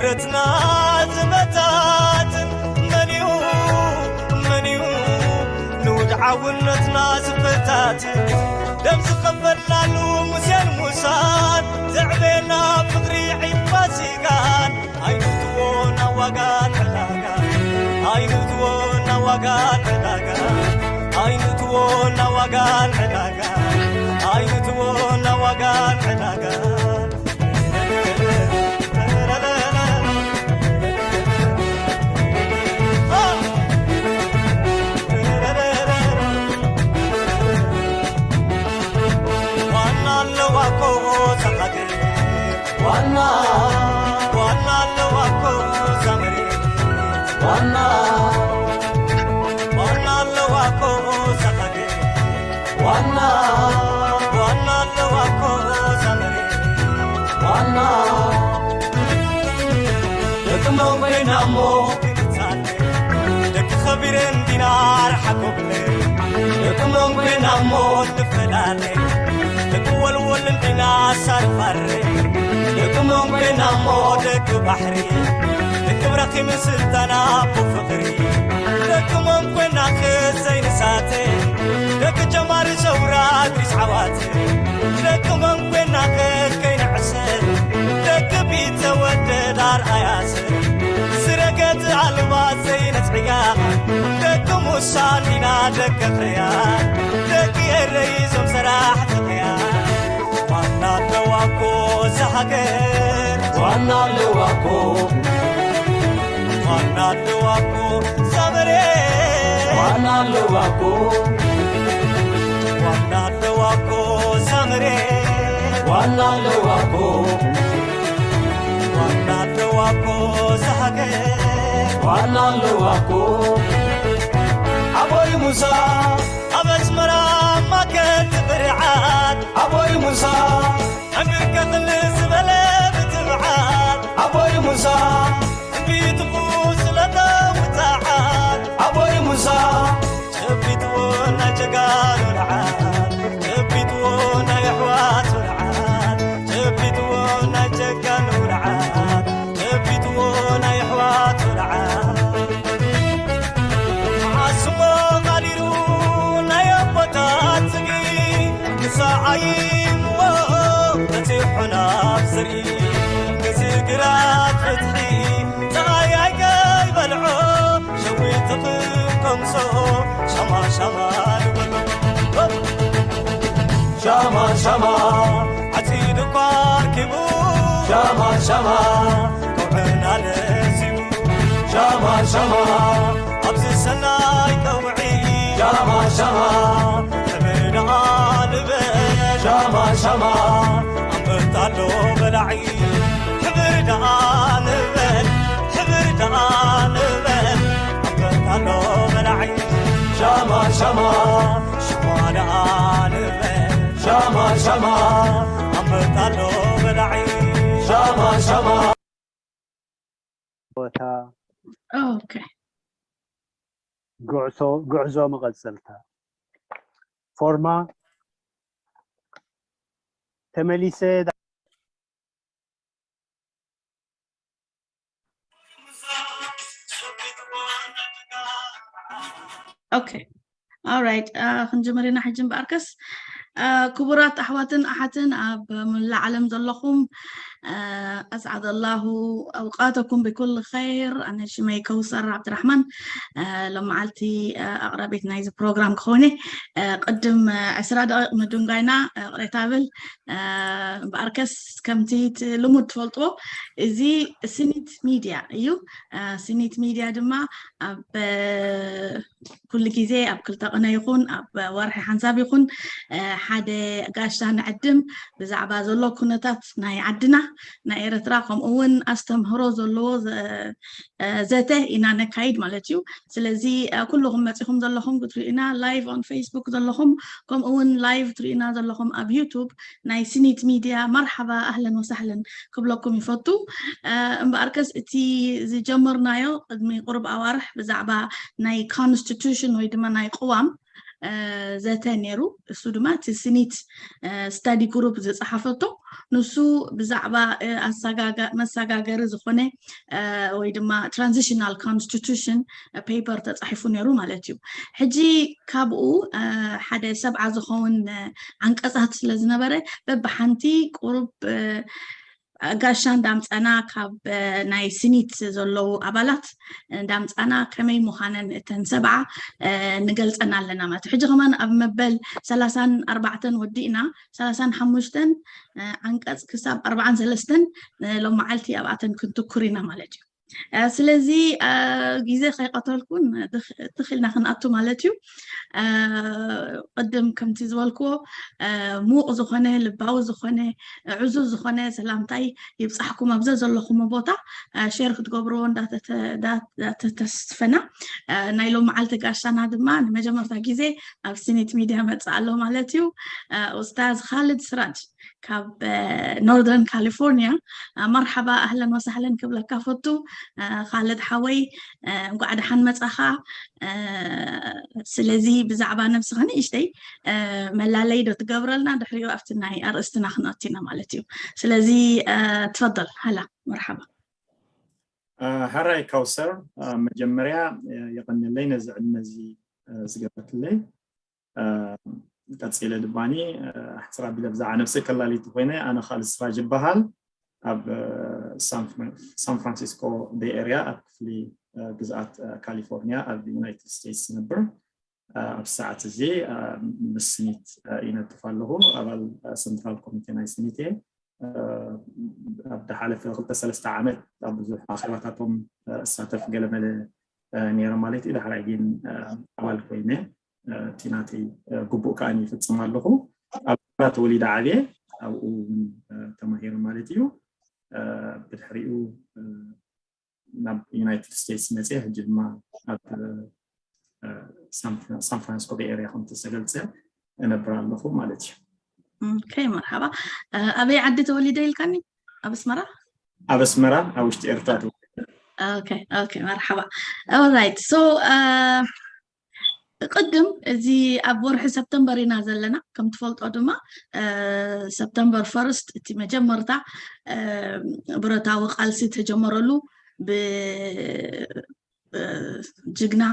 ረትና ዝመታትን መን እዩ፣ መን እዩ ንውድዓውነትና ዝፈታትን? ደም ዝኸፈልናሉ ሙሴን ሙሳን ዘዕበየና ፍቕሪ ዒድ ፋሲካን ኣይንእትዎ ናብ ዋጋ ንዕዳጋ፣ ኣይንእትዎ ናብ ዋጋ ንዕዳጋ፣ ኣይንእትዎ ናብ ዋጋ ንዕዳጋ፣ ኣይንእትዎ ናብ ዋጋ ንዕዳጋ። ዋና ኣለዋ እኮ እዛ ሃገር፣ ዋና፣ ዋና ኣለዋ እኮ እዛ መሬት፣ ዋና፣ ዋና ኣለዋ እኮ እዛ ሃገር፣ ዋና፣ ዋና ኣለዋ እኮ እዛ መሬት፣ ዋና። ደቂ መንጎይና እሞ ክንጻለ፣ ደቂ ኸቢረን ዲና ርሓቆብለ፣ ደቂ መንጎይና እሞ ንፈላለ፣ ደቂ ወልወልን ዲና ሳርፋረ፣ ደቂ መንጎይና እሞ ደቂ ባሕሪ፣ ደቂ ብራኺ ምስልታና ኣቦ ፍቕሪ፣ ደቂ መንጎይና ክዘይንሳተ፣ ደቂ ጀማሪ ሰውራ እድሪስ ዓዋተ፣ ደቂ መንጎይና ከከይንዕሰል፣ ደቂ ቢተወደድ ኣርኣያ ሰብ፣ ዝረገጽ ኣልባ ዘይነጽዕያ፣ ደቂ ሙሳ እንዲና ደቂ ኽያ፣ ደቂ ኤረይ ዞም ሰራሕቲ ኽያ። ዋና ኣለዋ እኮ እዛ ሃገር፣ ዋና ኣለዋ እኮ፣ ዋና ኣለዋ እኮ እዛ መሬት፣ ዋና ኣለዋ እኮ፣ ዋና ኣለዋ እኮ እዛ መሬት፣ ዋና ኣለዋ እኮ፣ ዋና ኣለዋ እኮ እዛ ሃገር፣ ዋና ኣለዋ እኮ። ኣቦይ ሙሳ ኣብ ኣስመራ ማከት ብርዓት፣ ኣቦይ ሙሳ ዕምር ቀቕል ዝበለ ብትብዓት፣ ኣቦይ ሙሳ ትንቢትኹ ስለተ ውፅዓት፣ ኣቦይ ሙሳ ጨቢጥዎ ናይ ጀጋኑ ልዓል፣ ጨቢጥዎ ናይ ኣሕዋቱ ልዓል፣ ጨቢጥዎ ናይ ጀጋኑ ልዓል፣ ጨቢጥዎ ናይ ኣሕዋቱ ልዓል። ዓስሞ ቃሊሉ ናይ ኣቦታት ዝጊ፣ ንሰዓይምዎ በፂሑ ናብ ዝርኢ፣ እዚ ግራት ፍትሒ ፀሃይ ኣይከይበልዖ፣ ሸዊት ክቀምሶ ሻማ ሻማ ንበሎ። ሻማ ሻማ ዓፂዱ እኳ ኣርኪቡ፣ ሻማ ሻማ ከውዕና ነሲቡ፣ ሻማ ሻማ ኣብዚ ሰናይ ቀውዒ፣ ሻማ ሻማ ሕብሪ ደኣ ንበል፣ ሻማ ሻማ ኣንበጣ ኣሎ በላዒ፣ ሕብሪ ደኣ ንበል፣ ሕብሪ ደኣ ንበል ኣንበጣ ኣሎ በላዒ፣ ሻማ ሻማ ሽዋ ደኣ ንበል፣ ሻማ ሻማ ኣንበጣ ኣሎ በላዒ፣ ሻማ ሻማ። ቦታ ኦኬ ጉዕዞ ጉዕዞ መቐጸልታ ፎርማ ተመሊሰ ኦኬ ኦራይት ክንጅምር ኢና ሕጂ እምበኣርከስ ክቡራት ኣሕዋትን ኣሓትን ኣብ መላእ ዓለም ዘለኹም ኣስዓደ ላሁ ኣውቃተኩም ብኩል ኸይር ኣነ ሽመይ ከውሰር ዓብድራሕማን ሎመዓልቲ ኣቕራቢት ናይዚ ፕሮግራም ክኾነ ቅድም ዕስራ ደቂቕ ምድንጓይና ቅሬታ ብል እምበኣርከስ ከምቲ ልሙድ ትፈልጥዎ እዚ ስኒት ሚድያ እዩ ስኒት ሚድያ ድማ ኣብ ኩሉ ግዜ ኣብ ክልተ ቅነ ይኹን ኣብ ወርሒ ሓንሳብ ይኹን ሓደ ጋሻ ንዕድም ብዛዕባ ዘሎ ኩነታት ናይ ዓድና ናይ ኤረትራ ከምኡ እውን ኣስተምህሮ ዘለዎ ዘተ ኢና ነካይድ ማለት እዩ ስለዚ ኩልኹም መፂኹም ዘለኹም ክትሪኡና live on Facebook ዘለኹም ከምኡ እውን live ትሪኡና ዘለኹም ኣብ YouTube ናይ ስኒት ሚድያ መርሓባ ኣህለን ወሳህለን ክብለኩም ይፈቱ እምበኣርከስ እቲ ዝጀመርናዮ ቅድሚ ቁርብ ኣዋርሕ ብዛዕባ ናይ constitution ወይ ድማ ናይ ቅዋም ዘተ ነይሩ። እሱ ድማ እቲ ስኒት ስተዲ ግሩፕ ዝፀሓፈቶ፣ ንሱ ብዛዕባ መሰጋገሪ ዝኾነ ወይ ድማ ትራንዚሽናል ኮንስቲቱሽን ፔፐር ተፃሒፉ ነይሩ ማለት እዩ። ሕጂ ካብኡ ሓደ ሰብዓ ዝኸውን ዓንቀፃት ስለዝነበረ፣ በብሓንቲ ቁሩብ ጋሻ እንዳምፀና ካብ ናይ ስኒት ዘለዉ ኣባላት እንዳምፀና ከመይ ምዃነን እተን ሰብዓ ንገልፀን ኣለና ማለት እዩ። ሕጂ ከማን ኣብ መበል ሰላሳን ኣርባዕተን ወዲእና፣ ሰላሳን ሓሙሽተን ዓንቀፅ ክሳብ ኣርባዓን ሰለስተን ሎም መዓልቲ ኣብኣተን ክንትኩር ኢና ማለት እዩ። ስለዚ ግዜ ከይቀተልኩን ትኽልና ክንኣቱ ማለት እዩ። ቅድም ከምቲ ዝበልክዎ፣ ሙቕ ዝኾነ፣ ልባዊ ዝኾነ፣ ዕዙዝ ዝኾነ ሰላምታይ ይብፃሕኩም ኣብዘ ዘለኹም ቦታ ሼር ክትገብርዎ እንዳተተስፈና፣ ናይ ሎም መዓልቲ ጋሻና ድማ ንመጀመርታ ግዜ ኣብ ስኒት ሚድያ መፅእ ኣሎ ማለት እዩ። ኡስታዝ ካልድ ስራጅ ካብ ኖርደርን ካሊፎርኒያ፣ መርሓባ፣ ኣህለን ወሳህለን ክብለካ ፈቱ። ካልድ ሓወይ፣ እንኳዕ ደሓን መፃኻ። ስለዚ ብዛዕባ ነብስኻ ንእሽተይ መላለይ ዶ ትገብረልና? ድሕሪኡ ኣብቲ ናይ ኣርእስትና ክንኣቲና ማለት እዩ። ስለዚ ትፈደል። ሃላ፣ መርሓባ። ሕራይ ካውሰር፣ መጀመርያ የቐንለይ ነዚ ዕድመ እዚ ዝገበርክለይ። ቀፂለ ድባኒ ሕፅር ኣቢለ ብዛዕባ ነብሰይ ከላሊቲ ኮይነ፣ ኣነ ካልድ ስራጅ ይበሃል። ኣብ ሳን ፍራንሲስኮ ቤይ ኤርያ ኣብ ክፍሊ ግዝኣት ካሊፎርኒያ ኣብ ዩናይትድ ስቴትስ ዝነብር። ኣብ ሰዓት እዚ ምስ ስኒት ይነጥፍ ኣለኹ። ኣባል ሰንትራል ኮሚቴ ናይ ስኒት እየ። ኣብ ዝሓለፈ ክልተ ሰለስተ ዓመት ኣብ ብዙሕ ኣኼባታቶም እሳተፍ ገለመለ ነይረ ማለት እዩ። ዳሕራይ ግን ኣባል ኮይነ እቲ ናተይ ግቡእ ከኣ ይፍፅም ኣለኹ። ኣብ ተወሊደ ዓብየ፣ ኣብኡ እውን ተማሂረ ማለት እዩ። ብድሕሪኡ ናብ ዩናይትድ ስቴትስ መፅየ። ሕጂ ድማ ኣብ ሳን ፍራንሲስኮ ቤይ ኤርያ ከምቲ ዝተገልፀ እነብር ኣለኹ ማለት እዩ። ከይ መርሓባ። ኣበይ ዓዲ ተወሊደ ኢልካኒ? ኣብ ኣስመራ? ኣብ ኣስመራ፣ ኣብ ውሽጢ ኤርትራ። መርሓባ። ኦራይት። ሶ ቅድም እዚ ኣብ ወርሒ ሰፕተምበር ኢና ዘለና። ከም ትፈልጦ ድማ ሰፕተምበር ፈርስት እቲ መጀመርታ ብረታዊ ቃልሲ ተጀመረሉ ብ ጅግና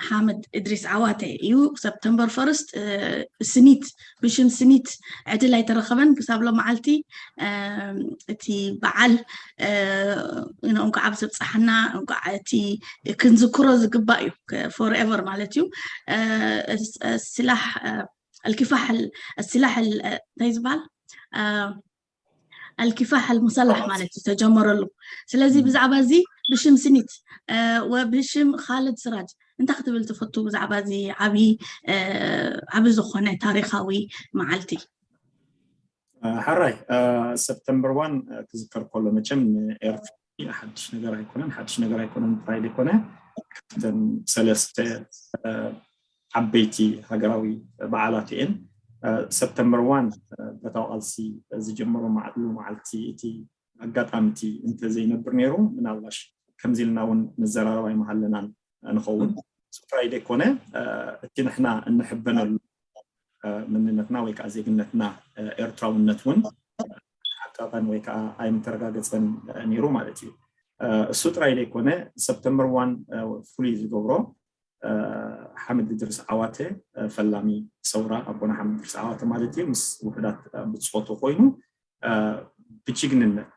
ሓምድ እድሪስ ዓዋተ እዩ። ሰፕተምበር ፈርስት ስኒት፣ ብሽም ስኒት ዕድል ኣይተረኸበን ክሳብ ሎመዓልቲ። እቲ በዓል እንኳዕ ኣብ ዘብፅሓና፣ እንኳዕ እቲ ክንዝክሮ ዝግባእ እዩ፣ ፎርኤቨር ማለት እዩ። ስላሕ ኣልኪፋሕ፣ ስላሕ እንታይ ዝበሃል፣ ኣልኪፋሕ ኣልሙሰላሕ ማለት እዩ ተጀመረሉ። ስለዚ ብዛዕባ እዚ ብሽም ስኒት ወብሽም ካልድ ስራጅ እንታይ ክትብል ትፈቱ ብዛዕባ እዚ ዓብዪ ዓቢ ዝኾነ ታሪኻዊ መዓልቲ? ሕራይ፣ ሰፕተምበር ዋን ክዝከር ከሎ መቸም ንኤርትራ ሓድሽ ነገር ኣይኮነን። ሓድሽ ነገር ኣይኮነን ጥራይ ዘይኮነ፣ ካብተን ሰለስተ ዓበይቲ ሃገራዊ በዓላት እየን። ሰፕተምበር ዋን ብረታዊ ቃልሲ ዝጀመሮ መዓሉ መዓልቲ፣ እቲ ኣጋጣሚ እቲ እንተዘይነብር ነይሩ፣ ምናልባሽ ከምዚ ኢልና እውን ንዘራረብ ኣይምሃለናን ንኸውን። እሱ ጥራይ ዘይኮነ፣ እቲ ንሕና እንሕበነሉ መንነትና ወይ ከዓ ዜግነትና ኤርትራውነት እውን ሓቃቐን ወይ ከዓ ኣይምተረጋገፀን ነይሩ ማለት እዩ። እሱ ጥራይ ዘይኮነ፣ ሰፕተምበር ዋን ፍሉይ ዝገብሮ ሓምድ እድሪስ ዓዋተ ፈላሚ ሰውራ ኣቦና ሓምድ እድሪስ ዓዋተ ማለት እዩ ምስ ውሑዳት ብፆቱ ኮይኑ ብጅግንነት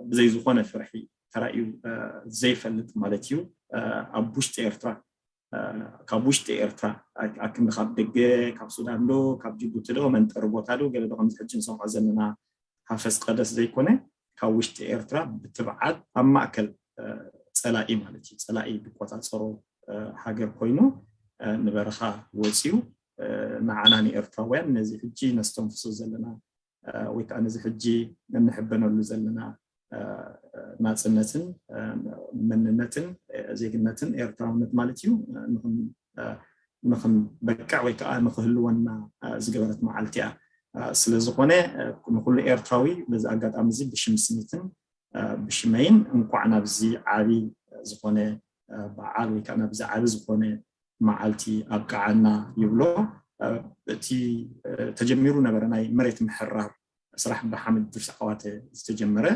ብዘይ ዝኾነ ፍርሒ ተራእዩ ዘይፈልጥ ማለት እዩ። ኣብ ውሽጢ ኤርትራ፣ ካብ ውሽጢ ኤርትራ ኣክንዲ ካብ ደገ፣ ካብ ሱዳን ዶ ካብ ጅቡቲ ዶ መንጠሪ ቦታ ዶ ገለ ዶ ከምዚ ሕጂ ንሰምዖ ዘለና ሃፈስ ቀደስ ዘይኮነ፣ ካብ ውሽጢ ኤርትራ ብትብዓት ኣብ ማእከል ፀላኢ ማለት እዩ፣ ፀላኢ ዝቆፃፀሮ ሃገር ኮይኑ ንበረኻ ወፅዩ ንዓና ንኤርትራውያን ነዚ ሕጂ ነስተንፍሶ ዘለና ወይ ከዓ ነዚ ሕጂ እንሕበነሉ ዘለና ናፅነትን መንነትን ዜግነትን ኤርትራውነት ማለት እዩ ንኽንበቅዕ ወይ ከዓ ንኽህልወና ዝገበረት መዓልቲ እያ። ስለዝኾነ ንኩሉ ኤርትራዊ በዚ ኣጋጣሚ እዚ ብሽም ስኒትን ብሽመይን እንኳዕ ናብዚ ዓቢ ዝኾነ በዓል ወይ ከዓ ናብዚ ዓቢ ዝኾነ መዓልቲ ኣብቅዓና ይብሎ። እቲ ተጀሚሩ ነበረ ናይ መሬት ምሕራር ስራሕ ብሓመድ ድርስ ዓዋተ ዝተጀመረ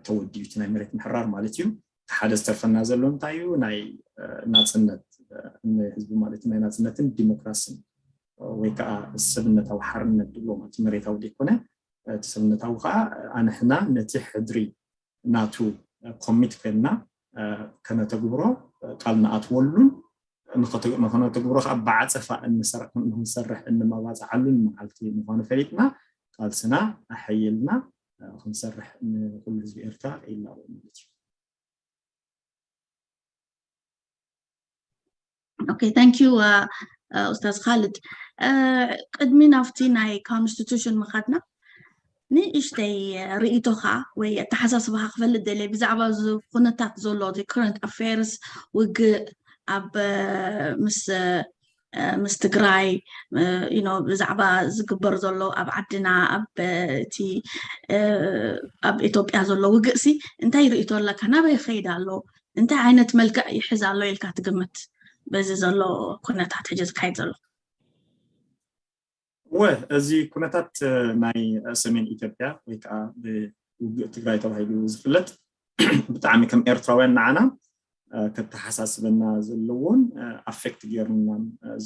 ተወዲኡ እቲ ናይ መሬት ምሕራር ማለት እዩ። ሓደ ዝተርፈና ዘሎ እንታይ እዩ? ናይ ናፅነት ንህዝቢ ማለት ናይ ናፅነትን ዲሞክራስን ወይ ከዓ ሰብነታዊ ሓርነት ድብሎ ማለት መሬታዊ ዘይኮነ እቲ ሰብነታዊ ከዓ ኣንሕና ነቲ ሕድሪ ናቱ ኮሚት ኮይንና ከነተግብሮ ቃል ንኣትወሉን ንኸነተግብሮ ከዓ ብዓፀፋ እንሰርሕ እንመባፅዓሉን መዓልቲ ምኳኑ ፈሊጥና ቃልስና ኣሐይልና ክንሰርሕ ንኩሉ ህዝቢ ኤርትራ ይላቦ ማለት እዩ። Okay, thank you, ኡስታዝ ካልድ። ቅድሚ ናብቲ ናይ ኮንስቲቱሽን ምኻድና ንእሽተይ ርእይቶኻ ወይ ኣተሓሳስባኻ ክፈልጥ ደልየ ብዛዕባ እዚ ኩነታት ዘሎ current affairs ውግእ ኣብ ምስ ምስ ትግራይ ብዛዕባ ዝግበር ዘሎ ኣብ ዓድና ኣብ እቲ ኣብ ኢትዮጵያ ዘሎ ውግእሲ እንታይ ርእይቶ ኣለካ? ናበይ ይኸይድ ኣሎ? እንታይ ዓይነት መልክዕ ይሕዝ ኣሎ ኢልካ ትግምት? በዚ ዘሎ ኩነታት ሕጂ ዝካየድ ዘሎ ወ እዚ ኩነታት ናይ ሰሜን ኢትዮጵያ ወይ ከዓ ብውግእ ትግራይ ተባሂሉ ዝፍለጥ ብጣዕሚ ከም ኤርትራውያን ንዓና ከተሓሳስበና ዘለዎን ኣፌክት ገይሩና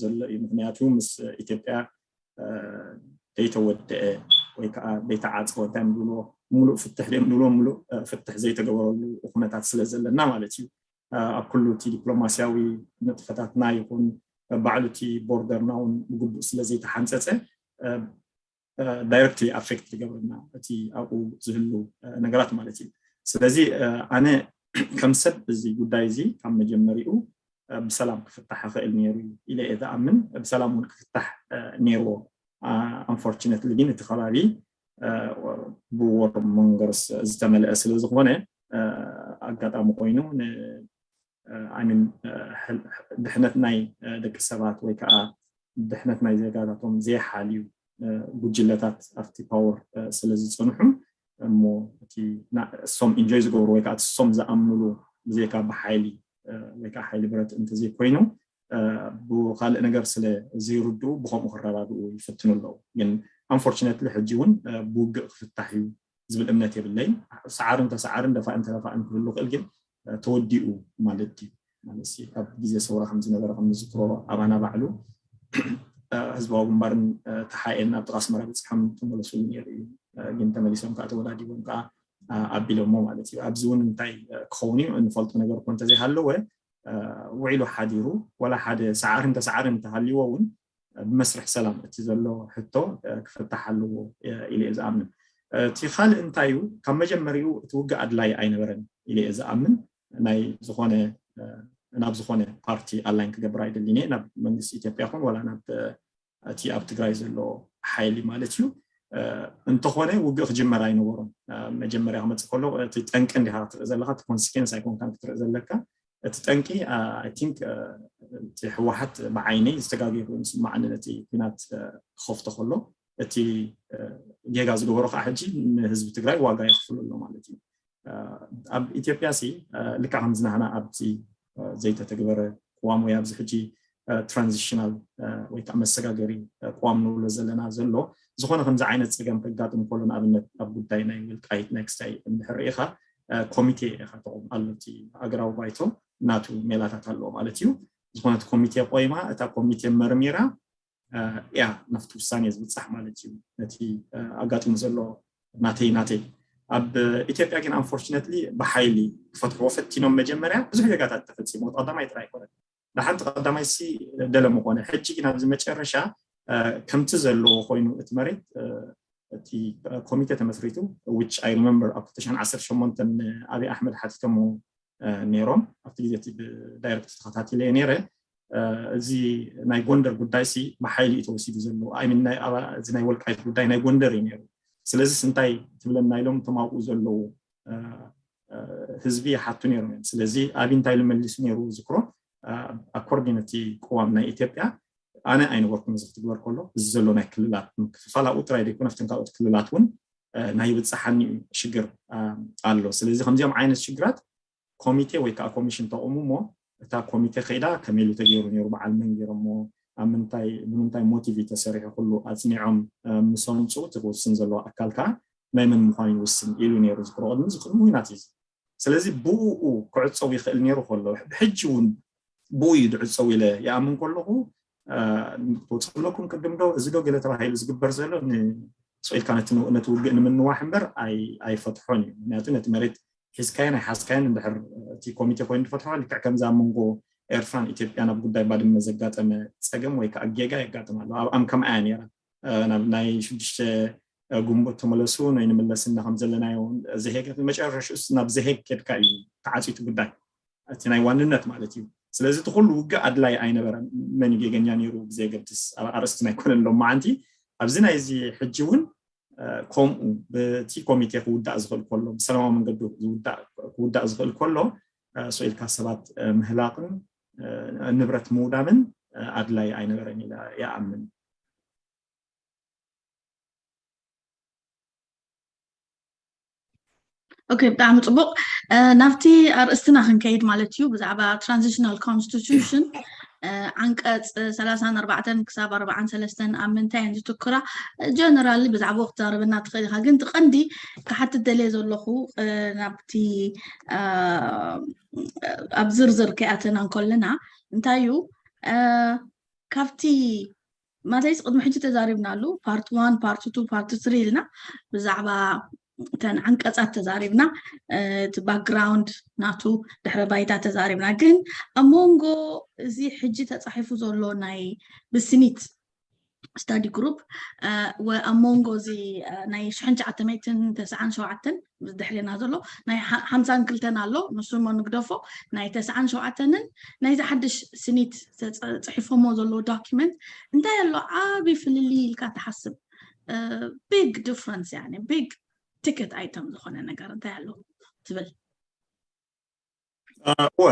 ዘሎ እዩ። ምክንያቱ ምስ ኢትዮጵያ ዘይተወደአ ወይ ከዓ ዘይተዓፀወ እንታይ ንብሎ ሙሉእ ፍትሕ ደይ ንብሎ ሙሉእ ፍትሕ ዘይተገበረሉ ኩነታት ስለ ዘለና ማለት እዩ። ኣብ ኩሉ እቲ ዲፕሎማስያዊ ንጥፈታትና ይኹን ባዕሉ እቲ ቦርደርና እውን ብግቡእ ስለ ዘይተሓንፀፀ ዳይረክትሊ ኣፌክት ዝገብረና እቲ ኣብኡ ዝህሉ ነገራት ማለት እዩ። ስለዚ ኣነ ከም ሰብ እዚ ጉዳይ እዚ ካብ መጀመሪኡ ብሰላም ክፍታሕ ይኽእል ነይሩ ኢለ እየ ዝኣምን። ብሰላም እውን ክፍታሕ ነይርዎ። ኣንፎርችነትሊ ግን እቲ ከባቢ ብወር ሞንገርስ ዝተመልአ ስለ ዝኾነ ኣጋጣሚ ኮይኑ ድሕነት ናይ ደቂ ሰባት ወይ ከዓ ድሕነት ናይ ዜጋታቶም ዘይሓልዩ ጉጅለታት ኣብቲ ፓወር ስለ ዝፀንሑ እሞ እቲ እሶም ኢንጆይ ዝገብሩ ወይ ከዓ እሶም ዝኣምኑሉ ብዘይካ ብሓይሊ ወይ ከዓ ሓይሊ ብረት እንተዘይኮይኑ ብካልእ ነገር ስለ ዘይርድኡ ብከምኡ ክረዳድኡ ይፍትኑ ኣለዉ። ግን ኣንፎርችነትሊ ሕጂ እውን ብውግእ ክፍታሕ እዩ ዝብል እምነት የብለይን። ሰዓርን ተሰዓርን ደፋእን ተደፋእን ክህሉ ክእል ግን ተወዲኡ ማለት እዩ። ማለት ኣብ ግዜ ሰውራ ከም ዝነበረ ከም ንዝክሮ ኣባና ባዕሉ ህዝባዊ ግንባርን ተሓኤን ኣብ ጥቓ ኣስመራ በፂሖም ተመለሱሉ ነይሩ እዩ። ግን ተመሊሶም ከዓ ተወዳዲቦም ከዓ ኣቢሎሞ ማለት እዩ። ኣብዚ እውን እንታይ ክኸውን እዩ እንፈልጦ ነገር እኮ እንተዘይሃለወ ውዒሉ ሓዲሩ ወላ ሓደ ሰዓርን ተሰዓርን እንተሃልይዎ እውን ብመስርሕ ሰላም እቲ ዘሎ ሕቶ ክፍታሕ ኣለዎ ኢለ እየ ዝኣምን። እቲ ካልእ እንታይ እዩ ካብ መጀመሪኡ እቲ ውግእ ኣድላይ ኣይነበረን ኢለ እየ ዝኣምን። ናይ ዝኾነ ናብ ዝኾነ ፓርቲ ኣላይን ክገብር ኣይደልን እየ ናብ መንግስቲ ኢትዮጵያ ይኹን ወላ ናብ እቲ ኣብ ትግራይ ዘሎ ሓይሊ ማለት እዩ። እንተኾነ ውግእ ክጅመር ኣይነበሮን። መጀመርያ ክመፅእ ከሎ እቲ ጠንቂ እንዲኻ ክትርኢ ዘለካ እቲ ኮንሲኬንስ ኣይኮንካን ክትርኢ ዘለካ። እቲ ጠንቂ ኣይ ቲንክ እቲ ህወሓት ብዓይነይ ዝተጋገይኩ ዝስማዓኒ ነቲ ኩናት ክኸፍቶ ከሎ እቲ ጌጋ ዝገበሮ ከዓ ሕጂ ንህዝቢ ትግራይ ዋጋ የኽፍሎ ኣሎ ማለት እዩ። ኣብ ኢትዮጵያ ሲ ልካ ከምዚ ናህና ኣብቲ ዘይተተግበረ ቅዋም ወይ ኣብዚ ሕጂ ትራንዚሽናል ወይ ከዓ መሰጋገሪ ቅዋም ንብሎ ዘለና ዘሎ ዝኾነ ከምዚ ዓይነት ፀገም ከጋጥም ከሎ ንኣብነት ኣብ ጉዳይ ናይ ወልቃይት ናይ ክስታይ እንድሕር ርኢኻ ኮሚቴ ኢኻ ተቑም ኣሎ እቲ ሃገራዊ ባይቶ ናቱ ሜላታት ኣለዎ ማለት እዩ። ዝኾነ እቲ ኮሚቴ ቆይማ እታ ኮሚቴ መርሚራ እያ ናብቲ ውሳኔ ዝብፃሕ ማለት እዩ። ነቲ ኣጋጢሙ ዘሎ ናተይ ናተይ ኣብ ኢትዮጵያ ግን ኣንፎርችነትሊ ብሓይሊ ክፈትሕዎ ፈቲኖም መጀመርያ ብዙሕ ጌጋታት ተፈፂሙ ቀዳማይ ጥራይ ኣይኮነን። ንሓንቲ ቀዳማይ ሲ ደለ ምኾነ ሕጂ ግን ኣብዚ መጨረሻ ከምቲ ዘለዎ ኮይኑ እቲ መሬት እቲ ኮሚቴ ተመስሪቱ which I remember ኣብ ክልተ ሽሕን ዓሰርተ ሸሞንተን ኣብይ ኣሕመድ ሓቲቶሞ ነይሮም ኣብቲ ግዜ እቲ ብዳይረክት ተኸታቲለ ነይረ። እዚ ናይ ጎንደር ጉዳይ ሲ ብሓይሊ እዩ ተወሲዱ ዘሎ። እዚ ናይ ወልቃይት ጉዳይ ናይ ጎንደር እዩ ነይሩ። ስለዚስ እንታይ ትብለና ኢሎም እቶም ኣብኡ ዘለዉ ህዝቢ ይሓቱ ነይሮም እዮም። ስለዚ ኣብይ እንታይ ኢሉ መሊሱ ነይሩ ዝክሮ ኣኮርዲን እቲ ቅዋም ናይ ኢትዮጵያ ኣነ ኣይነበርኩን እዚ ክትግበር ከሎ እዚ ዘሎ ናይ ክልላት ምክፍፋል ኣብኡ ጥራይ ዘይኮነ ኣብተን ካልኦት ክልላት እውን ናይ ይብፅሓኒ ሽግር ኣሎ። ስለዚ ከምዚኦም ዓይነት ሽግራት ኮሚቴ ወይ ከዓ ኮሚሽን ተቑሙ እሞ እታ ኮሚቴ ከይዳ ከመይ ኢሉ ተገይሩ ነይሩ፣ በዓል መን ገይሮሞ፣ ኣብ ምንታይ፣ ብምንታይ ሞቲቭ እዩ ተሰሪሑ፣ ኩሉ ኣፅኒዖም ምስ ኣምፅኡ እቲ ክውስን ዘለዎ ኣካል ከዓ ናይ መን ምዃኑ ይውስን ኢሉ ነይሩ። ዝክሮ ቅድሚ እዚ ቅድሚ ኩናት እዩ። ስለዚ ብኡ ክዕፀው ይኽእል ነይሩ ከሎ ብሕጂ እውን ብኡ እዩ ዝዕፀው ኢለ ይኣምን ከለኹ፣ ክወፅለኩም ቅድም ዶ እዚ ዶ ገለ ተባሂሉ ዝግበር ዘሎ ንስኢልካ ነቲ ውግእ ንምንዋሕ እምበር ኣይፈትሖን እዩ። ምክንያቱ ነቲ መሬት ሒዝካዮን ኣይሓዝካዮን እንድሕር እቲ ኮሚቴ ኮይኑ ዝፈትሖ፣ ልክዕ ከምዚ ኣብ መንጎ ኤርትራን ኢትዮጵያን ኣብ ጉዳይ ባድመ ዘጋጠመ ፀገም ወይ ከዓ ጌጋ የጋጥም ኣሎ። ኣብ ኣም ከምኣ እያ ነይራ። ናብ ናይ ሽዱሽተ ግንቦት ተመለሱ ወይ ንምለስና ከም ዘለናዮ ዘሄግ መጨረሻ ናብ ዘሄግ ከድካ እዩ ተዓፂቱ ጉዳይ እቲ ናይ ዋንነት ማለት እዩ። ስለዚ እቲ ኩሉ ውግእ ኣድላይ ኣይነበረን። መን ጌገኛ ነይሩ ብዘየገድስ ኣርእስቲ ናይ ኮነን ሎማዓንቲ ኣብዚ ናይዚ ሕጂ እውን ከምኡ በቲ ኮሚቴ ክውዳእ ዝኽእል ከሎ ብሰላማዊ መንገዲ ክውዳእ ዝኽእል ከሎ ስኢልካ ሰባት ምህላቕን ንብረት ምውዳምን ኣድላይ ኣይነበረን ኢለ ይኣምን። ኦኬ፣ ብጣዕሚ ፅቡቕ። ናብቲ ኣርእስትና ክንከይድ ማለት እዩ። ብዛዕባ ትራንዚሽናል ኮንስቲቱሽን ዓንቀፅ ሰላሳን ኣርባዕተን ክሳብ ኣርባዓን ሰለስተን ኣብ ምንታይ እየን ዝትኩራ? ጀነራሊ ብዛዕባ ክትዛረበና ትኽእል ኢኻ፣ ግን እቲ ቀንዲ ክሓትት ደልየ ዘለኹ ናብቲ ኣብ ዝርዝር ከይኣተና እንከለና እንታይ እዩ ካብቲ ማለትስ ቅድሚ ሕጂ ተዛሪብናሉ ፓርት ዋን ፓርት ቱ ፓርት ስሪ ኢልና ብዛዕባ እተን ዓንቀፃት ተዛሪብና እቲ ባክግራውንድ ናቱ ድሕረ ባይታ ተዛሪብና። ግን ኣብ መንጎ እዚ ሕጂ ተፃሒፉ ዘሎ ናይ ብስኒት ስተዲ ግሩፕ ኣብ መንጎ እዚ ናይ ሽሕን ትሽዓተ ሚእትን ተስዓን ሸውዓተን ድሕሬና ዘሎ ናይ ሓምሳን ክልተን ኣሎ። ንሱ እሞ ንግደፎ። ናይ ተስዓን ሸውዓተንን ናይዚ ሓድሽ ስኒት ፅሒፎሞ ዘለዎ ዶኪመንት እንታይ ኣሎ ዓብዪ ፍልልይ ኢልካ ትሓስብ? ቢግ ዲፍረንስ ያኒ ቢግ ቲኬት ኣይተም ዝኾነ ነገር እንታይ ኣሎ ትብል? እወ፣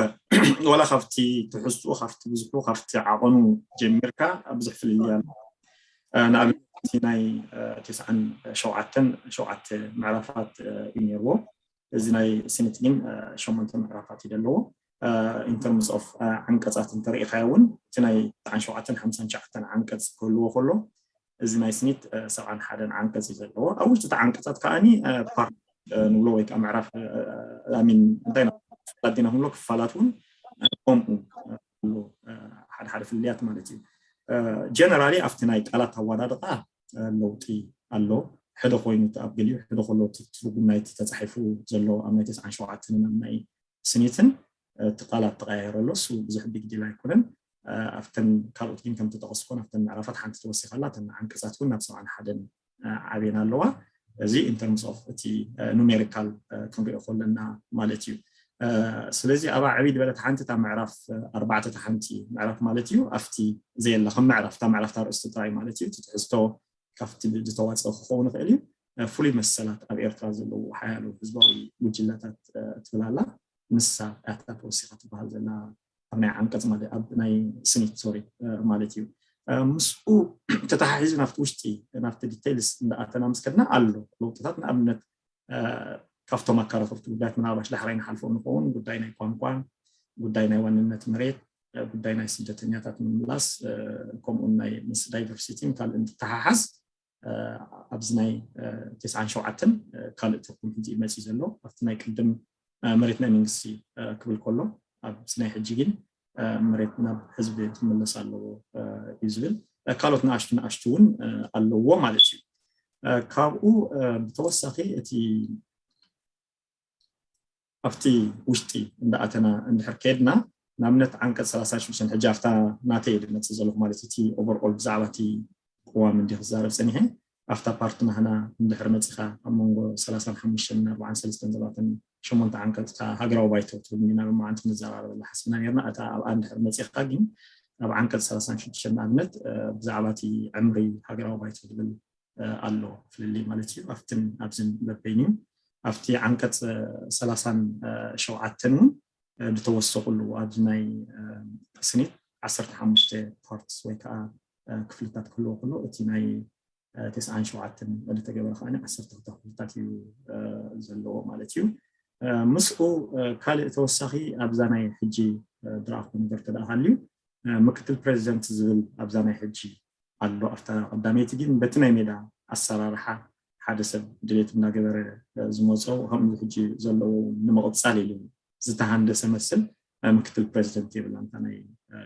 ዋላ ካብቲ ትሕዝትኡ ካብቲ ብዝሑ ካብቲ ዓቐኑ ጀሚርካ ብዙሕ ፍልልይ ኣሎ። ንኣብነት እቲ ናይ ተስዓን ሸውዓተን ሸውዓተ ምዕራፋት እዩ ነይርዎ። እዚ ናይ ስኒት ግን ሸሞንተ ምዕራፋት እዩ ዘለዎ። ኢንተርምስ ኦፍ ዓንቀፃት እንተሪኢኻዮ እውን እቲ ናይ ተስዓን ሸውዓተን ሓምሳን ትሽዓተን ዓንቀፅ ክህልዎ ከሎ እዚ ናይ ስኒት ሰብዓን ሓደን ዓንቀፅ እዩ ዘለዎ። ኣብ ውሽጢ እቲ ዓንቀፃት ከዓኒ ፓርት ንብሎ ወይ ከዓ ምዕራፍ ኣሚን እንታይ ኢና ክብሎ ክፋላት እውን ከምኡ ኣሎ። ሓደ ሓደ ፍልልያት ማለት እዩ። ጀነራሊ ኣብቲ ናይ ቃላት ኣወዳድቃ ለውጢ ኣሎ። ሕደ ኮይኑ እቲ ኣብ ገሊኡ ሕደ ከሎ እቲ ትርጉም ናይቲ ተፃሒፉ ዘሎ ኣብ ናይ ተስዓን ሸውዓተንን ኣብ ናይ ስኒትን እቲ ቃላት ተቀያየረ ኣሎ። እሱ ብዙሕ ቢግ ዲል ኣይኮነን። ኣብተን ካልኦት ግን ከም ተጠቀስኩን ኣብተን ምዕራፋት ሓንቲ ተወሲኻላ እተን ዓንቀፃት እውን ናብ ሰብዓን ሓደን ዓብየን ኣለዋ። እዚ ኢንተርምስ ኦፍ እቲ ኑሜሪካል ክንሪኦ ከለና ማለት እዩ። ስለዚ ኣብኣ ዕብይ ዝበለት ሓንቲ እታ ምዕራፍ ኣርባዕተ እታ ሓንቲ ምዕራፍ ማለት እዩ። ኣብቲ ዘየላ ከም ምዕራፍ እታ ምዕራፍ እታ ርእስቲ ጥራይ ማለት እዩ። እቲ ትሕዝቶ ካብቲ ዝተዋፀ ክኸውን ይኽእል እዩ። ፍሉይ መሰላት ኣብ ኤርትራ ዘለዉ ሓያሎ ህዝባዊ ጉጅለታት ትብል ኣላ። ንሳ እያ እታ ተወሲኻ ትበሃል ዘላ ኣብ ናይ ዓንቀፅ ማለት ኣብ ናይ ስኒት ሶሪ ማለት እዩ። ምስኡ ተተሓሒዙ ናብቲ ውሽጢ ናብቲ ዲቴይልስ እንዳኣተና ምስ ከድና ኣሎ ለውጥታት። ንኣብነት ካብቶም ኣካራኽርቲ ጉዳያት ምናልባሽ ዳሕራይ ንሓልፎ ንኸውን ጉዳይ ናይ ቋንቋ፣ ጉዳይ ናይ ዋንነት መሬት፣ ጉዳይ ናይ ስደተኛታት ምምላስ ከምኡውን ናይ ምስ ዳይቨርሲቲን ካልእ እንትተሓሓዝ ኣብዚ ናይ ተስዓን ሸውዓተን ካልእ ትርጉም ሕጂ መፅዩ ዘሎ ኣብቲ ናይ ቅድም መሬት ናይ መንግስቲ ክብል ከሎ ኣብዚ ናይ ሕጂ ግን መሬት ናብ ህዝቢ ክምለስ ኣለዎ እዩ ዝብል ካልኦት ንኣሽቱ ንኣሽቱ እውን ኣለዎ ማለት እዩ። ካብኡ ብተወሳኺ እቲ ኣብቲ ውሽጢ እንዳኣተና እንድሕር ከድና ንኣብነት ዓንቀፅ ሰላሳን ሽዱሽተን ሕጂ ኣብታ ናተይ ድመፅእ ዘለኹ ማለት እቲ ኦቨርኦል ብዛዕባ እቲ ቅዋም እንዲ ክዛረብ ፀኒሐ ኣብታ ፓርቲ ናህና እንድሕር መፂኻ ኣብ መንጎ ሰላሳን ሓሙሽተን ኣርባዓን ሰለስተን ዘባተን ሸሞንተ ዓንቀፅካ ሃገራዊ ባይቶ ትብል እንዲና ብመዓንቲ ንዘራረበላ ሓስብና ነርና። እታ ኣብኣ እንድሕር መፂኻ ግን ኣብ ዓንቀፅ ሰላሳን ሽዱሽተን ንኣብነት ብዛዕባ እቲ ዕምሪ ሃገራዊ ባይቶ ትብል ኣሎ ፍልልይ ማለት እዩ። ኣብትን ኣብዝን በበይኑ ኣብቲ ዓንቀፅ ሰላሳን ሸውዓተን እውን ዝተወሰኹ ኣለዉ። ኣብዚ ናይ ስኒት ዓሰርተ ሓሙሽተ ፓርትስ ወይ ከዓ ክፍልታት ክህልዎ ከሎ እቲ ናይ ተስዓን ሸውዓተን ዝተገበረ ከዓ ዓሰርተ ክልተ ክፍልታት እዩ ዘለዎ ማለት እዩ። ምስኡ ካልእ ተወሳኺ ኣብዛ ናይ ሕጂ ድረኣኹ ነገር ተደኣ ሃልዩ ምክትል ፕሬዚደንት ዝብል ኣብዛ ናይ ሕጂ ኣሎ ኣብታ ቀዳመይቲ። ግን በቲ ናይ ሜዳ ኣሰራርሓ ሓደ ሰብ ድሌት እናገበረ ዝመፆ ከምዚ ሕጂ ዘለዎ ንምቕፃል ኢሉ ዝተሃንደሰ መስል ምክትል ፕሬዚደንት የብላ እንታ ናይ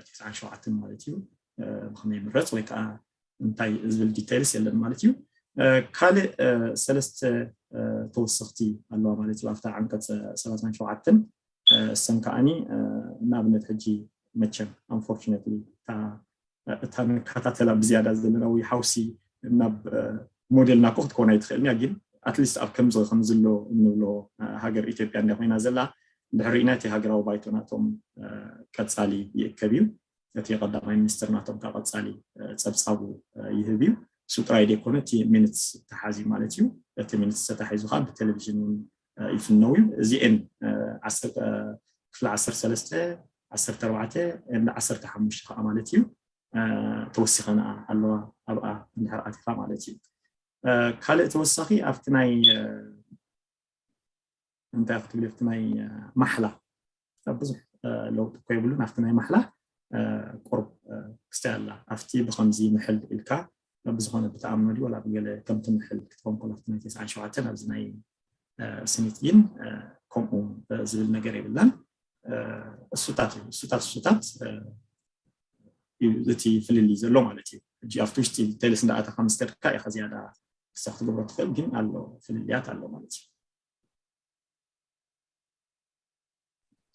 ተስዓን ሸውዓተን ማለት እዩ። ብኸመይ ይምረፅ ወይ ከዓ እንታይ ዝብል ዲቴይልስ የለን ማለት እዩ። ካልእ ሰለስተ ተወሰኽቲ ኣለዋ ማለት እዩ ኣብታ ዓንቀፅ ሰላሳን ሸውዓተን። እሰን ከዓኒ ንኣብነት ሕጂ መቸም ኣንፎርቹነትሊ እታ ንከታተላ ብዝያዳ ዘለና ወይ ሓውሲ ናብ ሞዴልና ኮ ክትከውን ኣይትኽእልን እያ። ግን ኣትሊስት ኣብ ከምዚ ከምዝሎ እንብሎ ሃገር ኢትዮጵያ እንዳ ኮይና ዘላ ድሕሪና እቲ ሃገራዊ ባይቶ ናቶም ቀፃሊ ይእከብ እዩ። እቲ ቀዳማይ ሚኒስትር ናቶም ካብ ቀፃሊ ፀብፃቡ ይህብ እዩ። እሱ ጥራይ ዘይኮነ እቲ ሚኒትስ ተሓዚ ማለት እዩ። እቲ ሚኒትስ ተታሒዙ ከዓ ብቴሌቪዥን እውን ይፍነው እዩ። እዚኤን ክፍሊ ዓሰርተ ሰለስተ፣ ዓሰርተ ኣርባዕተ፣ ዓሰርተ ሓሙሽተ ከዓ ማለት እዩ ተወሲኸን ኣለዋ ኣብኣ እንድሕር ኣቲኻ ማለት እዩ። ካልእ ተወሳኺ ኣብቲ ናይ እንታይ ክትብል ኣብቲ ናይ ማሕላ ብዙሕ ለውጢ እኮ የብሉን። ኣብቲ ናይ ማሕላ ቁርብ ክስታይ ኣላ ኣብቲ ብከምዚ ምሕል ኢልካ ብዝኾነ ብተኣምኖ ድዩ ወላ ብገለ ከምቲ ምሕል ክትኮን ከሎ ኣብቲ ናይ ተስዓን ሸውዓተን ኣብዚ ናይ ስኒት ግን ከምኡ ዝብል ነገር የብላን። እሱታት እዩ እሱታት እሱታት እዩ እቲ ፍልልይ ዘሎ ማለት እዩ። ሕጂ ኣብቲ ውሽጢ ቴልስ እንዳኣተካ ምስ ከድካ ኢኻ ዝያዳ ክሳ ክትገብሮ ትኽእል ግን ኣሎ ፍልልያት ኣሎ ማለት እዩ።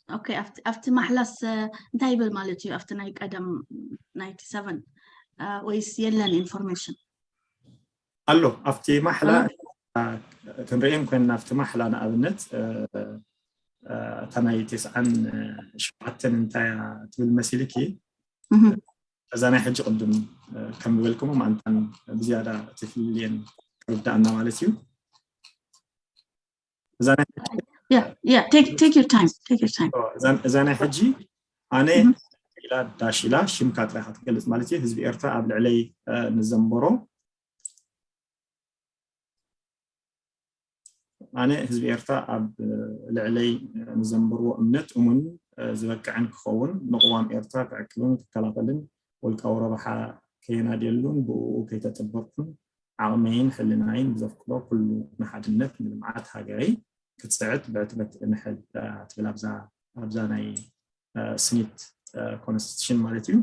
ኦኬ ኣብቲ ማሕላስ እንታይ ይብል ማለት እዩ ኣብቲ ናይ ቀደም ናይቲ ሰቨን ወይስ የለን ኢንፎርሜሽን ኣሎ ኣብቲ ማሕላ ክንርእየን ኮይንና ኣብቲ ማሕላ ንኣብነት እታ ናይ ተስዓን ሸውዓተን እንታይ ትብል መሲልኪ እዛ ናይ ሕጂ ቅድም ከም ዝበልክሞ ማንታን ብዝያዳ እቲ ፍልልየን ክርዳእና ማለት እዩ እዛ ናይ ሕጂ ኣነ ኢላ ዳሽ ኢላ ሽምካ ጥራይ ክትገልፅ ማለት እዩ ህዝቢ ኤርትራ ኣብ ልዕለይ ንዘንበሮ ኣነ ህዝቢ ኤርትራ ኣብ ልዕለይ ንዘንበርዎ እምነት እሙን ዝበቅዕን ክኸውን ንቅዋም ኤርትራ ክዕቅብን ክከላኸልን ውልቃዊ ረብሓ ከየናድየሉን ብእኡ ከይተጠበቅኩን ዓቕመይን ሕልናይን ብዘፍቅዶ ኩሉ ንሓድነት ንልምዓት ሃገረይ ክፅዕት ብዕትበት እምሕል ትብል ኣብዛ ናይ ስኒት ኮንስቲቱሽን ማለት እዩ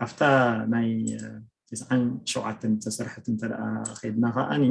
ኣብታ ናይ ተስዓን ሸውዓተን ዝተሰርሐት እንተ ከይድና ከዓኒ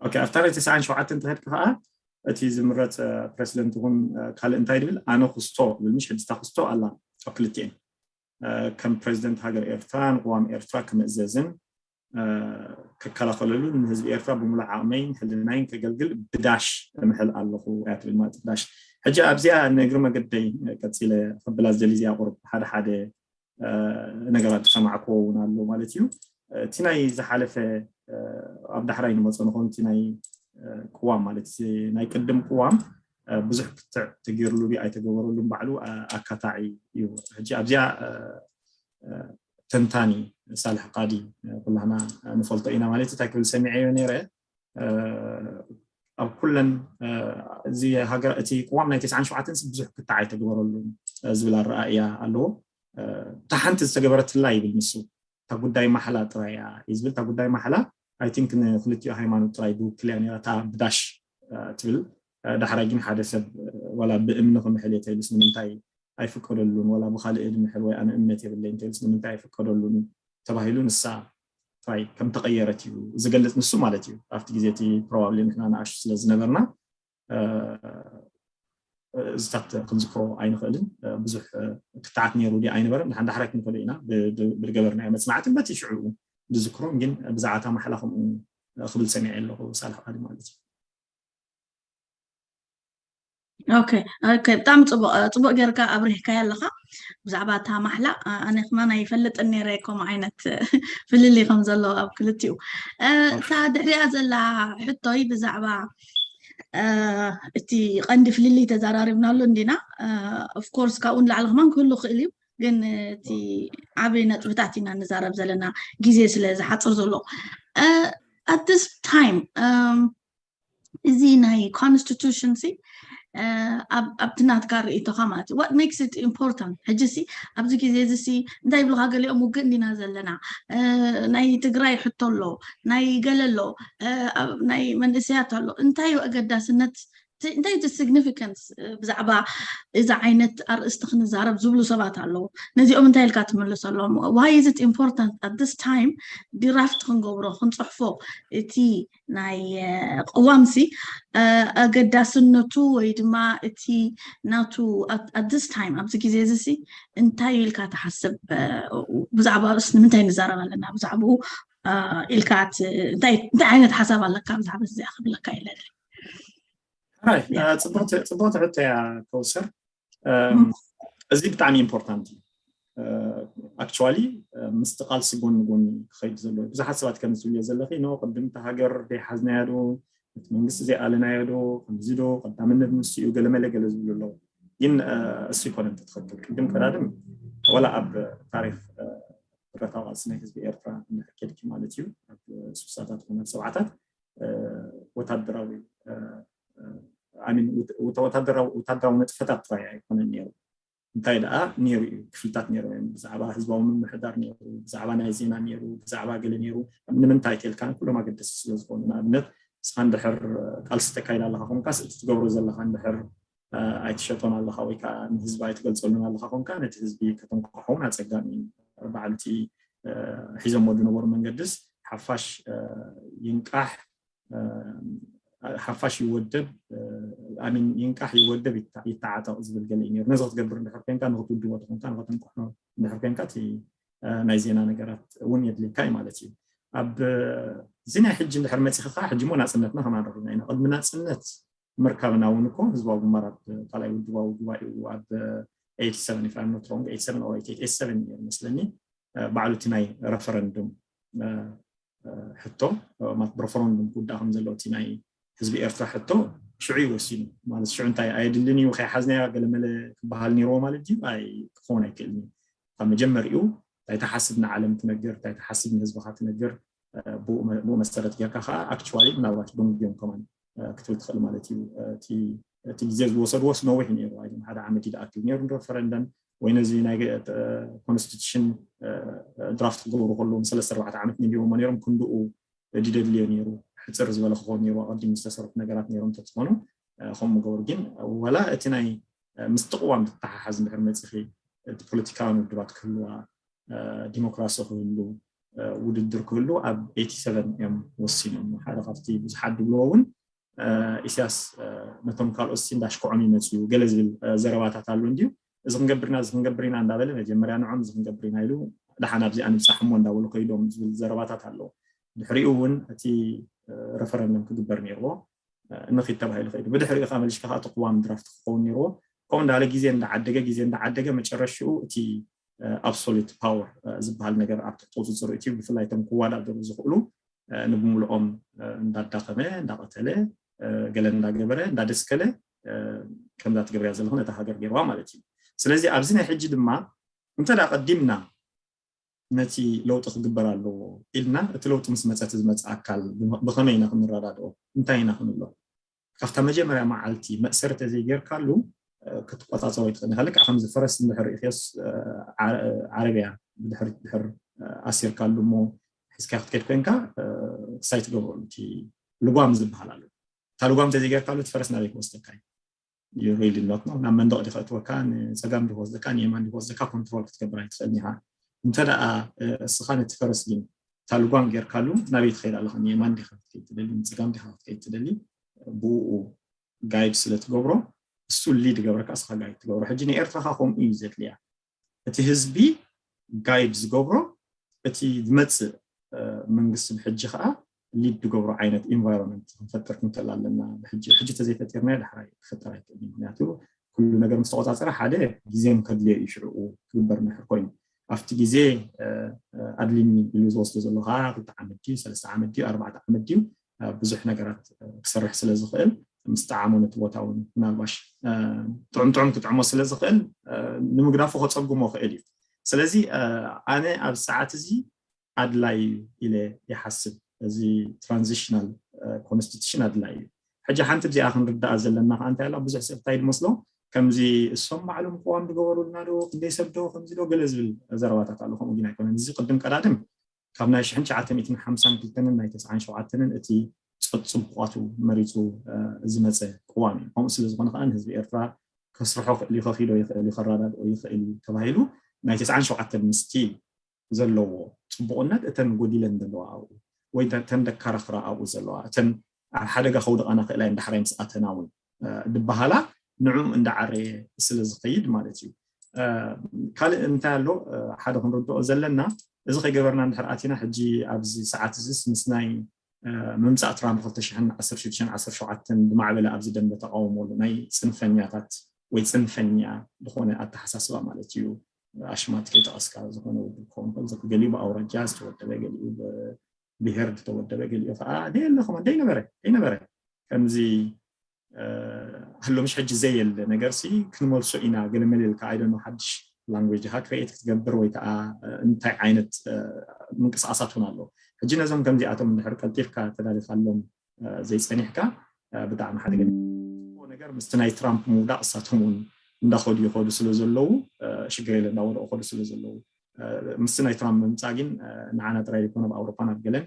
ኦኬ ኣብታ ናይ ተስዓን ሸውዓተን ተኸድካ ከዓ እቲ ዝምረፅ ፕሬዚደንት ይኹን ካልእ እንታይ ድብል ኣነ ክስቶ ብል ምሽ ሕድስታ ክስቶ ኣላ ኣብ ክልቲኤን ከም ፕሬዚደንት ሃገር ኤርትራ ንቅዋም ኤርትራ ክምእዘዝን ክከላኸለሉ ንህዝቢ ኤርትራ ብምሉእ ዓቕመይን ሕልናይን ከገልግል ብዳሽ እምሕል ኣለኹ እያ ትብል ማለት ብዳሽ ሕጂ ኣብዚኣ ንእግሪ መገደይ ቀፂለ ክብላ ዝደሊ እዚኣ ቁሩብ ሓደ ሓደ ነገራት ዝሰማዕክዎ እውን ኣሎ ማለት እዩ እቲ ናይ ዝሓለፈ ኣብ ዳሕራይ ንመፀ ንኾኑ እቲ ናይ ቅዋም ማለት ናይ ቅድም ቅዋም ብዙሕ ክትዕ ተገይርሉ ድዩ ኣይተገበረሉን ባዕሉ ኣካታዒ እዩ ሕጂ ኣብዚኣ ተንታኒ ሳልሕ ቃዲ ኩላህና ንፈልጦ ኢና ማለት እንታይ ክብል ሰሚዐዮ ነይረ ኣብ ኩለን እዚ ሃገር እቲ ቅዋም ናይ ተስዓን ሸውዓተን ብዙሕ ክትዕ ኣይተገበረሉን ዝብል ኣረኣእያ ኣለዎ እታ ሓንቲ ዝተገበረትላ ይብል ንሱ እታ ጉዳይ ማሕላ ጥራይ እያ እዩ ዝብል እታ ጉዳይ ማሕላ ኣይ ቲንክ ንክልቲኡ ሃይማኖት ጥራይ ዝውክል እያ ነራ እታ ብዳሽ ትብል ዳሕራይ ግን ሓደ ሰብ ዋላ ብእምኒ ክምሕል እየ ተይሉስ ንምንታይ ኣይፍቀደሉን ዋላ ብካልእ ንምሕል ወይ ኣነ እምነት የብለይ እንተይሉስ ንምንታይ ኣይፍቀደሉን ተባሂሉ ንሳ ጥራይ ከም ተቀየረት እዩ ዝገልፅ ንሱ ማለት እዩ ኣብቲ ግዜ እቲ ፕሮባብሊ ንሕና ንኣሹ ስለ ዝነበርና እዚታት ክንዝክሮ ኣይንኽእልን ብዙሕ ክትዓት ነይሩ ድዩ ኣይነበረን ንሓን ዳሕራይ ክንክእሉ ኢና ብዝገበርናዮ መፅናዕትን በቲ ሽዑ ዝዝክሮን ግን ብዛዕባ እታ ማሕላ ከምኡ ክብል ሰሚዐ ኣለኹ ሳልሕ ቃዲ ማለት እዩ ኦኬ ኦኬ ብጣዕሚ ፅቡቅ እ፣ ፅቡቅ ጌርካ ኣብሪህካዮ ኣለካ። ብዛዕባ እታ ማሕላ እ፣ ኣነ ከማን ኣይፈልጥን ነይረ ከምኡ ዓይነት ፍልልይ ከም ዘሎ ኣብ ክልቲኡ እ፣ እታ ድሕሪኣ ዘላ ሕቶይ ብዛዕባ እ፣ እቲ ቀንዲ ፍልልይ ተዘራሪብናሉ እንዲና። ኦፍኮርስ ካብኡ ንላዕሊ ከማን ክህሉ ክእል እዩ፣ ግን እቲ ዓበይ ነጥብታት ኢና ንዛረብ ዘለና ግዜ ስለ ዝሓፅር ዘሎ። At this time እዚ ናይ constitution ሲ ኣብቲ ናትካ ርእይቶኻ ማለት እዩ what makes it important? ሕጂ ሲ ኣብዚ ግዜ እዚ ሲ እንታይ ይብሉካ ገሊኦም ውግእ እንዲና ዘለና፣ ናይ ትግራይ ሕቶ ኣሎ፣ ናይ ገለ ኣሎ፣ ናይ መንእሰያት ኣሎ። እንታይ እዩ ኣገዳስነት እንታይ እቲ ሲግኒፊካንስ ብዛዕባ እዚ ዓይነት ኣርእስቲ ክንዛረብ ዝብሉ ሰባት ኣለዉ። ነዚኦም እንታይ ኢልካ ትምልሰሎም? Why is it important at this time ድራፍት ክንገብሮ ክንፅሕፎ እቲ ናይ ቅዋምሲ ኣገዳስነቱ ወይ ድማ እቲ ናቱ ኣትስ ታይም ኣብዚ ግዜ እዚ ሲ እንታይ ኢልካ ትሓስብ? ብዛዕባ ስ ንምንታይ ንዛረብ ኣለና ብዛዕባኡ ኢልካ እንታይ ዓይነት ሓሳብ ኣለካ ብዛዕባ እዚኣ ክብለካ ኢለ ፅቡቅ ትሕቶ እያ ከውሰር። እዚ ብጣዕሚ ኢምፖርታንት እዩ። ኣክቹዋሊ ምስቲ ቃልሲ ጎኒ ጎኒ ክኸይድ ዘሎ ብዙሓት ሰባት ከም ዝብልዮ ዘለኺ ኖ ቅድም እቲ ሃገር ዘይሓዝናዮ ዶ እቲ መንግስቲ ዘይኣለናዮ ዶ ከምዚ ዶ ቀዳምነት ንሱ እዩ ገለመለ ገለ ዝብሉ ኣለዉ። ግን እሱ ይኮነ ትኽክል ቅድም ቀዳድም ወላ ኣብ ታሪክ ብረታዊ ቃልሲ ናይ ህዝቢ ኤርትራ እንድሕር ኬድኪ ማለት እዩ ኣብ ስሳታት ኮነ ሰብዓታት ወታደራዊ ወታደራዊ ንጥፈታት ጥራይ ኣይኮነን ነይሩ። እንታይ ደኣ ነይሩ እዩ ክፍልታት ነይሩ እዮም ብዛዕባ ህዝባዊ ምምሕዳር ነይሩ፣ ብዛዕባ ናይ ዜና ነይሩ፣ ብዛዕባ ገለ ነይሩ። ንምንታይ ተልካ ኩሎም ኣገደስቲ ስለ ዝኾኑ ንኣብነት ንስኻ እንድሕር ቃልሲ ተካይድ ኣለካ ኮንካስ እቲ ትገብሮ ዘለካ እንድሕር ኣይትሸጦን ኣለካ ወይ ከዓ ንህዝቢ ኣይትገልፀሉን ኣለካ ኮንካ ነቲ ህዝቢ ከተንኳሖውን ኣፀጋሚ እዩ። በዓልቲ ሒዞሞ ዝነበሩ መንገድስ ሓፋሽ ይንቃሕ ሓፋሽ ይወደብ ኣሚን ይንቃሕ ይወደብ ይተዓጠቕ ዝብል ገለ እዩ ነዚ ክትገብር እንድሕር ኮንካ ንክትውድቦ ተኮንካ ንክትንቅሖ እንድሕር ኮንካ ናይ ዜና ነገራት እውን የድልካ እዩ ማለት እዩ። ኣብ እዚ ናይ ሕጂ እንድሕር መፂኺ ከዓ ሕጂ ሞ ናፅነትና ከማን ረኺብና ኢና። ቅድሚ ናፅነት ምርካብና እውን እኮ ህዝባዊ ግንባር ኣብ ካልኣይ ውድባዊ ጉባኤኡ ኣብ ኤይቲ ሰቨን if I'm not wrong ኤይቲ ሰቨን or ኤይቲ ኤይት ኤይቲ ሰቨን እዩ መስለኒ ባዕሉ እቲ ናይ ረፈረንዱም ሕቶ ማለት ብረፈረንዱም ክውዳእ ከም ዘለዎ እቲ ናይ ህዝቢ ኤርትራ ሕቶ ሽዑ እዩ ወሲኑ ማለት ሽዑ እንታይ ኣየድልን እዩ ከይሓዝናያ ገለመለ ክበሃል ነይርዎ ማለት ድዩ? ኣይ ክኸውን ኣይክእልን እዩ። ካብ መጀመሪኡ እንታይ ትሓስብ ንዓለም ትነግር እንታይ ትሓስብ ንህዝብኻ ትነግር ብኡ መሰረት ጌርካ ከዓ ኣክቹዋሊ ምናልባት ደንጉዮም ከማን ክትብል ትኽእል ማለት እዩ። እቲ ግዜ ዝወሰድዎስ ነዊሕ ነይሩ ኣይም ሓደ ዓመት እዩ ዝኣክል ነይሩ ንረፈረንደም ወይ ነዚ ናይ ኮንስቲቱሽን ድራፍት ክገብሩ ከለዉ ንሰለስተ ኣርባዕተ ዓመት ነቢቦሞ ነይሮም ክንድኡ ድደድልዮ ነይሩ ሕፅር ዝበለ ክኸውን ነይሩ ኣቐዲሙ ዝተሰርሑ ነገራት ነይሮም ተትኾኑ ከምኡ ገበሩ ግን ወላ እቲ ናይ ምስቲ ቅዋም ዝተሓሓዝ እንድሕር መፅኺ እቲ ፖለቲካውያን ውድባት ክህልዋ ዲሞክራሲ ክህሉ ውድድር ክህሉ ኣብ ኤይቲ ሰቨን እዮም ወሲኖም ሓደ ካብቲ ብዙሓት ድብልዎ እውን ኢሳያስ ነቶም ካልኦት ሲ እንዳሽክዖም ይመፅኡ ገለ ዝብል ዘረባታት ኣሎ እንድዩ እዚ ክንገብርና እዚ ክንገብር ኢና እንዳበለ መጀመርያ ንዖም እዚ ክንገብር ኢና ኢሉ ደሓን ኣብዚኣ ንብፃሕ እሞ እንዳበሉ ከይዶም ዝብል ዘረባታት ኣለዉ ድሕሪኡ እውን እቲ ረፈረንደም ክግበር ነይርዎ ንኺድ ተባሂሉ ከይዱ ብድሕሪኡ ከዓ መሊሽካ ከዓ እቲ ቅዋም ድራፍት ክኸውን ነይርዎ ከምኡ እንዳለ ግዜ እንዳዓደገ ግዜ እንዳዓደገ መጨረሽኡ እቲ ኣብሶሉት ፓወር ዝበሃል ነገር ኣብ ትሕቲ ቁፅፅር እቲ ብፍላይ እቶም ክወዳደሩ ዝኽእሉ ንብምልኦም እንዳዳኸመ እንዳቐተለ ገለ እንዳገበረ እንዳደስከለ ከምዛ ትገብርያ ዘለኹ ነታ ሃገር ገይርዋ ማለት እዩ። ስለዚ ኣብዚ ናይ ሕጂ ድማ እንተ ደኣ ቀዲምና ነቲ ለውጢ ክግበር ኣለዎ ኢልና እቲ ለውጢ ምስ መፀ እቲ ዝመፅእ ኣካል ብኸመይ ኢና ክንረዳድኦ እንታይ ኢና ክንብሎ ካብታ መጀመርያ መዓልቲ መእሰሪ ተዘይጌርካሉ ክትቆፃፀሮ ይትኽእል ኢኻ። ልክዕ ከምዚ ፈረስ እንድሕር ርእኽዮስ ዓረብያ ብድሕሪት ድሕር ኣሲርካሉ እሞ ሒዝካ ክትከድ ኮይንካ ክሳይ ትገብረሉ እቲ ልጓም ዝበሃል ኣሎ። እታ ልጓም ተዘይጌርካሉ እቲ ፈረስ ናበይ ክወስደካ እዩ? ሪሊ ኖት ነው ናብ መንደቕ ዲኸ እትወካ ንፀጋም ዲኸ ወስደካ ንየማን ዲኸ ወስደካ ኮንትሮል ክትገብር ኣይትኽእልን ኢኻ። እንተ ደኣ እስኻ ነቲ ፈረስ ግን እታ ልጓም ጌርካሉ ናበይ ትኸይድ ኣለኻ ንየማን ዲኻ ክትከይድ ትደሊ ንፀጋም ዲኻ ክትከይድ ትደሊ ብኡ ጋይድ ስለ ትገብሮ እሱ ሊድ ገብረካ እስኻ ጋይድ ትገብሮ ሕጂ ንኤርትራ ካ ከምኡ እዩ ዘድልያ እቲ ህዝቢ ጋይድ ዝገብሮ እቲ ዝመፅእ መንግስቲ ብሕጂ ከዓ ሊድ ዝገብሩ ዓይነት ኢንቫይሮንመንት ክንፈጥር ክንክእል ኣለና። ብሕጂ ሕጂ ተዘይፈጢርናዮ ዳሕራይ ክፍጠር ኣይክእልን። ምክንያቱ ኩሉ ነገር ምስ ተቆፃፀረ ሓደ ግዜ ከድልዮ እዩ ሽዕኡ ክግበር እንድሕር ኮይኑ ኣብቲ ግዜ ኣድሊኒ ኢሉ ዝወስዶ ዘሎ ከዓ ክልተ ዓመት ድዩ ሰለስተ ዓመት ድዩ ኣርባዕተ ዓመት ድዩ ብዙሕ ነገራት ክሰርሕ ስለ ዝኽእል ምስ ጠዓሞ ነቲ ቦታ እውን ምናልባሽ ጥዑም ጥዑም ክጥዕሞ ስለ ዝኽእል ንምግዳፉ ከፀጉሞ ክእል እዩ። ስለዚ ኣነ ኣብ ሰዓት እዚ ኣድላይ ኢለ ይሓስብ እዚ ትራንዚሽናል ኮንስቲቱሽን ኣድላይ እዩ። ሕጂ ሓንቲ ብዚኣ ክንርዳኣ ዘለና ከዓ እንታይ ኣላ ብዙሕ ሰብ እንታይ ዝመስሎ ከምዚ እሶም ባዕሎም ቅዋም ዝገበሩልና ዶ ክንደይ ሰብ ዶ ከምዚ ዶ ገለ ዝብል ዘረባታት ኣሎ። ከምኡ ግን ኣይኮነን። እዚ ቅድም ቀዳድም ካብ ናይ ሽሕን ትሽዓተ ሚእትን ሓምሳን ክልተንን ናይ ተስዓን ሸውዓተንን እቲ ጸብጽቡቓቱ መሪጹ ዝመጸ ቅዋም እዩ። ከምኡ ስለ ዝኾነ ከዓ ንህዝቢ ኤርትራ ከስርሖ ክእል እዩ፣ ከኺዶ ይኽእል እዩ፣ ከረዳድኦ ይኽእል እዩ ተባሂሉ ናይ ተስዓን ሸውዓተን ምስቲ ዘለዎ ጽቡቕነት እተን ጎዲለን ዘለዋ ኣብኡ ወይ ተን ደካራኽራ ኣብኡ ዘለዋ እተን ኣብ ሓደጋ ከውድቓና ክእላ እየን ዳሕራይ ምስ ኣተና እውን ዝበሃላ ንዕኡ እንዳዓረየ ስለ ዝኸይድ ማለት እዩ። ካልእ እንታይ ኣሎ ሓደ ክንርድኦ ዘለና እዚ ከይገበርና እንድሕር ኣቲና ሕጂ ኣብዚ ሰዓት እዚስ ምስ ናይ ምምፃእ ትራምፕ ክልተ ሽሕን ዓሰርተ ሽዱሽተን ዓሰርተ ሸውዓተን ዝማዕበለ ኣብዚ ደንበ ተቃውሞ ናይ ፅንፈኛታት ወይ ፅንፈኛ ዝኾነ ኣተሓሳስባ ማለት እዩ። ኣሽማት ከይጠቐስካ ዝኾነ ውድብ ክኸውን ከሎ ገሊኡ ብኣውራጃ ዝተወደበ ገሊኡ ብሄር ዝተወደበ ገሊኡ ከዓ ደየለ ከማ ደይነበረ ደይነበረ ከምዚ ኣሎ ምሽ ሕጂ ዘየለ ነገር ሲ ክንመልሶ ኢና ገለመለ ኢልካ ኣይደኖ ሓድሽ ላንጉጅ ዲካ ክሬት ክትገብር ወይ ከዓ እንታይ ዓይነት ምንቅስቃሳት እውን ኣሎ። ሕጂ ነዞም ከምዚኣቶም እንድሕር ቀልጢፍካ ተዳሊኻሎም ዘይፀኒሕካ ብጣዕሚ ሓደገ ነገር ምስቲ ናይ ትራምፕ ምውዳቅ እሳቶም እውን እንዳኸዱ ይኸዱ ስለ ዘለዉ ሽግር የለ እንዳወደቁ ከዱ ስለ ዘለዉ ምስቲ ናይ ትራምፕ ምምፃእ ግን ንዓና ጥራይ ዘይኮነ ኣብ ኣውሮፓን ኣብ ገለን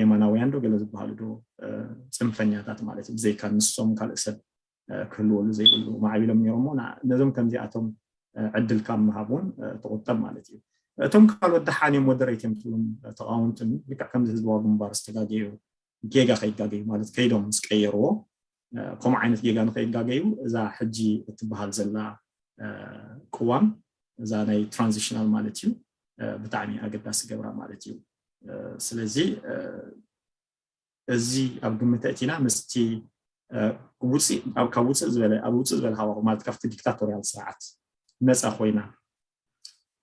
የማናውያን ዶ ገለ ዝበሃሉ ዶ ፅንፈኛታት ማለት እዩ ብዘይካ ንሶም ካልእ ሰብ ክህልወሉ ዘይብሉ ማዕቢሎም ነይሮሞ ነዞም ከምዚኣቶም ዕድል ካብ ምሃብ እውን ትቁጠብ ማለት እዩ። እቶም ካልኦት ደሓን እዮም ሞደሬት እዮም ትብሎም ተቃወምትን ልክዕ ከምዚ ህዝባዊ ግንባር ዝተጋገዩ ጌጋ ከይጋገዩ ማለት ከይዶም ምስ ቀየርዎ ከምኡ ዓይነት ጌጋ ንከይጋገዩ እዛ ሕጂ እትበሃል ዘላ ቅዋም እዛ ናይ ትራንዚሽናል ማለት እዩ ብጣዕሚ ኣገዳሲ ገብራ ማለት እዩ። ስለዚ እዚ ኣብ ግምት እቲና ምስቲ ውፅእ ካብ ውፅእ ዝበለ ኣብ ውፅእ ዝበለ ሃዋሁ ማለት ካብቲ ዲክታቶሪያል ስርዓት ነፃ ኮይና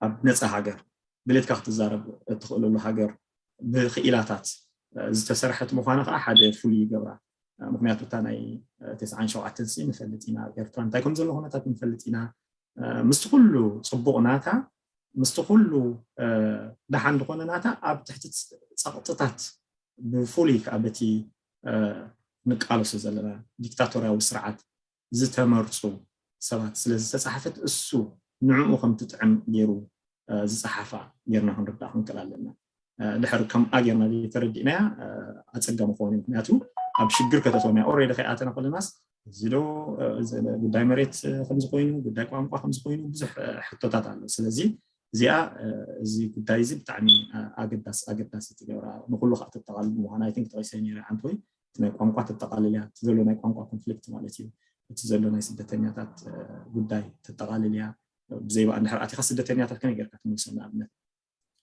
ኣብ ነፃ ሃገር ድሌትካ ክትዛረብ እትኽእለሉ ሃገር ብክኢላታት ዝተሰርሐት ምዃና ከዓ ሓደ ፍሉይ ይገብራ። ምክንያቱ እታ ናይ ተስዓን ሸውዓተን ሲ ንፈልጥ ኢና ኣብ ኤርትራ እንታይ ከም ዘሎ ኩነታት ንፈልጥ ኢና ምስቲ ኩሉ ፅቡቕ ናታ ምስቲ ኩሉ ደሓን ዝኾነ ናታ ኣብ ትሕቲ ፀቕጥታት ብፍሉይ ከዓ በቲ ንቃለሶ ዘለና ዲክታቶርያዊ ስርዓት ዝተመርፁ ሰባት ስለ ዝተፃሕፈት እሱ ንዕኡ ከም ትጥዕም ገይሩ ዝፀሓፋ ጌርና ክንርዳእ ክንክእል ኣለና። ድሕር ከምኣ ጌርና ዘይተረዲእናያ ኣፀጋሚ ክኾን እዩ። ምክንያቱ ኣብ ሽግር ከተትወና ኦሬዲ ከይኣተና ከለናስ እዚ ዶ ጉዳይ መሬት ከምዚ ኮይኑ ጉዳይ ቋንቋ ከምዚ ኮይኑ ብዙሕ ሕቶታት ኣሎ። ስለዚ እዚኣ እዚ ጉዳይ እዚ ብጣዕሚ ኣገዳሲ ኣገዳሲ ትገብራ ንኩሉ ከዓ ተጠቃልል ምኳን ኣይ ቲንክ ተቂሰ ነረ ሓንቲ ወይ ናይ ቋንቋ ተጠቃልል እያ ዘሎ ናይ ቋንቋ ኮንፍሊክት ማለት እዩ። እቲ ዘሎ ናይ ስደተኛታት ጉዳይ ተጠቃልል እያ። ብዘይባ እንድሕር ኣቲካ ስደተኛታት ከነ ጌርካ ትምልሶ ንኣብነት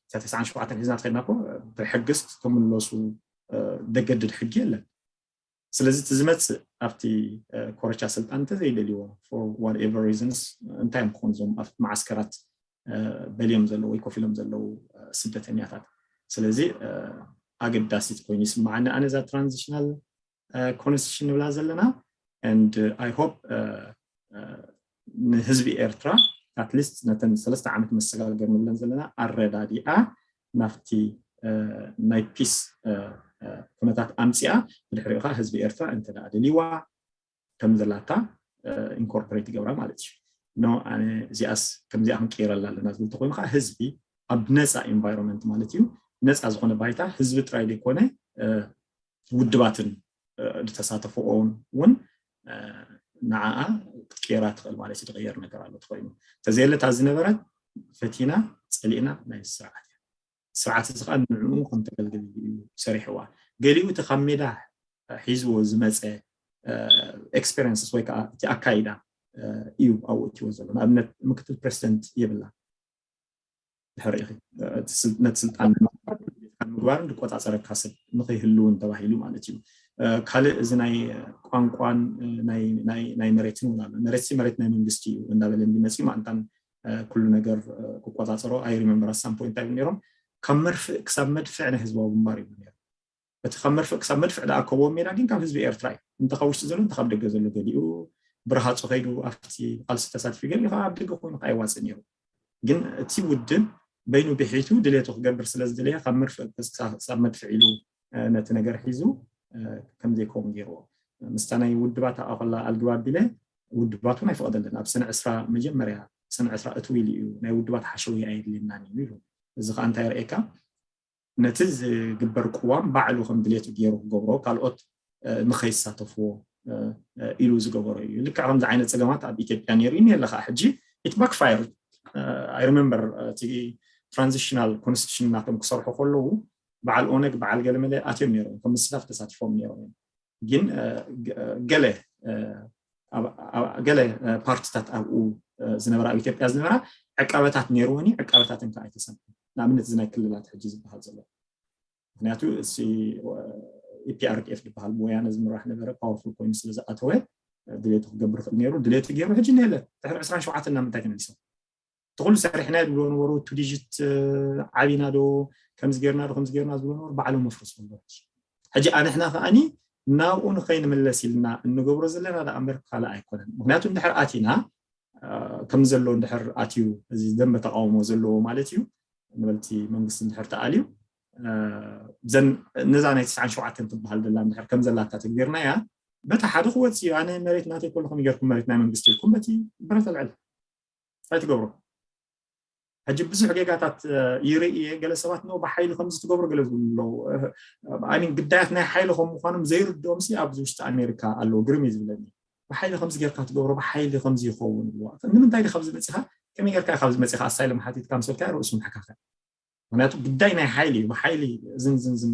እታ ተስዓን ሸውዓተን ሒዝና ትኸድና እኮ ብሕግስ ተምለሱ ደገድድ ሕጊ የለን። ስለዚ እቲ ዝመፅእ ኣብቲ ኮረቻ ስልጣን እንተዘይደልዎ for whatever reasons እንታይ እዮም ክኾኑ እዞም ኣብ መዓስከራት በልዮም ዘለዉ ወይ ኮፍ ኢሎም ዘለዉ ስደተኛታት። ስለዚ ኣገዳሲት ኮይኑ ይስምዓኒ ኣነ እዛ ትራንዚሽናል ኮንስቲቱሽን ንብላ ዘለና and I hope ንህዝቢ ኤርትራ ኣትሊስት ነተን ሰለስተ ዓመት መሰጋገር ንብለን ዘለና ኣረዳዲኣ ናብቲ ናይ ፒስ ኩነታት ኣምፅኣ ብድሕሪኡ ከዓ ህዝቢ ኤርትራ እንተ ደኣ ደልይዋ ከም ዘላታ ኢንኮርፖሬት ይገብራ ማለት እዩ። ኖ ኣነ እዚኣስ ከምዚኣ ክንቀይረላ ኣለና ዝብል ተኮይኑ ከዓ ህዝቢ ኣብ ነፃ ኢንቫይሮንመንት ማለት እዩ ነፃ ዝኾነ ባይታ ህዝቢ ጥራይ ዘይኮነ ውድባትን ዝተሳተፈኦን እውን ንዓኣ ክትቀየራ ትኽእል ማለት እዩ። ትቐየር ነገር ኣሎ ተኮይኑ ተዘየለታ ዝነበረት ፈቲና ፀሊእና ናይ ስርዓት እያ። ስርዓት እዚ ከዓ ንዕኡ ከም ተገልግል እዩ ሰሪሕዋ። ገሊኡ እቲ ካብ ሜዳ ሒዝዎ ዝመፀ ኤክስፔሪንስስ ወይ ከዓ እቲ ኣካይዳ እዩ ኣብኡ እትዎ ዘሎ። ንኣብነት ምክትል ፕሬዚደንት የብላ ድሕር ኢኺ ነቲ ስልጣን ንምግባርን ዝቆፃፀረካ ሰብ ንኸይህልውን ተባሂሉ ማለት እዩ። ካልእ እዚ ናይ ቋንቋን ናይ መሬትን እውን ኣሎ። መሬት መሬት ናይ መንግስቲ እዩ እንዳበለ እንዲመፅእ ማእንታን ኩሉ ነገር ክቆፃፀሮ ኣይሪመምበር ኣሳም ፖይንት ኣይብሉ ነይሮም። ካብ መርፍእ ክሳብ መድፍዕ ናይ ህዝባዊ ግንባር ይብሉ ነይሮም። እቲ ካብ መርፍእ ክሳብ መድፍዕ ዝኣከብዎ ሜዳ ግን ካብ ህዝቢ ኤርትራ እዩ። እንተ ካብ ውሽጢ ዘሎ እንተ ካብ ደገ ዘሎ ገሊኡ ብረሃፁ ከይዱ ኣብቲ ቃልሲ ተሳቲፉ ገሊኡ ከዓ ኣብ ደገ ኮይኑ ከዓ ይዋፅእ ነይሩ። ግን እቲ ውድብ በይኑ ብሒቱ ድሌቱ ክገብር ስለ ዝደለየ ካብ መርፍእ ክሳብ መድፍዕ ኢሉ ነቲ ነገር ሒዙ ከም ዘይከውን ገይርዎ። ምስታ ናይ ውድባት ኣኸላ ኣልግባብ ቢለ ውድባት እውን ኣይፈቐደልን። ኣብ ሰነ ዕስራ መጀመርያ ሰነ ዕስራ እትው ኢሉ እዩ ናይ ውድባት ሓሸውየ ኣየድልየናን እዩ ኢሉ። እዚ ከዓ እንታይ የርእየካ? ነቲ ዝግበር ቅዋም ባዕሉ ከም ድሌቱ ገይሩ ክገብሮ ካልኦት ንኸይሳተፍዎ ኢሉ ዝገበሮ እዩ። ልክዕ ከምዚ ዓይነት ፀገማት ኣብ ኢትዮጵያ ነይሩ እዩ። የለ ከዓ ሕጂ it backfired። I remember እቲ transitional constitution ናቶም ክሰርሑ ከለዉ በዓል ኦነግ በዓል ገለመለ ኣትዮም ነይሮም፣ ከም ምስታፍ ተሳቲፎም ነይሮም እዮም። ግን ገለ ገለ ፓርቲታት ኣብኡ ዝነበራ ኣብ ኢትዮጵያ ዝነበራ ዕቃበታት ነይርወን እዩ። ዕቃበታትን ከዓ ኣይተሰምዑ። ንኣብነት እዚ ናይ ክልላት ሕጂ ዝበሃል ዘሎ ምክንያቱ እዚ ኢፒኣርዲኤፍ ዝበሃል ብወያነ ዝምራሕ ነበረ ፓወርፉል ኮይኑ ስለ ዝኣተወ ድሌቱ ክገብር ክእል ነይሩ። ድሌቱ ገይሩ ሕጂ ነለ ድሕሪ ዕስራን ሸውዓተን ናብ ምንታይ ተመሊሶም? እቲ ኩሉ ሰሪሕና ዝብልዎ ነበሩ ቱ ዲጂት ዓቢና ዶ ከምዚ ጌርና ዶ ከምዚ ጌርና ዝብልዎ ነበሩ ባዕሎም መፍረስ ነበሩ። ሕጂ ኣንሕና ከኣኒ ናብኡ ንኸይንምለስ ኢልና እንገብሮ ዘለና ደኣ እምበር ካልእ ኣይኮነን። ምክንያቱ እንድሕር ኣቲና ከም ዘሎ እንድሕር ኣትዩ እዚ ደንበ ተቃውሞ ዘለዎ ማለት እዩ ንበልቲ መንግስቲ እንድሕር ተኣልዩ ነዛ ናይ ትስዓን ሸውዓተን ትበሃል ዘላ እንድሕር ከም ዘላታ ተግቢርናያ በታ ሓደ ክወፅ እዩ። ኣነ መሬት ናተይ ከለኹም ይገርኩም መሬት ናይ መንግስቲ ኢልኩም በቲ ብረት ኣልዕል እንታይ ትገብሮ? ሕጂ ብዙሕ ጌጋታት ይርኢ እየ። ገለ ሰባት ነው ብሓይሊ ከምዚ ትገብሩ ገለ ዝብሉ ኣለዉ። ሚን ግዳያት ናይ ሓይሊ ከም ምኳኖም ዘይርድኦም ሲ ኣብዚ ውሽጢ ኣሜሪካ ኣለዉ። ግርም እዩ ዝብለኒ። ብሓይሊ ከምዚ ጌርካ ትገብሮ ብሓይሊ ከምዚ ይኸውን ይብልዋ። ንምንታይ ዲ ካብዚ መፂኻ ከመይ ጌርካ ካብዚ መፂኻ ኣሳይለም ሓቲትካ ምስ በልካ ርእሱ ምሕካኸ። ምክንያቱ ግዳይ ናይ ሓይሊ እዩ። ብሓይሊ ዝን ዝን ዝን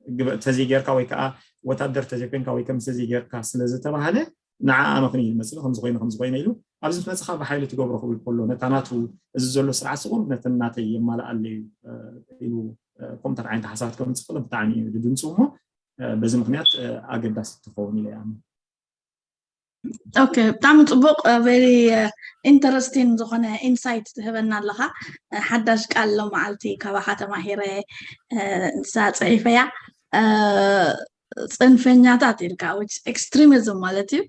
ግበእ ተዘይጌርካ ወይ ከዓ ወታደር ተዘይኮንካ ወይ ከም ተዘይጌርካ ስለ ዝተባሃለ ንዓ ኣመኽንዩ ይመፅእ ከምዚ ኮይኑ ከምዚ ኮይነ ኢሉ ኣብዚ ምስ መፅኻ ብሓይሊ ትገብሮ ክብል ከሎ ነታ ናቱ እዚ ዘሎ ስርዓት ስቁር ነተን ናተይ የማልኣለይ ኢሉ ከምታት ዓይነት ሓሳባት ከምፅእ ከሎ ብጣዕሚ እዩ ድምፁ እሞ በዚ ምክንያት ኣገዳሲ ትኸውን ኢለ ይኣምን። ኦኬ ብጣዕሚ ፅቡቅ very interesting ዝኾነ ኢንሳይት ትህበና ኣለኻ። ሓዳሽ ቃል ሎመዓልቲ ካባኻ ተማሂረ ንሳ ፅሒፈያ ፅንፈኛታት ኢልካ ኤክስትሪሚዝም ማለት እዩ።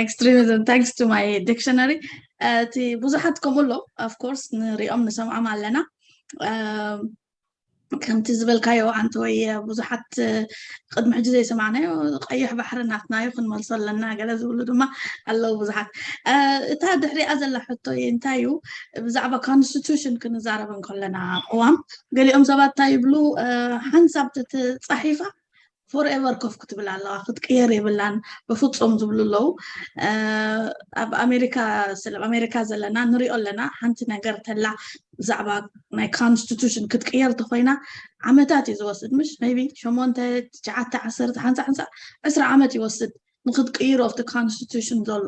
Extremism thanks to my dictionary። እቲ ብዙሓት ከምኡ ኣሎ of course ንሪኦም ንሰምዖም ኣለና። ከምቲ ዝበልካዮ ኣንተ ወይ ብዙሓት ቅድሚ ሕጂ ዘይሰማዕናዮ ቀይሕ ባሕሪ ናትና እዩ ክንመልሶ ኣለና ገለ ዝብሉ ድማ ኣለዉ ብዙሓት። እታ ድሕሪኣ ዘላ ሕቶ እንታይ እዩ ብዛዕባ constitution ክንዛረብ እንከለና ቅዋም ገሊኦም ሰባት እንታይ ይብሉ ሓንሳብ ተተፃሒፋ forever ኮፍ ክትብል ኣለዋ ክትቅየር የብላን ብፍፁም ዝብሉ ኣለዉ። ኣብ ኣሜሪካ ስለ ኣብ ኣሜሪካ ዘለና ንሪኦ ኣለና ሓንቲ ነገር ተላ ብዛዕባ ናይ constitution ክትቅየር ተኮይና ዓመታት እዩ ዝወስድ ምሽ maybe ሸሞንተ ትሽዓተ ዓሰርተ ሓንሳ ሓንሳ ዕስራ ዓመት ይወስድ ንክትቅይሮ ኣብቲ constitution ዘሎ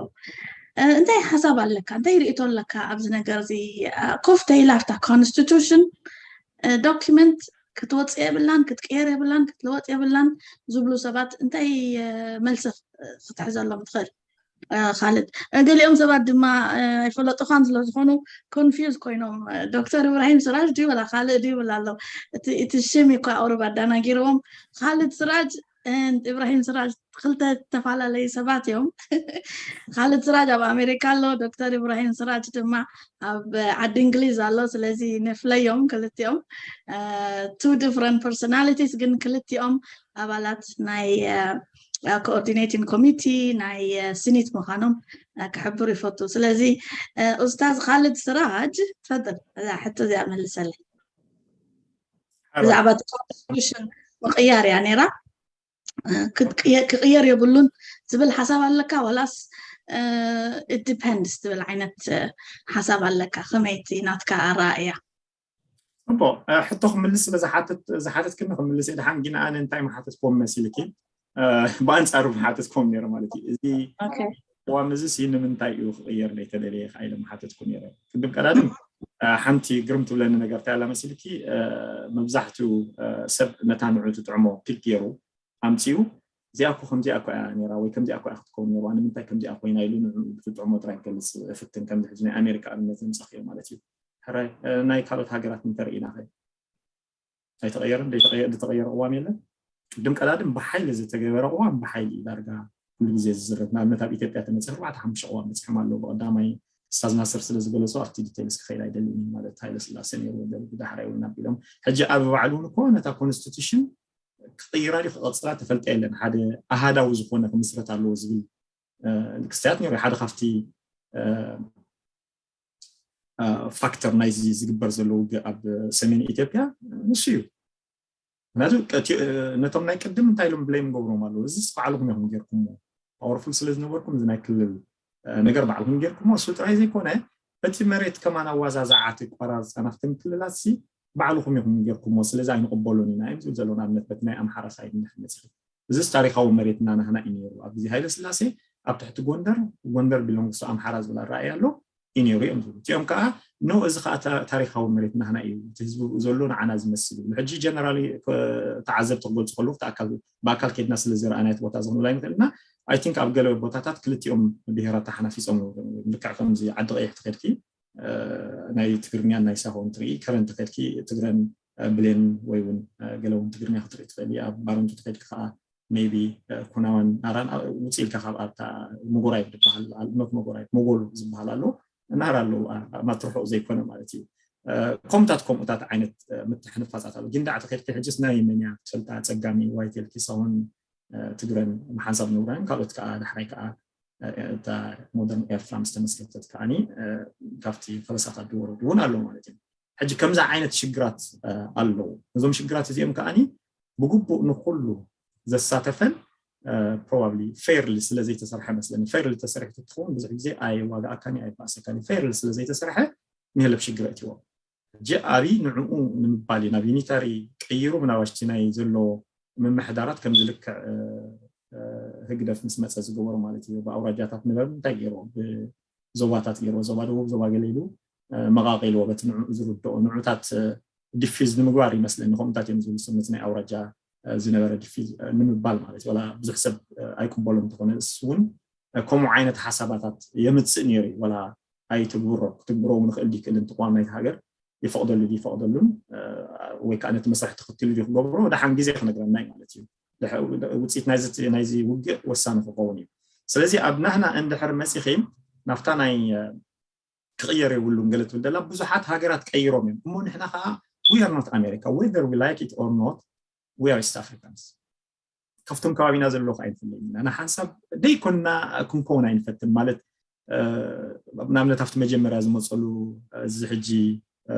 እንታይ ሓሳብ ኣለካ እንታይ ርእቶ ኣለካ ኣብዚ ነገር እዚ ኮፍ ተይላ ኣብታ constitution document ክትወፅእ የብላን ክትቅየር የብላን ክትለወጥ የብላን ዝብሉ ሰባት እንታይ መልሲ ክትሕዘሎም ትኽእል? ካልድ ገሊኦም ሰባት ድማ ኣይፈለጡኻን ስለዝኾኑ confuse ኮይኖም ዶክተር ኢብራሂም ስራጅ ድዩ ወላ ካልእ ድዩ ይብል ኣሎ። እቲ ሽም እኳ ቁሩብ ኣዳናጊርዎም። ካልድ ስራጅ ኢብራሂም ስራጅ ክልተ ዝተፈላለዩ ሰባት እዮም። ካልድ ስራጅ ኣብ ኣሜሪካ ኣሎ። ዶክተር ኢብራሂም ስራጅ ድማ ኣብ ዓዲ እንግሊዝ ኣሎ። ስለዚ ንፍለዮም ክልቲኦም two different personalities ግን ክልቲኦም ኣባላት ናይ coordinating committee ናይ ስኒት ምዃኖም ክሕብር ይፈቱ። ስለዚ ኡስታዝ ካልድ ስራጅ ትፈድል እዛ ሕቶ እዚኣ መልሰለይ። ብዛዕባ constitution ምቕያር እያ ነይራ። ክቕየር የብሉን ዝብል ሓሳብ ኣለካ ዋላስ it depends ትብል ዓይነት ሓሳብ ኣለካ? ከመይቲ ናትካ ኣረኣእያ? እቦ ሕቶ ክምልስ ስለ ዝሓተትክኒ ክምልስ እየ። ድሓን ግን ኣነ እንታይ ምሓተትክዎም መሲልኪ ብኣንፃሩ ምሓተትክዎም ነይረ ማለት እዩ። እዚ ቅዋም እዚ ሲ ንምንታይ እዩ ክቕየር ዘይተደለየ ከዓ ኢለ ምሓተትኩ ነይረ። ቅድም ቀዳድም ሓንቲ ግርም ትብለኒ ነገር እንታይ ኣላ መሲልኪ? መብዛሕትኡ ሰብ ነታ ንዑ ትጥዕሞ ፒክ ገይሩ ኣምፅኡ፣ እዚኣ እኮ ከምዚኣ እኮ እያ ነራ ወይ ከምዚኣ እኮ እያ ክትከውን ነርዋ፣ ንምንታይ ከምዚኣ ኮይና ኢሉ ንዑ ብትጥዕሞ ጥራይ ክገልፅ ፍትን። ከምዚ ሕጂ ናይ ኣሜሪካ ኣብነት ዘምፀኽዮ ማለት እዩ። ሕራይ ናይ ካልኦት ሃገራት እንተርኢና ኸ ኣይተቐየረን? ዝተቐየረ ቅዋም የለን። ቅድም ቀዳድም ብሓይሊ ዝተገበረ ቅዋም ብሓይሊ እዩ ዳርጋ ኩሉ ግዜ ዝዝረብ። ንኣብነት ኣብ ኢትዮጵያ ተመፅእ ኣርባዕተ ሓሙሽተ ቅዋም በፂሖም ኣለዉ። ብቐዳማይ ስታዝ ናስር ስለ ዝገለፆ ኣብቲ ዲቴልስ ክኸይድ ኣይደልን ማለት ሃይለ ስላሴ ነይሩ ወደብ ብዳሕራይ እውን ኣቢሎም ሕጂ ኣብ ባዕሉ እውን እኮ ነታ ኮንስቲቱሽን ክቕይራ ድዩ ክቐፅላ ተፈልጠ የለን። ሓደ ኣሃዳዊ ዝኾነ ክምስረት ኣለዎ ዝብል ክስተያት ነይሩ። ሓደ ካብቲ ፋክተር ናይዚ ዝግበር ዘሎ ውግእ ኣብ ሰሜን ኢትዮጵያ ንሱ እዩ። ምክንያቱ ነቶም ናይ ቅድም እንታይ ኢሎም ብለይም ገብሮም ኣለዉ። እዚ ባዕልኩም ኢኹም ጌርኩሞ፣ ፓወርፉል ስለ ዝነበርኩም እዚ ናይ ክልል ነገር ባዕልኩም ጌርኩሞ። እሱ ጥራይ ዘይኮነ በቲ መሬት ከማን ኣዋዛዛዓቲ ቆራርፃ ናፍተን ክልላት ሲ ባዕልኩም ኢኹም ጌርኩሞ፣ ስለዚ ኣይንቕበሎን ኢና እዮም ዝብል ዘሎ። ንኣብነት በቲ ናይ ኣምሓራ ሳይድ እንድሕር መፂኹ፣ እዚስ ታሪካዊ መሬትና ናህና እዩ ነይሩ። ኣብ ግዜ ሃይለ ስላሴ ኣብ ትሕቲ ጎንደር፣ ጎንደር ቢሎንግስ ኣምሓራ ዝብል ኣረኣእያ ኣሎ እዩ ነይሩ እዮም ዝብሉ። እቲኦም ከዓ ኖ፣ እዚ ከዓ ታሪካዊ መሬት ናህና እዩ፣ እቲ ህዝቢ ብኡ ዘሎ ንዓና ዝመስል ይብሉ። ሕጂ ጀነራሊ ተዓዘብቲ ክገልፁ ከለዉ ብኣካል ከይድና ስለ ዝረኣናዮ እቲ ቦታ እዚ ክንብል ኣይንኽእል ኢና። ኣይ ቲንክ ኣብ ገለ ቦታታት ክልቲኦም ብሄራት ተሓናፊፆም፣ ልክዕ ከምዚ ዓዲ ቀይሕ ተኸድኪ ናይ ትግርኛን ናይ ሳሆን ትርኢ፣ ከረን ተኸድኪ ትግረን ብሌን ወይ እውን ገለ እውን ትግርኛ ክትርኢ ትኽእል። ኣብ ባረንቱ ተኸድኪ ከዓ ሜይቢ ኩናዋን ናራን ውፅእ ኢልካ ካብ ኣብታ መጎራይብ ዝበሃል፣ ኖት መጎራይብ፣ መጎሉ ዝበሃል ኣሎ፣ ናራ ኣለዉ፣ ማትርሑቕ ዘይኮነ ማለት እዩ። ከምኡታት ከምኡታት ዓይነት ምትሕንፋፃት ኣሎ። ጊንዳዕ ተኸድኪ ሕጅስ ናይ መን እያ ክትፈልጣ? ፀጋሚ ዋይቴልኪ ሳሆን ትግረን ብሓንሳብ ንውራን ካልኦት ከዓ ዳሕራይ ከዓ እታ ሞደርን ኤርትራ ምስ ተመስረተት ከዓኒ ካብቲ ፈለሳታት ዝወረዱ እውን ኣለዉ ማለት እዩ። ሕጂ ከምዚ ዓይነት ሽግራት ኣለዉ። እዞም ሽግራት እዚኦም ከዓኒ ብግቡእ ንኩሉ ዘሳተፈን ፕሮባብሊ ፌርሊ ስለ ዘይተሰርሐ መስለኒ። ፌርሊ ተሰሪሑ ትኸውን ብዙሕ ግዜ ኣይዋጋኣካን ኣይባእሰካን። ፌርሊ ስለ ዘይተሰርሐ ንህለብ ሽግር እትዎም ሕጂ ኣብይ ንዕኡ ንምባል እዩ ናብ ዩኒታሪ ቀይሩ ምናባሽቲ ናይ ዘሎ ምምሕዳራት ከም ዝልክዕ ህግደፍ ምስ መፀ ዝገበሩ ማለት እዩ። ብኣውራጃታት ንበር እንታይ ገይርዎ? ብዞባታት ገይርዎ። ዞባ ደቡብ፣ ዞባ ገለ ኢሉ መቓቒልዎ በቲ ንዕኡ ዝርድኦ ንዑታት ዲፊዝ ንምግባር ይመስለኒ። ከምኡታት እዮም ዝብሉ ስምት ናይ ኣውራጃ ዝነበረ ዲፊዝ ንምባል ማለት እዩ። ዋላ ብዙሕ ሰብ ኣይቅበሎ እንተኾነ እሱ እውን ከምኡ ዓይነት ሓሳባታት የምፅእ ነይሩ እዩ። ዋላ ኣይትግብሮ ክትግብሮ እውን ክእል ይክእል እንትቋም ናይቲ ሃገር ይፈቕደሉ ድዩ ይፈቕደሉን ወይ ከዓ ነቲ መስርሕ ተኸቲሉ ድዩ ክገብሮ ደሓን ግዜ ክነግረና እዩ ማለት እዩ። ውፅኢት ናይዚ ውግእ ወሳኒ ክኸውን እዩ። ስለዚ ኣብ ናህና እንድሕር መፂኺ ናብታ ናይ ክቕየር የብሉን ገለ ትብል ደላ ብዙሓት ሃገራት ቀይሮም እዮም። እሞ ንሕና ከዓ we are not America, whether we like it or not, we are East Africans. ካብቶም ከባቢና ዘሎ ከዓ ይፍለይ ኢና ንሓንሳብ ደይኮንና ክንከውን ኣይንፈትን ማለት ንኣብነት ኣብቲ መጀመርያ ዝመፀሉ እዚ ሕጂ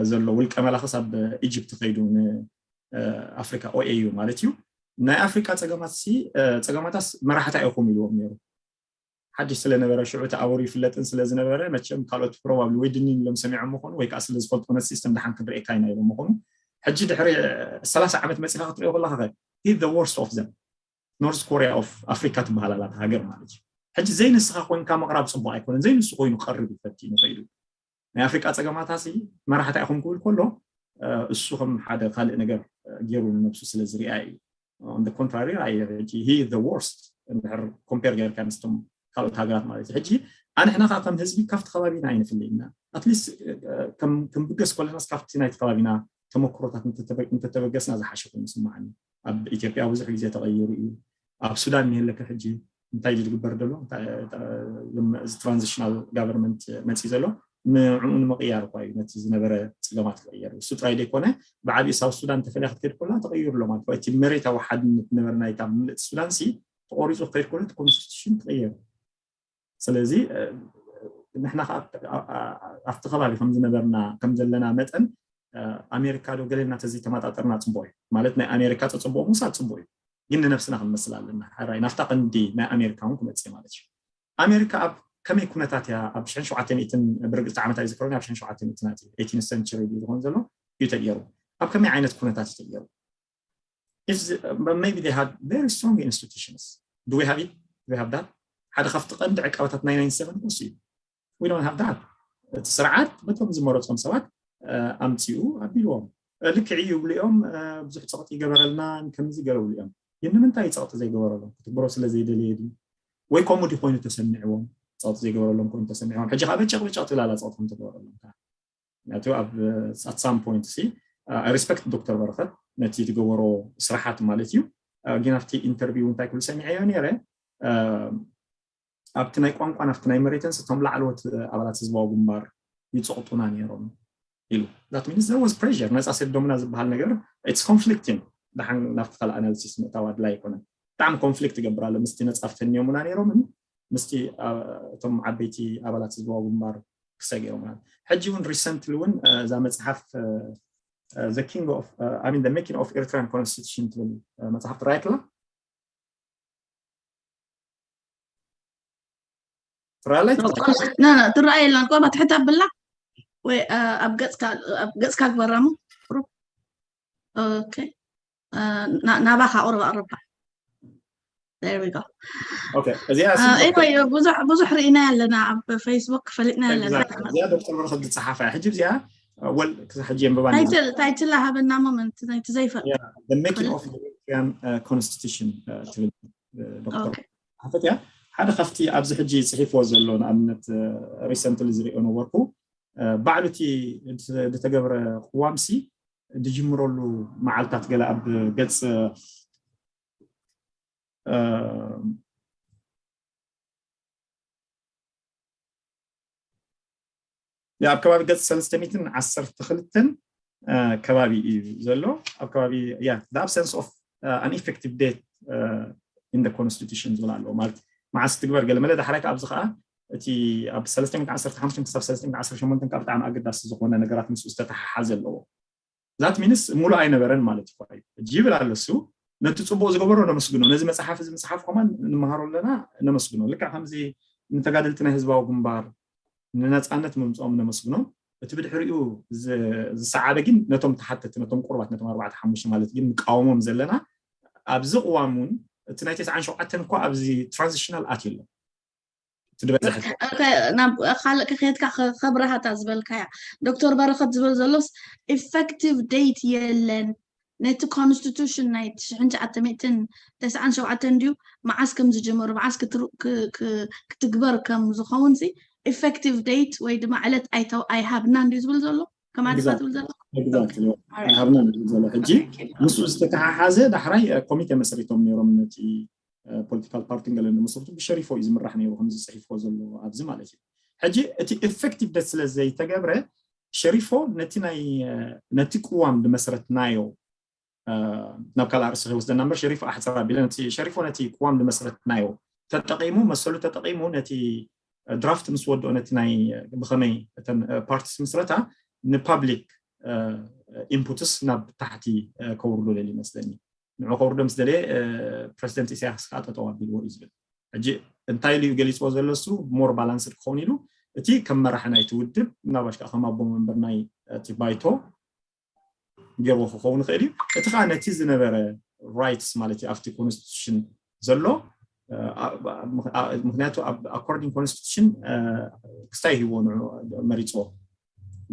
ዘሎ ውልቀ መላኽስ ኣብ ኢጅፕት ከይዱ ንኣፍሪካ ኦኤዩ ማለት እዩ ናይ ኣፍሪካ ፀገማት ሲ ፀገማታስ መራሕታ ኢኹም ኢልዎም ነይሩ ሓድሽ ስለነበረ ሽዑ እቲ ኣወሩ ይፍለጥን ስለዝነበረ መቸም ካልኦት ፕሮባብሊ ወይ ድኒን ኢሎም ሰሚዖም ምኾኑ ወይ ከዓ ስለዝፈልጡ ነቲ ሲስተም ደሓን ክንርእየካ ኢና ኢሎም ምኾኑ ሕጂ ድሕሪ ሰላሳ ዓመት መፂኻ ክትሪኦ ከለካ ከ the worst of them North Korea of Africa ትበሃል ኣላ ሃገር ማለት እዩ ሕጂ ዘይንስኻ ኮይንካ ምቕራብ ፅቡቅ ኣይኮነን ዘይንሱ ኮይኑ ክቐርብ ይፈትኑ ከይዱ ናይ ኣፍሪቃ ፀገማታሲ መራሕታ ኢኹም ክብል ከሎ እሱ ከም ሓደ ካልእ ነገር ገይሩ ንነብሱ ስለ ዝርኣ እዩ on the contrary ራእየ ሕጂ he the worst እንድሕር ኮምፔር ጌርካ ምስቶም ካልኦት ሃገራት ማለት እዩ ሕጂ ኣንሕና ከዓ ከም ህዝቢ ካብቲ ከባቢና ኣይንፍለይ ኢና ኣትሊስት ክንብገስ ከለናስ ካብቲ ናይቲ ከባቢና ተመክሮታት እንተተበገስና ዝሓሸ ኮይኑ ይስማዓኒ ኣብ ኢትዮጵያ ብዙሕ ግዜ ተቐይሩ እዩ ኣብ ሱዳን ንህለከ ሕጂ እንታይ እዩ ዝግበር ዘሎ እዚ ትራንዚሽናል ጋቨርንመንት መፅእ ዘሎ ንዕኡ ንምቕያር እኳ እዩ ነቲ ዝነበረ ፀገማት ክቕየር እሱ ጥራይ ዘይኮነ ብዓብዩ ሳውት ሱዳን ተፈልያ ክትከድ ከላ ተቐይሩ ኣሎ ማለት እቲ መሬታዊ ሓድነት ዝነበረ ናይታ ምልእቲ ሱዳን ሲ ተቆሪፁ ክከድ ከሎ እቲ ኮንስቲቱሽን ክቕየር ስለዚ ንሕና ከዓ ኣብቲ ከባቢ ከም ዝነበርና ከም ዘለና መጠን ኣሜሪካ ዶ ገለና ተዘይተመጣጠርና ፅቡቅ እዩ ማለት ናይ ኣሜሪካ ፀፅቡቅ ምውሳድ ፅቡቅ እዩ ግን ንነብስና ክንመስል ኣለና ሕራይ ናብታ ቀንዲ ናይ ኣሜሪካ እውን ክመፅእ ማለት እዩ ኣሜሪካ ኣብ ከመይ ኩነታት እያ ኣብ ሽሕን ሸውዓተ ሚእትን ብርግፅቲ ዓመት ኣይዝክሮን ኣብ ሽሕን ሸውዓተ ሚእትን ናት ኤይቲን ሰንቸሪ ድዩ ዝኮን ዘሎ እዩ ተገይሩ ኣብ ከመይ ዓይነት ኩነታት እዩ ተገይሩ if the, but maybe they had very strong institutions do we have it do we have that ሓደ ካብቲ ቀንዲ ዕቃበታት ናይ ናይን ሰቨን እሱ እዩ we don't have that እቲ ስርዓት በቶም ዝመረፆም ሰባት ኣምፅኡ ኣቢልዎም። ልክዕ እዩ ይብሉ እዮም። ብዙሕ ፀቕጢ ይገበረልና ከምዚ ገረብሉ እዮም። ግን ንምንታይ እዩ ፀቕጢ ዘይገበረሎም? ክትግበሮ ስለ ዘይደለየ ድዩ? ወይ ከምኡ ድዩ ኮይኑ ተሰሚዕዎም? ፀቕጢ ዘይገበረሎም ኮይኑ ተሰሚዕዎም። ሕጂ ከዓ በጨቕ በጨቕ ትብል ኣላ ፀቕጢ ከም ተገበረሎም ከዓ። ምክንያቱ ኣብ at some point ሲ I respect ዶክተር በረኸት ነቲ ትገበሮ ስራሓት ማለት እዩ። ግን ኣብቲ ኢንተርቪው እንታይ ክብል ሰሚዐዮ ነይረ፣ ኣብቲ ናይ ቋንቋን ኣብቲ ናይ መሬትን እቶም ላዕለዎት ኣባላት ህዝባዊ ግንባር ይፅቕጡና ነይሮም ኢሉ። That means there was pressure። ነፃ ሰዶምና ዝበሃል ነገር it's conflicting። ደሓን ናብቲ ካልእ ኣናሊሲስ ምእታው ኣድላይ ኣይኮነን። ብጣዕሚ ኮንፍሊክት ይገብር ኣሎ ምስቲ ነፃ ፍተን እዮምና ነይሮም ምስቲ እቶም ዓበይቲ ኣባላት ህዝባዊ ግንባር ክሰጊሮም። ሕጂ እውን ሪሰንትሊ እውን እዛ መፅሓፍ the king of I mean the making of Eritrean constitution ትብል መፅሓፍ ትረኣየክላ ትረኣለይ ትረኣየ የላን ቆማ ትሕት ኣብላ ወይ ኣብ ገፅካ ግበራሙ ናባኻ ቁርብ ኣቅርባ እዚኣ ብዙሕ ርኢና ኣለና ኣብ ፌስቡክ ፈሊጥና ኣለና። ዶክተር በረኸት ዝፀሓፋ ሕጂ እዚኣ ወል ክሳብ ሕጂ የንብባ ታይትላ ሃበና ሞመንት ናይቲ ዘይፈ constitution ትብል ዶክተር ሓፈት እያ። ሓደ ካብቲ ኣብዚ ሕጂ ፅሒፍዎ ዘሎ ንኣብነት ሪሰንትሊ ዝሪኦ ነበርኩ ባዕሉ እቲ ዝተገብረ ቅዋምሲ ዝጅምረሉ መዓልታት ገለ ኣብ ገፅ ኣብ ከባቢ ገፅ ሰለስተ ሚእትን ዓሰርተ ክልተን ከባቢ እዩ ዘሎ። ኣብ ከባቢ yeah the absence of an effective date in the constitution ዝብል ኣለዎ ማለት መዓስ ትግበር ገለ መለ ዳሕራይ ኣብዚ ከዓ እቲ ኣብ ሰለስተ ሚእትን ዓሰርተ ሓሙሽተን ክሳብ ሰለስተ ሚእትን ዓሰርተ ሸሞንተን ከዓ ብጣዕሚ ኣገዳሲ ዝኾነ ነገራት ምስኡ ዝተተሓሓዘ ኣለዎ። That means ሙሉእ ኣይነበረን ማለት እዩ። ሕጂ ይብል ኣሎ እሱ ነቲ ፅቡቅ ዝገበሮ ነመስግኖ። ነዚ መፅሓፍ እዚ ምፅሓፍ ከማን ንምሃሮ ኣለና ነመስግኖ። ልክዕ ከምዚ ንተጋደልቲ ናይ ህዝባዊ ግንባር ንነፃነት ምምፅኦም ነመስግኖም። እቲ ብድሕሪኡ ዝሰዓበ ግን ነቶም ተሓተቲ ነቶም ቁርባት ነቶም ኣርባዕተ ሓሙሽተ ማለት ግን ንቃወሞም ዘለና ኣብዚ ቅዋም እውን እቲ ናይ ተስዓን ሸውዓተን እኳ ኣብዚ ትራንዚሽናል ኣትዩ ኣሎ። ናብ ካልእ ከከድካ ከብረሃታ ዝበልካያ ዶክተር በረኸት ዝበል ዘሎስ ኢፌክቲቭ ዴት የለን ነቲ ኮንስቲቱሽን ናይ ትሽሕን ትሽዓተ ሚእትን ተስዓን ሸውዓተን ድዩ መዓስ ከም ዝጀመሩ መዓስ ክትግበር ከም ዝኸውን ሲ ኢፌክቲቭ ዴት ወይ ድማ ዕለት ኣይሃብናን ድዩ ዝብል ዘሎ ከም ኣዲስ ትብል ዘሎ ሃብና ዝብል ዘሎ ሕጂ ምስኡ ዝተተሓሓዘ ዳሕራይ ኮሚቴ መስሪቶም ነይሮም ነቲ ፖለቲካል ፓርቲን ገለን ዝመሰርቱ ብሸሪፎ እዩ ዝምራሕ ነይሩ ከምዚ ፅሒፍዎ ዘሎ ኣብዚ ማለት እዩ። ሕጂ እቲ ኢፌክቲቭ ዴት ስለ ዘይተገብረ ሸሪፎ ነቲ ናይ ነቲ ቅዋም ዝመስረትናዮ ናብ ካልእ ኣርእስቲ ከይወስደና እምበር ሸሪፎ ኣሕፅር ኣቢለ ነቲ ሸሪፎ ነቲ ቅዋም ዝመስረትናዮ ተጠቂሙ መሰሉ ተጠቂሙ ነቲ ድራፍት ምስ ወድኦ ነቲ ናይ ብኸመይ እተን ፓርቲስ ምስረታ ንፓብሊክ ኢንፑትስ ናብ ታሕቲ ከውርዱ ደልዩ ይመስለኒ። ንዑ ከውርዶ ምስ ደለየ ፕረዚደንት ኢሳያስ ከዓ ጠጠው ኣቢልዎ እዩ ዝብል። ሕጂ እንታይ ኢሉ እዩ ገሊፅዎ ዘሎ እሱ ሞር ባላንስድ ክኸውን ኢሉ እቲ ከም መራሒ ናይቲ ውድብ ምናልባሽ ከዓ ከም ኣቦ መንበር ናይ እቲ ባይቶ ገይርዎ ክኸውን ይኽእል እዩ። እቲ ከዓ ነቲ ዝነበረ ራይትስ ማለት እዩ ኣብቲ ኮንስቲቱሽን ዘሎ ምክንያቱ ኣኮርዲንግ ኮንስቲቱሽን ክስታይ ሂዎ ንዑ መሪፅዎ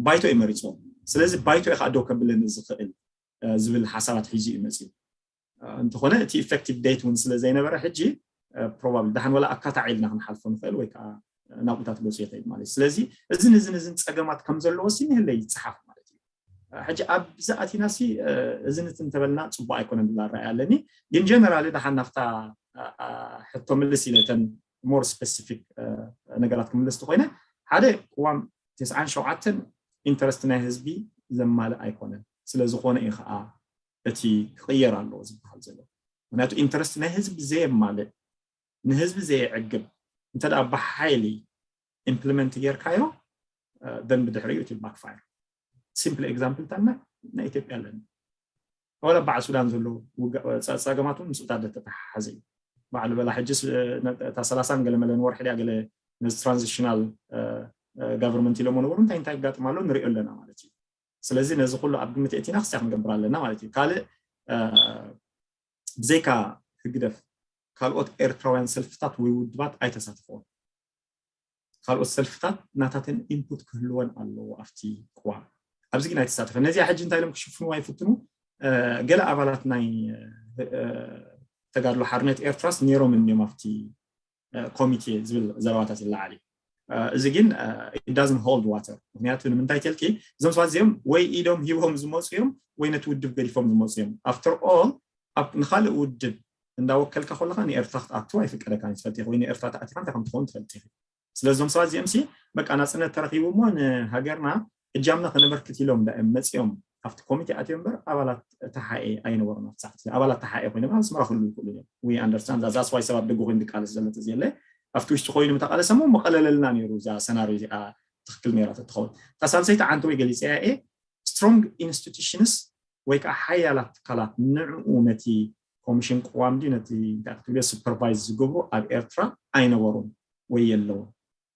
ባይቶ እዩ መሪፅዎ። ስለዚ ባይቶ እዩ ከዓ ደው ከብለኒ ዝኽእል ዝብል ሓሳባት ሒዙ እዩ መፅዩ። እንተኾነ እቲ ኢፌክቲቭ ዴት እውን ስለ ዘይነበረ ሕጂ ፕሮባብሊ ደሓን ወላ ኣካታዒልና ክንሓልፎ ንኽእል ወይ ከዓ ናብኡታት ገፁ ይኸይድ ማለት እዩ። ስለዚ እዝን እዝን እዝን ፀገማት ከም ዘለዎ ሲ ንህለ ይፀሓፍ ማለት እዩ። ሕጂ ኣብዚ ኣቲና ሲ እዝን እቲ እንተበልና ፅቡቅ ኣይኮነን ዝብል ኣረኣያ ኣለኒ። ግን ጀነራሊ ደሓን ናብታ ሕቶ ምልስ ኢለ እተን ሞር ስፔሲፊክ ነገራት ክምልስ ተኮይነ ሓደ ቅዋም ተስዓን ሸውዓተን ኢንተረስት ናይ ህዝቢ ዘማልእ ኣይኮነን። ስለዝኾነ እዩ ከዓ እቲ ክቕየር ኣለዎ ዝበሃል ዘሎ። ምክንያቱ ኢንተረስት ናይ ህዝቢ ዘየማልእ ንህዝቢ ዘየዕግብ እንተ ደኣ ብሓይሊ ኢምፕሊመንት ጌርካዮ then ብድሕሪኡ እቲ ባክፋየር። ሲምፕል ኤግዛምፕል ታና ናይ ኢትዮጵያ ኣለና። ወላ በዓል ሱዳን ዘሎ ጸገማት እውን ምስኡታት ዘተተሓሓዘ እዩ። በዓል በላ ሕጂ እታ ሰላሳን ገለ መለን ወርሒ ድያ ገለ ነዚ ትራንዚሽናል ጋቨርንመንት ኢሎሞ ነበሩ እንታይ እንታይ ይጋጥም ኣሎ ንሪኦ ኣለና ማለት እዩ። ስለዚ ነዚ ኩሉ ኣብ ግምት እቲና ክስያ ክንገብር ኣለና ማለት እዩ። ካልእ ብዘይካ ህግደፍ ካልኦት ኤርትራውያን ሰልፍታት ወይ ውድባት ኣይተሳተፈውን። ካልኦት ሰልፍታት ናታተን ኢንፑት ክህልወን ኣለዎ ኣብቲ ቅዋም። ኣብዚ ግን ኣይተሳተፈ። ነዚኣ ሕጂ እንታይ ኢሎም ክሽፍንዋ ይፍትኑ? ገለ ኣባላት ናይ ተጋድሎ ሓርነት ኤርትራስ ነይሮም እንዮም ኣብቲ ኮሚቴ ዝብል ዘረባታት ይለዓል እዩ። እዚ ግን ዳዝን ሆልድ ዋተር። ምክንያቱ ንምንታይ ተልኪ እዞም ሰባት እዚኦም ወይ ኢዶም ሂቦም ዝመፁ እዮም ወይ ነቲ ውድብ ገዲፎም ዝመፁ እዮም። ኣፍተር ኦል ንካልእ ውድብ እንዳወከልካ ከለካ ንኤርትራ ክትኣቱ ኣይፍቀደካ። ትፈልጥ ወይ ንኤርትራ ተኣቲካ እንታይ ከም ትኸውን ትፈልጥ። ስለዞም ሰባት እዚኦም ሲ በቃ ናፅነት ተረኪቡ እሞ ንሃገርና እጃምና ከነበርክት ኢሎም ዳእም መፂኦም ኣብቲ ኮሚቴ ኣትዮ እምበር ኣባላት ተሓኤ ኣይነበሩን። ኣብቲ ሰዓት ኣባላት ተሓኤ ኮይኖም ኣብ ኣስመራ ክህልዉ ይኽእሉ እዮም። We understand that's why ሰብ ኣብ ደገ ኮይኑ ዝቃለስ ዘሎ ተዘየለ ኣብቲ ውሽጢ ኮይኑ ምተቃለሰ እሞ መቀለለልና ነይሩ። እዛ ሰናሪ እዚኣ ትክክል ነይራ ተትኸውን። እታ ሳልሰይቲ ዓንተ ወይ ገሊፀያ እየ ስትሮንግ ኢንስቲቱሽንስ ወይ ከዓ ሓያላት ትካላት ንዕኡ ነቲ ኮሚሽን ቅዋም ድዩ ነቲ እንታይ ክትብልዮ ሱፐርቫይዝ ዝገብሩ ኣብ ኤርትራ ኣይነበሩን ወይ የለውን።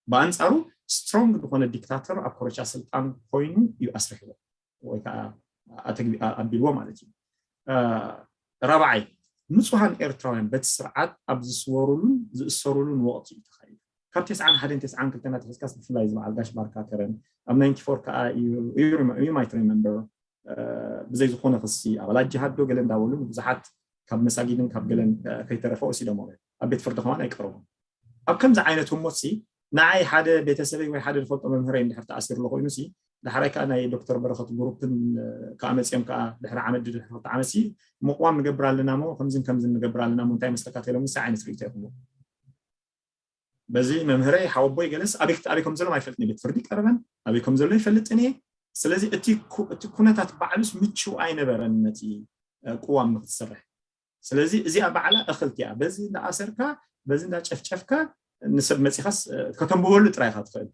ብኣንፃሩ ስትሮንግ ዝኾነ ዲክታተር ኣብ ኮረቻ ስልጣን ኮይኑ እዩ ኣስሪሕዎ ወይ ከዓ ኣቢልዎ ማለት እዩ። ራብዓይ ንፁሃን ኤርትራውያን በቲ ስርዓት ኣብ ዝስወሩሉን ዝእሰሩሉን ወቕቲ እዩ ተኻይዱ። ካብ ተስዓን ሓደን ተስዓን ክልተን ኣትሒዝካስ ብፍላይ ዝበዓል ጋሽ ባርካ ከረን ኣብ ናይንቲ ፎር ከዓ you might remember ብዘይ ዝኾነ ክሲ ኣባላት ጅሃድ ዶ ገለ እንዳበሉ ብዙሓት ካብ መሳጊድን ካብ ገለን ከይተረፈ ወሲዶም ኣብ ቤት ፍርዲ ከማን ኣይቀረቡን። ኣብ ከምዚ ዓይነት ህሞት ሲ ንዓይ ሓደ ቤተሰበይ ወይ ሓደ ዝፈልጦ መምህረይ እንድሕር ተኣሲሩ ኣሎ ኮይኑ ሲ ዳሕራይ ከዓ ናይ ዶክተር በረኸት ግሩፕን ከዓ መፅኦም ከዓ ድሕሪ ዓመት ድሕሪ ክልተ ዓመት ሲ ምቕዋም ንገብር ኣለና ሞ ከምዝን ከምዝን ንገብር ኣለና ሞ እንታይ መስለካ ተሎም ሲ ዓይነት ርእቶ ይኽቡ። በዚ መምህረይ ሓወቦይ ገለስ ኣበይ ኣበይ ከም ዘሎም ኣይፈልጥን። ቤት ፍርዲ ቀረበን ኣበይ ከም ዘሎ ይፈልጥን እየ። ስለዚ እቲ እቲ ኩነታት ባዕሉስ ምችው ኣይነበረን ነቲ ቅዋም ንክትሰርሕ። ስለዚ እዚኣ ባዕላ እኽልቲ እያ። በዚ እንዳኣሰርካ በዚ እንዳጨፍጨፍካ ንሰብ መፂኻስ ከተንብበሉ ጥራይ ኢኻ ትኽእል።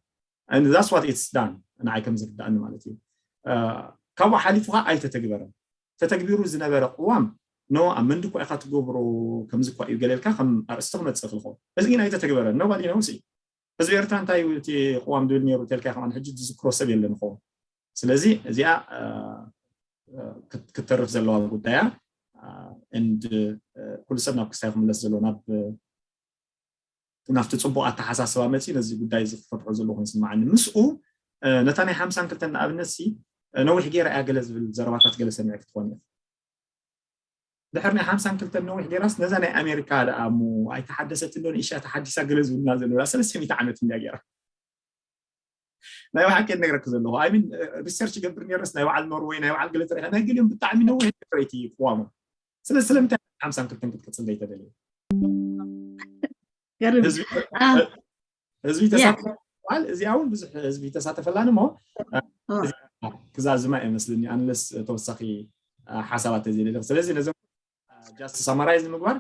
That's what it's done ንዓይ ከም ዝርዳእኒ ማለት እዩ። ካብኡ ሓሊፉ ከዓ ኣይተተግበረን። ተተግቢሩ ዝነበረ ቅዋም ኖ ኣብ መንዲ እኳ ኢኻ ትገብሮ ከምዚ እኳ እዩ ገለልካ ከም ኣርእስቲ ክመፅእ ክልኾ እዚ ግን ኣይተተግበረን። Nobody knows። ህዝቢ ኤርትራ እንታይ እዩ እቲ ቅዋም ድብል ነይሩ ተልካ ከማን ሕጂ ዝዝክሮ ሰብ የለን ይኸውን። ስለዚ እዚኣ ክትተርፍ ዘለዋ ጉዳያ እንድ ኩሉ ሰብ ናብ ክስታይ ክምለስ ዘለዎ ናብ ናብቲ ፅቡቅ ኣተሓሳስባ መፂ ነዚ ጉዳይ እዚ ክፈትሖ ዘለኹ ይስማዓኒ። ምስኡ ነታ ናይ ሓምሳን ክልተን ንኣብነት ሲ ነዊሕ ገይራ እያ ገለ ዝብል ዘረባታት ገለ ሰሚዐ ክትኾን እየ። ድሕር ናይ ሓምሳን ክልተን ነዊሕ ገይራስ ነዛ ናይ ኣሜሪካ ደኣ እሞ ኣይተሓደሰት እንዶ ንእሽያ ተሓዲሳ ገለ ዝብልና ዘለዉ ሰለስተ ሚእቲ ዓመት እንድያ ገይራ። ናይ ብሓቂ ነግረክ ዘለኹ ኣይሚን ሪሰርች ገብር ነይረስ ናይ በዓል ኖርወይ ናይ በዓል ገለ ተሪካ ናይ ገሊኦም ብጣዕሚ ነዊሕ ገይረይቲ ቅዋሞም። ስለዚ ስለምንታይ ሓምሳን ክልተን ክትቅፅል ዘይተደለየ? ህዝቢ ተሳትፈል እዚኣ እውን ብዙሕ ህዝቢ ተሳተፈላን እሞ ክዛዝማ እየ መስልኒ ኣንለስ ተወሳኺ ሓሳባት ተዘይደለ። ስለዚ ነዞም just summarize ንምግባር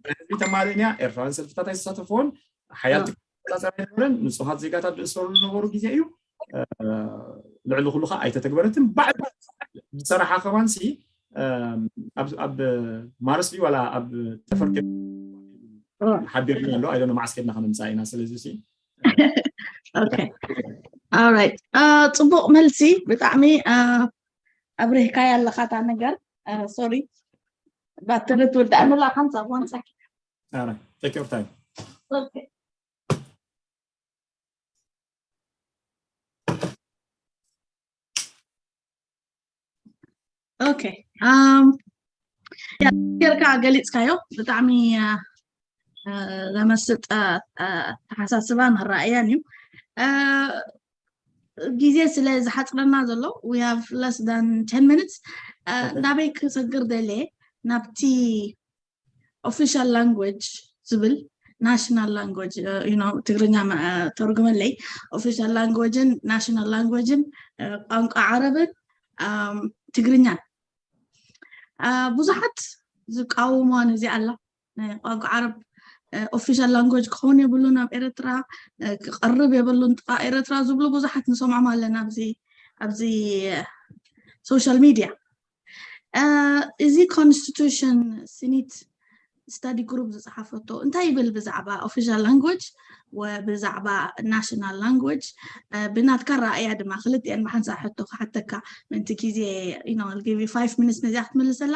ህዝቢ ተማልእን እያ። ኤርትራውያን ሰልፍታት ኣይተሳተፍዎን። ሓያል ትቆፃፀር ኣይነበረን። ንፁሃት ዜጋታት ዝእሰሩ ዝነበሩ ግዜ እዩ። ልዕሊ ኩሉ ከዓ ኣይተተግበረትን። ባዕሉ ዝሰራሓ ከማን ሲ ኣብ ማርስ ድዩ ዋላ ኣብ ጠፈር ሓቢርና ኣሎ ኣይደነ መዓስ ከድና ከነምፃእ ኢና። ስለዚ ሲ ኦራይት፣ ፅቡቅ መልሲ። ብጣዕሚ ኣብሪህካያ ኣለካ እታ ነገር። ሶሪ ባትሪ ትውዳእ መላ ሓንሳብ ዋን ሰኪ take your time። ኦኬ ጌርካ ገሊፅካዮ። ብጣዕሚ ዘመስጥ ኣተሓሳስባን ኣረኣእያን እዩ። ግዜ ስለ ዝሓፅረና ዘሎ we have less than ten minutes። ናበይ ክሰግር ደልየ ናብቲ official language ዝብል national language ትግርኛ ተርጉመለይ። Official language ን national language ን ቋንቋ ዓረብን ትግርኛን ብዙሓት ዝቃወምዋ ነዚ ኣላ። ናይ ቋንቋ ዓረብ official language ክኸውን የብሉን ኣብ ኤርትራ፣ ክቐርብ የብሉን ጥቓ ኤርትራ ዝብሉ ብዙሓት ንሰምዖም ኣለና ኣብዚ social media። እዚ constitution Senate study group ዝፀሓፈቶ እንታይ ይብል ብዛዕባ official language ወብዛዕባ national language? ብናትካ ራእያ ድማ ክልቲአን ብሓንሳብ ሕቶ ክሓተካ ምእንቲ ግዜ give you five minutes ነዚኣ ክትምልሰላ።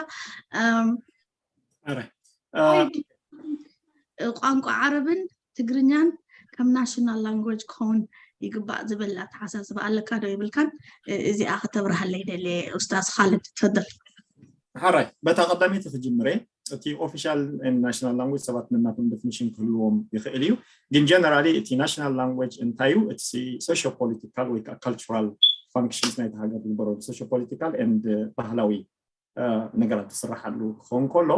ቋንቋ ዓረብን ትግርኛን ከም national language ክኸውን ይግባእ ዝብል ኣተሓሳስባ ኣለካ ዶ ይብልካን? እዚኣ ከተብርሃለይ ደልየ ኡስታዝ ካልድ፣ ትፈደል። ሓራይ በታ ቀዳመይቲ ክጅምረ። እቲ official and national language ሰባት ነናቶም definition ክህልዎም ይኽእል እዩ። ግን generally እቲ national language እንታይ እዩ? እቲ socio political ወይ ከዓ cultural functions ናይቲ ሃገር ዝግበረሉ socio political and ባህላዊ ነገራት ዝስራሓሉ ክኸውን ከሎ፣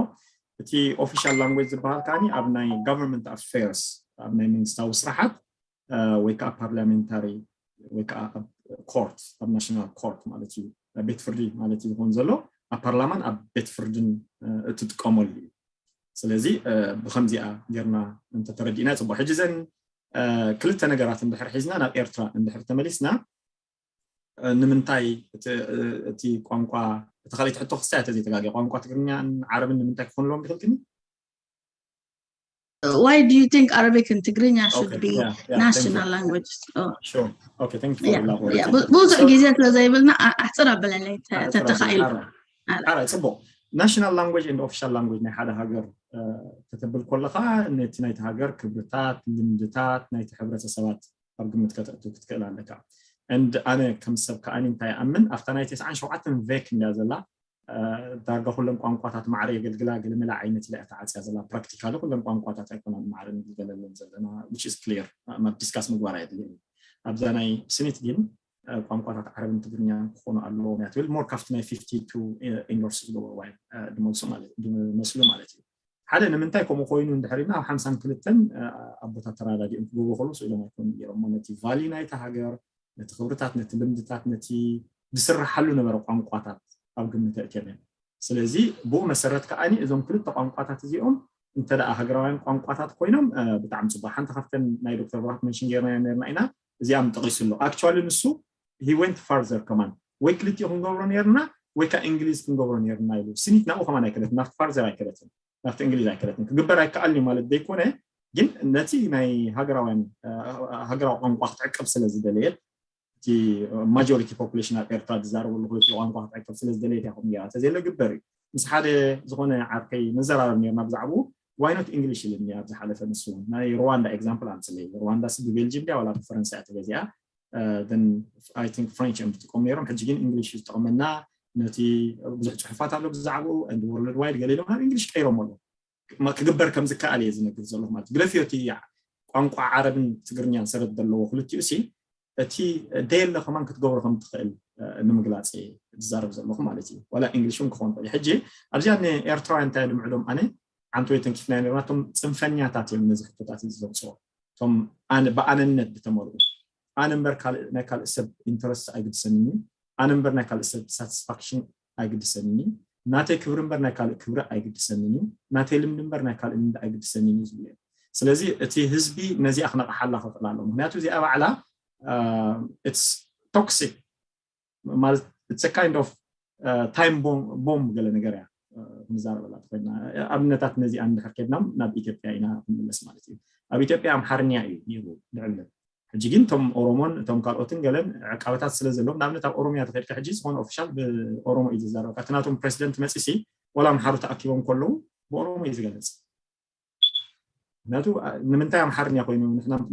እቲ official language ዝበሃል ከዓኒ ኣብ ናይ government affairs ኣብ ናይ መንግስታዊ ስራሓት ወይ ከዓ parliamentary ወይ ከዓ ኣብ court ኣብ national court ማለት እዩ፣ ቤት ፍርዲ ማለት እዩ ዝኸውን ዘሎ። ኣብ ፓርላማን ኣብ ቤት ፍርድን እትጥቀመሉ እዩ። ስለዚ ብከምዚኣ ጌርና እንተተረዲእና ፅቡቅ። ሕጂ ዘን ክልተ ነገራት እንድሕር ሒዝና ናብ ኤርትራ እንድሕር ተመሊስና፣ ንምንታይ እቲ ቋንቋ፣ እቲ ካልኣይቲ ሕቶ ክስታይ እተ ዘይተጋገ ቋንቋ ትግርኛን ዓረብን ንምንታይ ክኾንሎም ይኽእልክኒ? Why do you think Arabic and Tigrinya should be national languages? ብዙሕ ግዜ ስለ ዘይብልና ኣሕፅር ኣበለለይ ተተኻኢሉ። ፅቡቅ። National language and official language ናይ ሓደ ሃገር ከተብል ከለካ ነቲ ናይቲ ሃገር ክብርታት፣ ልምድታት ናይቲ ሕብረተሰባት ኣብ ግምት ከተእቱ ክትክእል ኣለካ። And ኣነ ከም ሰብ ከኣ እንታይ ይኣምን ኣብታ ናይ ተስዓን ሸውዓተን ቬክ እንድያ ዘላ። ዳርጋ ኩለን ቋንቋታት ማዕረ የገልግላ፣ ገለመለ ዓይነት ኢላ እያ ተዓፅያ ዘላ። ፕራክቲካሊ ኩለን ቋንቋታት ኣይኮናን ማዕረ ንግልገለለን ዘለና፣ which is clear። ዲስካስ ምግባር ኣየድልየን። ኣብዛ ናይ ስኒት ግን ቋንቋታት ዓረብን ትግርኛን ክኾኑ ኣለዎም እያ ትብል። ሞር ካብቲ ናይ fifty two ኢንዶርስ ዝገበርዋ ዝመስሉ ማለት እዩ። ሓደ ንምንታይ ከምኡ ኮይኑ እንድሕር ኢልና ኣብ ሓምሳን ክልተን ኣቦታት ተራዳዲኦም ክገብሩ ከለዉ ስኢሎም ኣይኮኑ ገይሮሞ። ነቲ ቫሊ ናይቲ ሃገር፣ ነቲ ክብርታት፣ ነቲ ልምድታት፣ ነቲ ዝስርሓሉ ነበረ ቋንቋታት ኣብ ግምት ኣእትዮም እዮም። ስለዚ ብኡ መሰረት ከዓኒ እዞም ክልተ ቋንቋታት እዚኦም እንተ ደኣ ሃገራውያን ቋንቋታት ኮይኖም ብጣዕሚ ፅቡቅ። ሓንቲ ካብተን ናይ ዶክተር ብራክ መንሽን ጌርናዮ ነርና ኢና፣ እዚኣ ጠቂሱ ኣሎ። Actually ንሱ he went further ከማን፣ ወይ ክልቲኡ ክንገብሮ ነርና ወይ ከዓ እንግሊዝ ክንገብሮ ነርና ኢሉ። ስኒት ናብኡ ከማን ኣይከደትን፣ ናብቲ ፋርዘር ኣይከደትን፣ ናብቲ እንግሊዝ ኣይከደትን። ክግበር ኣይከኣልን ማለት ዘይኮነ ግን ነቲ ናይ ሃገራውያን ሃገራዊ ቋንቋ ክትዕቅብ ስለ ዝደለየት፣ እቲ ማጆሪቲ ፖፑሌሽን ኣብ ኤርትራ ዝዛረበሉ ክልቲኡ ቋንቋ ክትዕቅብ ስለ ዝደለየት እያ ከምኡ ጌራ። ተዘየለ ግበር እዩ። ምስ ሓደ ዝኾነ ዓርከይ ንዘራረብ ነርና ብዛዕባኡ፣ why not English ኢሉኒ ኣብ ዝሓለፈ። ንሱ ናይ ሩዋንዳ ኤግዛምፕል ኣምፅለይ። ሩዋንዳ ሲ ብቤልጅም ድያ ዋላ ብፈረንሳ እያ ተገዚኣ? I think ፍሬንች እዮም ዝጥቀሙ ነይሮም። ሕጂ ግን እንግሊሽ እዩ ዝጠቕመና። ነቲ ብዙሕ ፅሑፋት ኣሎ ብዛዕባኡ፣ and world wide ገለ ኢሎም ናብ እንግሊሽ ቀይሮም ኣሎ። ክግበር ከም ዝከኣል እየ ዝነግር ዘለኹ ማለት። ግደፍዮ እቲ ቋንቋ ዓረብን ትግርኛን ሰረት ዘለዎ ክልቲኡ ሲ፣ እቲ ደየለ ከማን ክትገብሮ ከም ትኽእል ንምግላፅ እየ ዝዛረብ ዘለኹ ማለት እዩ። ዋላ እንግሊሽ እውን ክኸውን ይኽእል። ሕጂ ኣብዚኣ ንኤርትራውያን እንታይ ልምዕዶም ኣነ ዓንቶ ተንኪፍና ነርና። እቶም ፅንፈኛታት እዮም ነዚ ሕቶታት እዚ ዘውፅኦ። እቶም ብኣነነት ዝተመልኡ፣ ኣነ እምበር ካልእ ናይ ካልእ ሰብ ኢንተረስት ኣይግድሰንን እዩ። ኣነ እምበር ናይ ካልእ ሰብ ሳቲስፋክሽን ኣይግድሰንን እዩ። ናተይ ክብሪ እምበር ናይ ካልእ ክብሪ ኣይግድሰንን እዩ። ናተይ ልምዲ እምበር ናይ ካልእ ልምዲ ኣይግድሰንን እዩ ዝብሉ እዮም። ስለዚ እቲ ህዝቢ ነዚኣ ክነቕሓላ ክኽእል ኣሎ። ምክንያቱ እዚኣ ባዕላ it's toxic ማለት it's kind of time bomb ገለ ነገር እያ ክንዛረበላ ተኮይና። ኣብነታት ነዚኣ እንድሕር ከድና ናብ ኢትዮጵያ ኢና ክንምለስ ማለት እዩ። ኣብ ኢትዮጵያ ኣምሓርኛ እዩ ነይሩ ንዕብነት። ሕጂ ግን እቶም ኦሮሞን እቶም ካልኦትን ገለን ዕቃበታት ስለ ዘለዎም፣ ንኣብነት ኣብ ኦሮሚያ ተኸድካ ሕጂ ዝኾነ ኦፊሻል ብኦሮሞ እዩ ዝዛረበካ። እቲ ናቶም ፕሬዚደንት መፂሲ ዋላ ኣምሓሩ ተኣኪቦም ከለዉ ብኦሮሞ እዩ ዝገለፅ። ምክንያቱ ንምንታይ ኣምሓርኛ ኮይኑ፣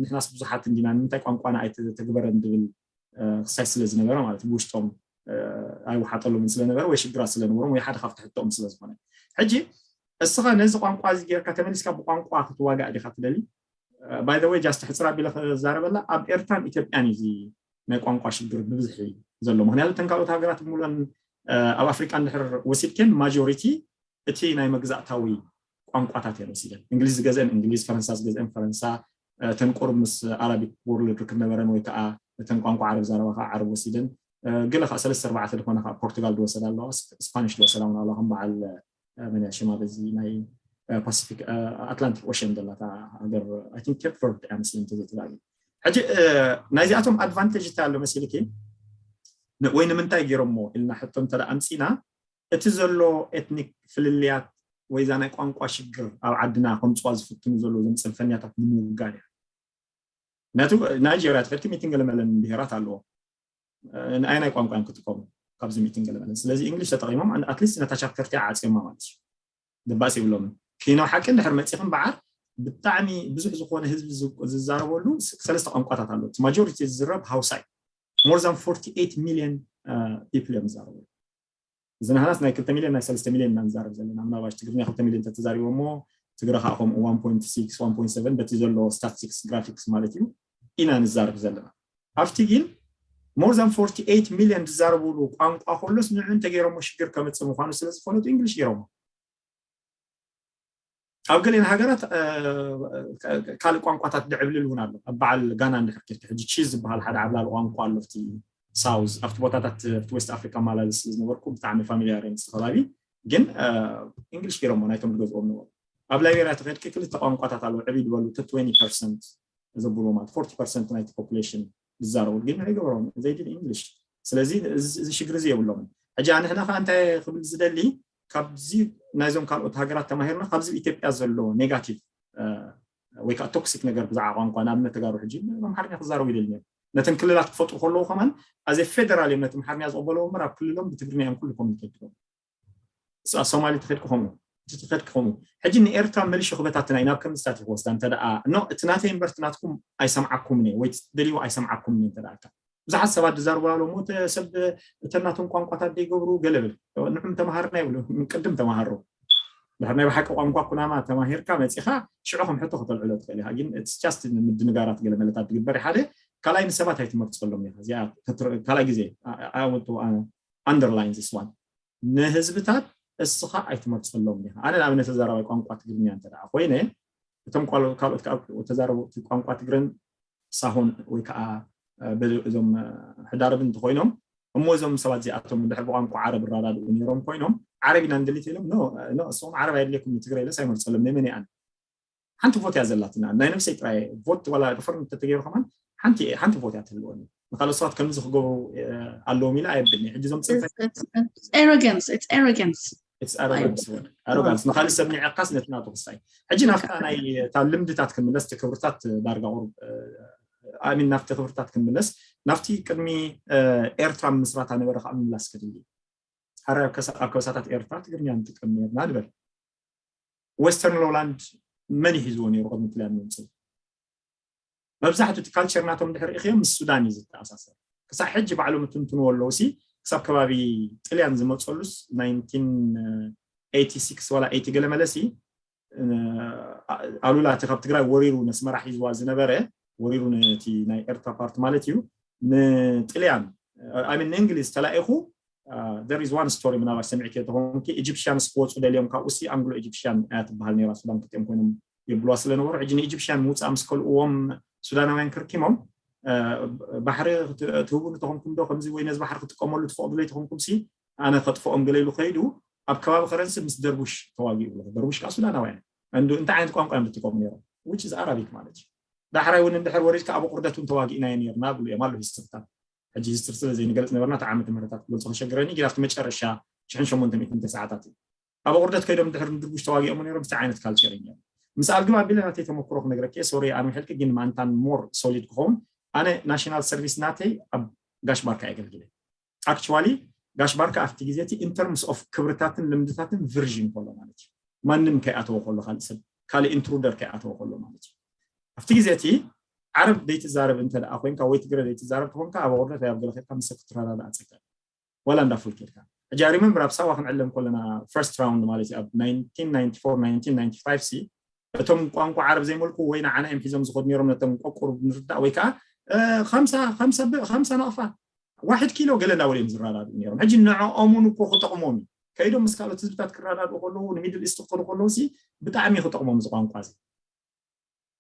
ንሕናስ ብዙሓት እንዲና፣ ንምንታይ ቋንቋና ኣይተግበረን ዝብል ክሳይ ስለ ዝነበረ ማለት ብውሽጦም ኣይወሓጠሎምን ስለነበረ ወይ ሽግራት ስለነበሮም ወይ ሓደ ካብቲ ሕቶኦም ስለዝኾነ። ሕጂ እስኻ ነዚ ቋንቋ እዚ ጌርካ ተመሊስካ ብቋንቋ ክትዋጋእ ዲኻ ትደሊ? By the way just ሕፅር ኣቢለ ክዛረበላ፣ ኣብ ኤርትራን ኢትዮጵያን እዩ እዚ ናይ ቋንቋ ሽግር ብብዝሒ ዘሎ። ምክንያቱ እተን ካልኦት ሃገራት ሙሉን ኣብ ኣፍሪቃ እንድሕር ወሲድከን ማጆሪቲ እቲ ናይ መግዛእታዊ ቋንቋታት እየን ወሲደን። እንግሊዝ ዝገዝአን እንግሊዝ፣ ፈረንሳ ዝገዝአን ፈረንሳ፣ እተን ቁሩብ ምስ ኣራቢክ ወርልድ ርክብ ነበረን ወይ ከዓ እተን ቋንቋ ዓረብ ዛረባ ከዓ ዓረብ ወሲደን። ገለ ከዓ ሰለስተ ኣርባዕተ ዝኾነ ከዓ ፖርቱጋል ዝወሰዳ ኣለዋ፣ ስፓኒሽ ዝወሰዳ እውን ኣለዋ። ከም በዓል መን እያ ሽማ በዚ ናይ ፓሲፊክ ኣትላንቲክ ኦሽን ዘላታ ሃገር፣ I think ኬፕ ቨርድ እያ መስለኒ እንተዘይተጋግየ። ሕጂ ናይዚኣቶም ኣድቫንቴጅ እንታይ ኣሎ መሲልኪ? ወይ ንምንታይ ገይሮሞ ኢልና ሕቶ እንተ ኣምፂና፣ እቲ ዘሎ ኤትኒክ ፍልልያት ወይ እዛ ናይ ቋንቋ ሽግር ኣብ ዓድና ከምፅዋ ዝፍትኑ ዘለዉ እዞም ፅንፈኛታት ንምውጋድ እያ። ምክንያቱ ናይጀርያ ትፈልቲ ሚትን ገለመለን ብሄራት ኣለዎ። ንኣይ ናይ ቋንቋ እዮም ክጥቀሙ ካብዚ ሚትን ገለመለን። ስለዚ እንግሊሽ ተጠቂሞም ኣትሊስት ነታ ቻፕተር ቲኣ ዓፅዮማ ማለት እዩ። ድባስ ይብሎም ኪኖ ሓቂ እንድሕር መፂኹም በዓል ብጣዕሚ ብዙሕ ዝኾነ ህዝቢ ዝዛረበሉ ሰለስተ ቋንቋታት ኣሎ። ማጆሪቲ ዝዝረብ ሃውሳ እዩ። More than forty eight million people እዮም ዝዛረቡ። እዚ ናህናስ ናይ ክልተ ሚልዮን ናይ ሰለስተ ሚልዮን ኢና ንዛረብ ዘለና። ምናልባሽ ትግርኛ ክልተ ሚልዮን ተተዛሪቦ እሞ ትግረ ከዓ ከምኡ one point six one point seven በቲ ዘሎ ስታትስቲክስ ግራፊክስ ማለት እዩ ኢና ንዛረብ ዘለና። ኣብቲ ግን more than forty eight million ዝዛረብሉ ቋንቋ ከሎስ ንዑ እንተገይሮሞ ሽግር ከምፅእ ምኳኑ ስለ ዝፈለጡ እንግሊሽ ገይሮሞ። ኣብ ገሊአን ሃገራት ካልእ ቋንቋታት ድዕብልል እውን ኣሎ። ኣብ በዓል ጋና እንድሕር ኬድካ ሕጂ ቺዝ ዝበሃል ሓደ ዓብላሊ ቋንቋ ኣሎ ኣብቲ ሳውዝ ኣብቲ ቦታታት ኣብቲ ዌስት ኣፍሪካ ማላለስ ስለ ዝነበርኩ ብጣዕሚ ፋሚልያር ምስቲ ከባቢ። ግን እንግሊሽ ገይሮሞ ናይቶም ዝገዝኦም ነበሩ። ኣብ ላይቤርያ ተኸድቂ ክልተ ቋንቋታት ኣለዉ ዕብይ ዝበሉ እቲ twenty percent ዘብልዎ ማለት forty percent ናይቲ ፖፑሌሽን ዝዛረቡ ግን ኣይገበሮም ዘይድል እንግሊሽ። ስለዚ እዚ ሽግር እዚ የብሎምን። ሕጂ ኣንሕና ከዓ እንታይ ክብል ዝደሊ ካብዚ ናይዞም ካልኦት ሃገራት ተማሂርና ካብዚ ኢትዮጵያ ዘሎ ኔጋቲቭ ወይ ከዓ ቶክሲክ ነገር ብዛዕባ ቋንቋ ንኣብነት ተጋሩ ሕጂ ኣምሓርኛ ክዛረቡ ይደልዮም ነተን ክልላት ክፈጥሩ ከለዉ ከማን ኣዘ ፌደራል እዮም ነቲ ኣምሓርኛ ዝቕበልዎ እምበር ኣብ ክልሎም ብትግርኛ እዮም ኩሉ ኮሚኒኬት ሶማሊ ተኸድኩ ከምኡ እቲ ተኸድኩ ከምኡ ሕጂ ንኤርትራ መልሹ ክበታትና እዩ ናብ ከምዝታት ይክወስዳ እንተ ደኣ ኖ እቲ ናተይ እምበር እቲ ናትኩም ኣይሰምዓኩም እየ ወይ ትደልዩ ኣይሰምዓኩም እየ እንተ ደኣካ ብዙሓት ሰባት ዝዛርቡ ኣለዉ እሞ ሰብ እተናቶም ቋንቋታት ዘይገብሩ ገለብል ንዑም ተማሃርና ይብሉ ቅድም ተማሃሩ ድሕር ናይ ብሓቂ ቋንቋ ኩናማ ተማሂርካ መፂኻ ሽዑ ከም ሕቶ ክተልዕሎ ትኽእል ኢኻ ግን ጃስት ምድንጋራት ገለ መለታት ትግበር ሓደ ካልኣይ ንሰባት ኣይትመርፀሎም ኢኻ እዚኣ ካልኣይ ግዜ ኣወቱ underline this one ንህዝብታት እስኻ ኣይትመርፀሎም ኢኻ ኣነ ንኣብነት ተዛራባይ ቋንቋ ትግርኛ እንተ ኮይነ እቶም ካልኦት ተዛረቡ ቋንቋ ትግረን ሳሆን ወይ ከዓ እዞም ሕዳርብ እንተኮይኖም እሞ እዞም ሰባት እዚኣቶም ድሕር ብቋንቋ ዓረብ እራዳድኡ ነይሮም ኮይኖም ዓረብ ኢና ንደሊ ኢሎም እሶም ዓረብ ኣየድልየኩም ትግራይ ለስ ኣይመርፀሎም ነመን ኣነ ሓንቲ ቮት እያ ዘላትና ናይ ነብሰይ ጥራይ ቮት ዋላ ሪፈረንድ እንተተገይሩ ከማን ሓንቲ ሓንቲ ቮት እያ ትህልወኒ ንካልኦት ሰባት ከምዚ ክገብሩ ኣለዎም ኢለ ኣየብልኒ ሕጂ እዞም ፅንፈ arrogance it's arrogance ኣሮጋንስ ንካልእ ሰብ ኒዕካስ ነቲ ናቱ ክሳይ ሕጂ ናብታ ናይ እታ ልምድታት ክንምለስ እቲ ክብርታት ዳርጋ ቁሩብ ኣሚን ናብቲ ክብርታት ክንምለስ ናብቲ ቅድሚ ኤርትራ ምስራታ ነበረ ከዓ ምምላስ ክድሊ ኣብ ከሳታት ኤርትራ ትግርኛ ንጥቀም ነርና ንበል ዌስተርን ሎላንድ መን ይሒዝዎ ነይሩ ቅድሚ ጥልያን ምምፅኡ መብዛሕትኡ እቲ ካልቸር ናቶም ድሕሪ ኢኽዮም ምስ ሱዳን እዩ ዝተኣሳሰር ክሳብ ሕጂ ባዕሎም እትንትንዎ ኣለዉ ሲ ክሳብ ከባቢ ጥልያን ዝመፀሉስ ናይንቲን ኤይቲ ሲክስ ዋላ ኤይቲ ገለ መለሲ ኣሉላ እቲ ካብ ትግራይ ወሪሩ ነስመራ ሒዝዋ ዝነበረ ወሪሩ ነቲ ናይ ኤርትራ ፓርት ማለት እዩ ንጥልያን ኣይ ሚን ንእንግሊዝ ተላኢኹ there is one story ምናልባት ሰሚዕክዮ ተኾንኪ ኢጂፕሽያንስ ክወፁ ደልዮም ካብኡ ሲ ኣንግሎ ኢጂፕሽያን እያ ትበሃል ነይራ ሱዳን ክልቲኦም ኮይኖም የብልዋ ስለነበሩ ሕጂ ንኢጂፕሽያን ምውፃእ ምስ ከልእዎም ሱዳናውያን ክርኪሞም ባሕሪ ትህቡ እንተኾንኩም ዶ ከምዚ ወይ ነዚ ባሕሪ ክትጥቀመሉ ትፈቕዱ ዘይተኾንኩም ሲ ኣነ ከጥፍኦም ገለ ኢሉ ከይዱ ኣብ ከባቢ ከረንሲ ምስ ደርቡሽ ተዋጊኡ ኣለኹ ደርቡሽ ከዓ ሱዳናውያን እንዱ እንታይ ዓይነት ቋንቋ እዮም ዝጥቀሙ ነይሮም which is Arabic ማለት እዩ ዳሕራይ እውን እንድሕር ወሪድካ ኣብ ቁርደት እውን ተዋጊእናዮ ነርና ብሉ እዮም ኣሎ ሂስትርታት ሕጂ ሂስትሪ ስለ ዘይንገልፅ ነበርና እቲ ዓመት ምህረታት ክገልፆ ከሸግረኒ ግን ኣብቲ መጨረሻ ሽሕን ሸሞንተ ሚእትን ተስዓታት እዩ ኣብ ቁርደት ከይዶም ድሕር ንድርቡሽ ተዋጊኦም ነሮም ብቲ ዓይነት ካልቸር እዮም ምስ ኣልግብ ኣቢለ ናተይ ተመክሮ ክነግረክ ሶሪ ኣነ ሕልቂ ግን ማንታን ሞር ሶሊድ ክኸውን ኣነ ናሽናል ሰርቪስ ናተይ ኣብ ጋሽ ባርካ የገልግለ actually ጋሽ ባርካ ኣብቲ ግዜ እቲ in terms of ክብርታትን ልምድታትን ቨርዥን ከሎ ማለት እዩ ማንም ከይኣተወ ከሎ ካልእ ሰብ ካልእ ኢንትሩደር ከይኣተወ ከሎ ማለት እዩ ኣብቲ ግዜ እቲ ዓረብ ዘይትዛረብ እንተ ደኣ ኮይንካ ወይ ትግረ ዘይትዛረብ ተኾንካ ኣብ ኣቑርደት ኣብ ገለ ከድካ ምስ ክትረዳዳእ ጸገም ዋላ እንዳ ፉል ከድካ ሕጂ ሪመምበር ኣብ ሳዋ ክንዕለም ከለና ፈርስት ራውንድ ማለት እዩ ኣብ ናይንቲን ናይንቲ ፎር ናይንቲን ናይንቲ ፋይቭ ሲ እቶም ቋንቋ ዓረብ ዘይመልኩ ወይ ንዓና እዮም ሒዞም ዝኸዱ ነይሮም ነቶም ቆቁር ንርዳእ ወይ ከዓ ከምሳ ከምሳ ነቕፋ ዋሕድ ኪሎ ገለ እንዳበሉ እዮም ዝረዳድኡ ነይሮም ሕጂ ንዕኦምን እኮ ክጠቕሞም እዩ ከይዶም ምስ ካልኦት ህዝብታት ክረዳድኡ ከለዉ ንሚድል ኢስት ክኸዱ ከለዉ ሲ ብጣዕሚ ክጠቕሞም እዚ ቋንቋ እዚ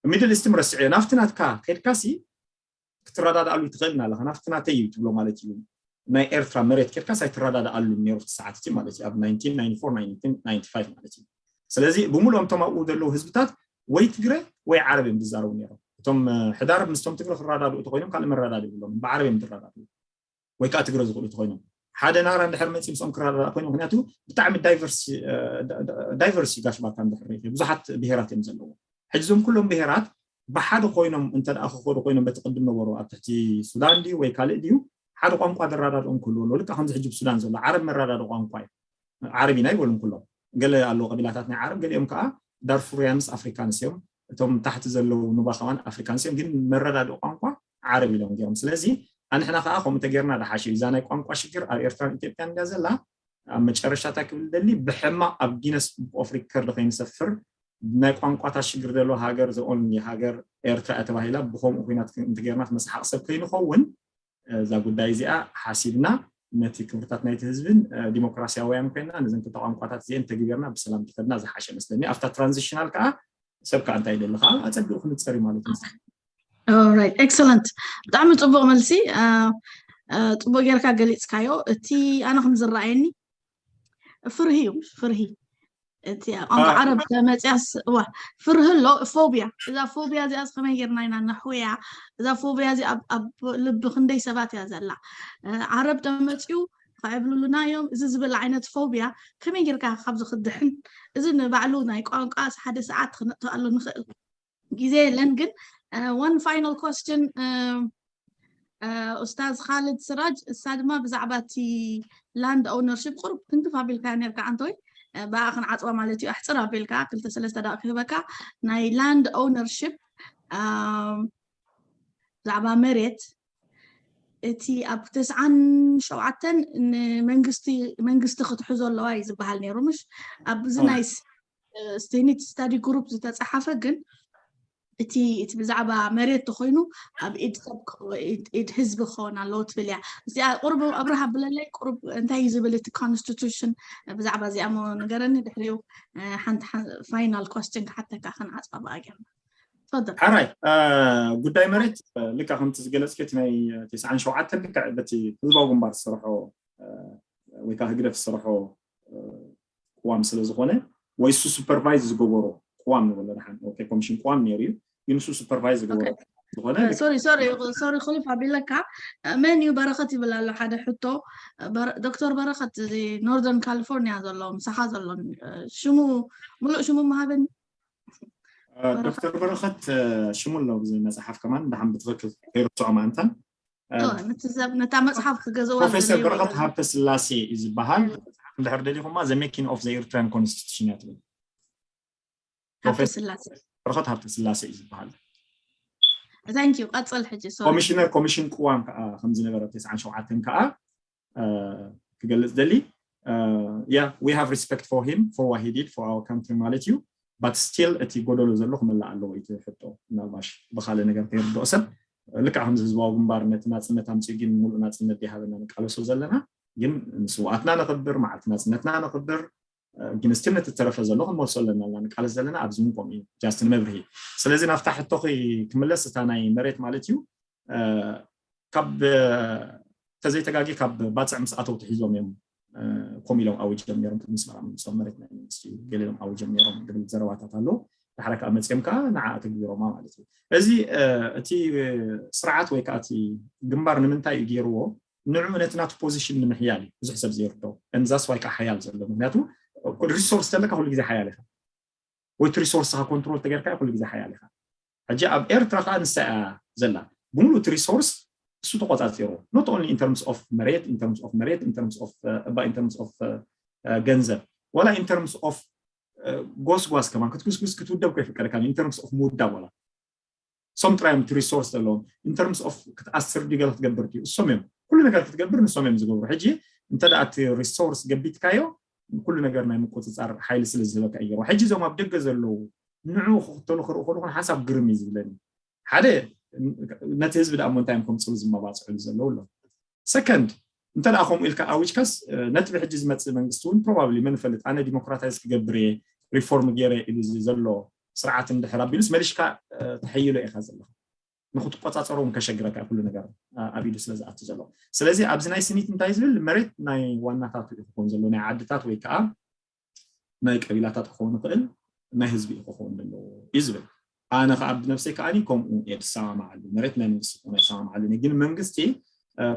ሚድል ኢስት ምረስዕዮ ናብቲ ናትካ ከድካ ሲ ክትረዳድኣሉ ትኽእልና ኣለካ ናብቲ ናተይ እዩ ትብሎ ማለት እዩ ናይ ኤርትራ መሬት ከድካ ሳይትረዳድኣሉ ነይሩ ሰዓት እቲ ማለት እዩ ኣብ ናይንቲን ናይንቲ ፎር ናይንቲን ናይንቲ ፋይቭ ማለት እዩ ስለዚ ብምሉኦም እቶም ኣብኡ ዘለዉ ህዝብታት ወይ ትግረ ወይ ዓረብ እዮም ዝዛረቡ ነይሮም እቶም ሕዳርብ ምስቶም ትግረ ክረዳድኡ ተኮይኖም ካልእ መረዳድ ይብሎም ብዓረብ እዮም ዝረዳድኡ ወይ ከዓ ትግረ ዝኽእሉ ተኮይኖም ሓደ ናራ እንድሕር መፂ ምስኦም ክረዳዳእ ኮይኑ ምክንያቱ ብጣዕሚ ዳይቨርስ ዳይቨርስ ጋሽ ባርካ እንድሕር ብዙሓት ብሄራት እዮም ዘለዎ ሕጂ እዞም ኩሎም ብሄራት ብሓደ ኮይኖም እንተ ደኣ ክኸዱ ኮይኖም በቲ ቅድም ነበሩ ኣብ ትሕቲ ሱዳን ድዩ ወይ ካልእ ድዩ ሓደ ቋንቋ ዘረዳድኦም ክህልዎ ኣለዎ ልካ ከምዚ ሕጂ ብሱዳን ዘሎ ዓረብ መረዳድኦ ቋንቋ እዩ ዓረብ ኢና ይበሉም ኩሎም ገለ ኣለዎ ቀቢላታት ናይ ዓረብ ገሊኦም ከዓ ዳርፉርያንስ ኣፍሪካንስ እዮም እቶም ታሕቲ ዘለዉ ኑባ ከማን ኣፍሪካንስ እዮም፣ ግን መረዳድኢ ቋንቋ ዓረብ ኢሎም ገይሮም። ስለዚ ኣንሕና ከዓ ከምኡ እንተገይርና ዝሓሸ እዩ። እዛ ናይ ቋንቋ ሽግር ኣብ ኤርትራን ኢትዮጵያን እንድያ ዘላ። ኣብ መጨረሻ እንታይ ክብል ደሊ፣ ብሕማቕ ኣብ ጊነስ ቡክ ኦፍ ሪከርድ ከይንሰፍር፣ ናይ ቋንቋታት ሽግር ዘለዎ ሃገር፣ ዘ ኦንሊ ሃገር ኤርትራ እያ ተባሂላ፣ ብከምኡ ኩናት እንተገይርና ክመስሓቕ ሰብ ከይንኸውን፣ እዛ ጉዳይ እዚኣ ሓሲብና ነቲ ክብርታት ናይቲ ህዝብን ዲሞክራሲያውያን ኮይና ነዘን ክልተ ቋንቋታት እዚአን ተግቢርና ብሰላም ተኸድና ዝሓሸ መስለኒ። ኣብታ ትራንዚሽናል ከዓ ሰብ ከዓ እንታይ ይደሊ ከዓ ኣፀቢቑ ክንፀር እዩ ማለት እዩ። Alright, excellent። ብጣዕሚ ፅቡቕ መልሲ። ጽቡቅ ጌርካ ገሊፅካዮ። እቲ ኣነ ከም ዝረኣየኒ ፍርሂ እዩ፣ ፍርሂ። እቲ ቋንቋ ዓረብ ተመፅያስ ዋ ፍርሂ ኣሎ፣ ፎቢያ። እዛ ፎቢያ እዚኣ ከመይ ጌርና ኢና ነሕውያ? እዛ ፎቢያ እዚኣ ኣብ ልቢ ክንደይ ሰባት እያ ዘላ? ዓረብ ተመፅዩ ከዕብልሉና እዮም። እዚ ዝብል ዓይነት ፎቢያ ከመይ ጌርካ ካብዚ ክድሕን? እዚ ንባዕሉ ናይ ቋንቋ ሓደ ሰዓት ክነእትኣሉ ንኽእል ግዜ የለን። ግን one final question ኡስታዝ ካልድ ስራጅ፣ እሳ ድማ ብዛዕባ እቲ ላንድ ኦውነርሽፕ ቁርብ ክንትፍ ኣቢልካ ነርካ ኣንተወይ ብኣ ክንዓፅዋ ማለት እዩ። ኣሕፅር ኣቢልካ ክልተ ሰለስተ ደቂ ክህበካ። ናይ ላንድ ኦውነርሽፕ ብዛዕባ መሬት እቲ ኣብ ተስዓን ሸውዓተን ንመንግስቲ መንግስቲ ክትሕዞ ኣለዋ እዩ ዝበሃል ነይሩ። ምሽ ኣብዚ ናይ ስቴኒት ስታዲ ግሩፕ ዝተፀሓፈ ግን እቲ እቲ ብዛዕባ መሬት ተኮይኑ ኣብ ኢድ ሰብ ኢድ ህዝቢ ክኸውን ኣለዎ ትብል እያ። እዚኣ ቁርብ ኣብርሃ ብለለይ ቁርብ እንታይ እዩ ዝብል እቲ ኮንስቲቱሽን ብዛዕባ እዚኣ ሞ ንገረኒ። ድሕሪኡ ሓንቲ ፋይናል ኮስችን ክሓተካ ክንዓፅባ ብኣገርና ትፈደል። ሓራይ ጉዳይ መሬት ልካ ከምቲ ዝገለፅኪ እቲ ናይ ተስዓን ሸውዓተን ልክዕ በቲ ህዝባዊ ግንባር ዝሰርሖ ወይ ከዓ ህግደፍ ዝሰርሖ ቅዋም ስለ ዝኾነ ወይ እሱ ሱፐርቫይዝ ዝገበሮ ቅዋም ንበሎ ደሓን ኮሚሽን ቅዋም ነይሩ እዩ። ግን እሱ ሱፐርቫይዝ ዝገበሮ ዝኾነ ሶሪ ሶሪ ሶሪ ክልፍ ኣቢለካ መን እዩ በረኸት ይብል ኣሎ ሓደ ሕቶ። ዶክተር በረኸት እዚ ኖርዘርን ካሊፎርኒያ ዘሎ ምሳኻ ዘሎ ሽሙ ሙሉእ ሽሙ መሃበኒ። ዶክተር በረኸት ሽሙ ኣሎ ብዚ መፅሓፍ ከማን ደሓን ብትኽክል ከይርስዖ ማንታን ነታ መፅሓፍ ክገዝዋ ፕሮፌሰር በረኸት ሃብተ ስላሴ እዩ ዝበሃል። መፅሓፍ እንድሕር ደሊኹማ The Making of the Eritrean Constitution እያ ትብል። ሃብተ ስላሴ በረኸት ሃብተ ስላሴ እዩ ዝበሃል። ታንክ ዩ ቀፅል ሕጂ። ኮሚሽነር ኮሚሽን ቅዋም ከዓ ከምዝነበረ ተስዓን ሸውዓተን ከዓ ክገልፅ ደሊ yeah we have respect for him for what he did for our country ማለት እዩ። But still እቲ ጎደሎ ዘሎ ክመላእ ኣለዎ እቲ ሕቶ። ምናልባሽ ብካልእ ነገር ከይርድኦ ሰብ ልክዕ ከምዚ ህዝባዊ ግንባር ነቲ ናፅነት ኣምፅኡ ግን ሙሉእ ናፅነት ዘይሃበና ንቃለሶ ዘለና ግን ንስውኣትና ነኽብር፣ መዓልቲ ናፅነትና ነኽብር። ግን ስቲል ነቲ ተረፈ ዘሎ ክንመልሶ ኣለና እና ንቃለስ ዘለና ኣብዚ እውን ከምኡ እዩ። ጃስት ንመብርሂ። ስለዚ ናብታ ሕቶኺ ክምለስ እታ ናይ መሬት ማለት እዩ ካብ ተዘይተጋጊ ካብ ባፅዕ ምስ ኣተው ትሒዞም እዮም ከምኡ ኢሎም ኣውጆም ነይሮም። ቅድሚ ስመራ ምምፅኦም መሬት ናይ መንግስቲ እዩ ገለ ኢሎም ኣውጆም ነይሮም ዝብል ዘረባታት ኣሎ። ዳሕራ ከዓ መፅኦም ከዓ ንዓ ኣተግቢሮማ ማለት እዩ። እዚ እቲ ስርዓት ወይ ከዓ እቲ ግንባር ንምንታይ እዩ ገይርዎ? ንዑ ነቲ ናቱ ፖዚሽን ንምሕያል እዩ ብዙሕ ሰብ ዘይርዶ። እምዛስ ዋይ ከዓ ሓያል ዘሎ ምክንያቱ ሪሶርስ ተለካ ኩሉ ግዜ ሓያል ኢኻ ወይ እቲ ሪሶርስካ ኮንትሮል ተገርካ ኩሉ ግዜ ሓያል ኢኻ። ሕጂ ኣብ ኤርትራ ከዓ ንሳ እያ ዘላ ብምሉእ እቲ ሪሶርስ እሱ ተቆፃፂሩ not only in terms of መሬት in terms of መሬት in terms of እባ in terms of ገንዘብ ዋላ in terms of ጎስጓስ ከማን ክትጉስጉስ ክትውደብ ከይፍቀደካ in terms of ምውዳብ ዋላ ሶም ጥራዮም እቲ ሪሶርስ ዘለዎም in terms of ክትኣስር ድዩ ገለ ክትገብር ድዩ እሶም እዮም ኩሉ ነገር ክትገብር ንሶም እዮም ዝገብሩ። ሕጂ እንተ እቲ ሪሶርስ ገቢትካዮ ኩሉ ነገር ናይ ምቁፅፃር ሓይሊ ስለ ዝህበካ እዩ። ሕጂ እዞም ኣብ ደገ ዘለዉ ንዑ ክኽተሉ ክርኢ ከለኹ ንሓሳብ ግርም እዩ ዝብለኒ። ሓደ ነቲ ህዝቢ ደኣ እሞ እንታይ እዮም ከምፅሉ ዝመባፅዕሉ ዘለዉ ኣሎ። ሰከንድ እንተ ደኣ ከምኡ ኢልካ ኣዊጅካስ ነቲ ብሕጂ ዝመፅእ መንግስቲ እውን ፕሮባብሊ መን ይፈልጥ ኣነ ዲሞክራታይዝ ክገብር እየ ሪፎርም ገይረ ኢሉ ዘሎ ስርዓት እንድሕር ኣቢሉስ መሊሽካ ተሐይሎ ኢኻ ዘለኻ። ንክትቆፃፀሮ እውን ከሸግረካ ኩሉ ነገር ኣብ ኢዱ ስለ ዝኣቱ ዘሎ። ስለዚ ኣብዚ ናይ ስኒት እንታይ ዝብል መሬት ናይ ዋናታት እዩ ክኸውን ዘሎ ናይ ዓድታት ወይ ከዓ ናይ ቀቢላታት ክኸውን ይኽእል ናይ ህዝቢ እዩ ክኸውን ዘለዎ እዩ ዝብል። ኣነ ከዓ ብነብሰይ ከዓ ከምኡ እየ ዝሰማማዓሉ። መሬት ናይ መንግስቲ ክኾን ኣይሰማማዓሉን እየ። ግን መንግስቲ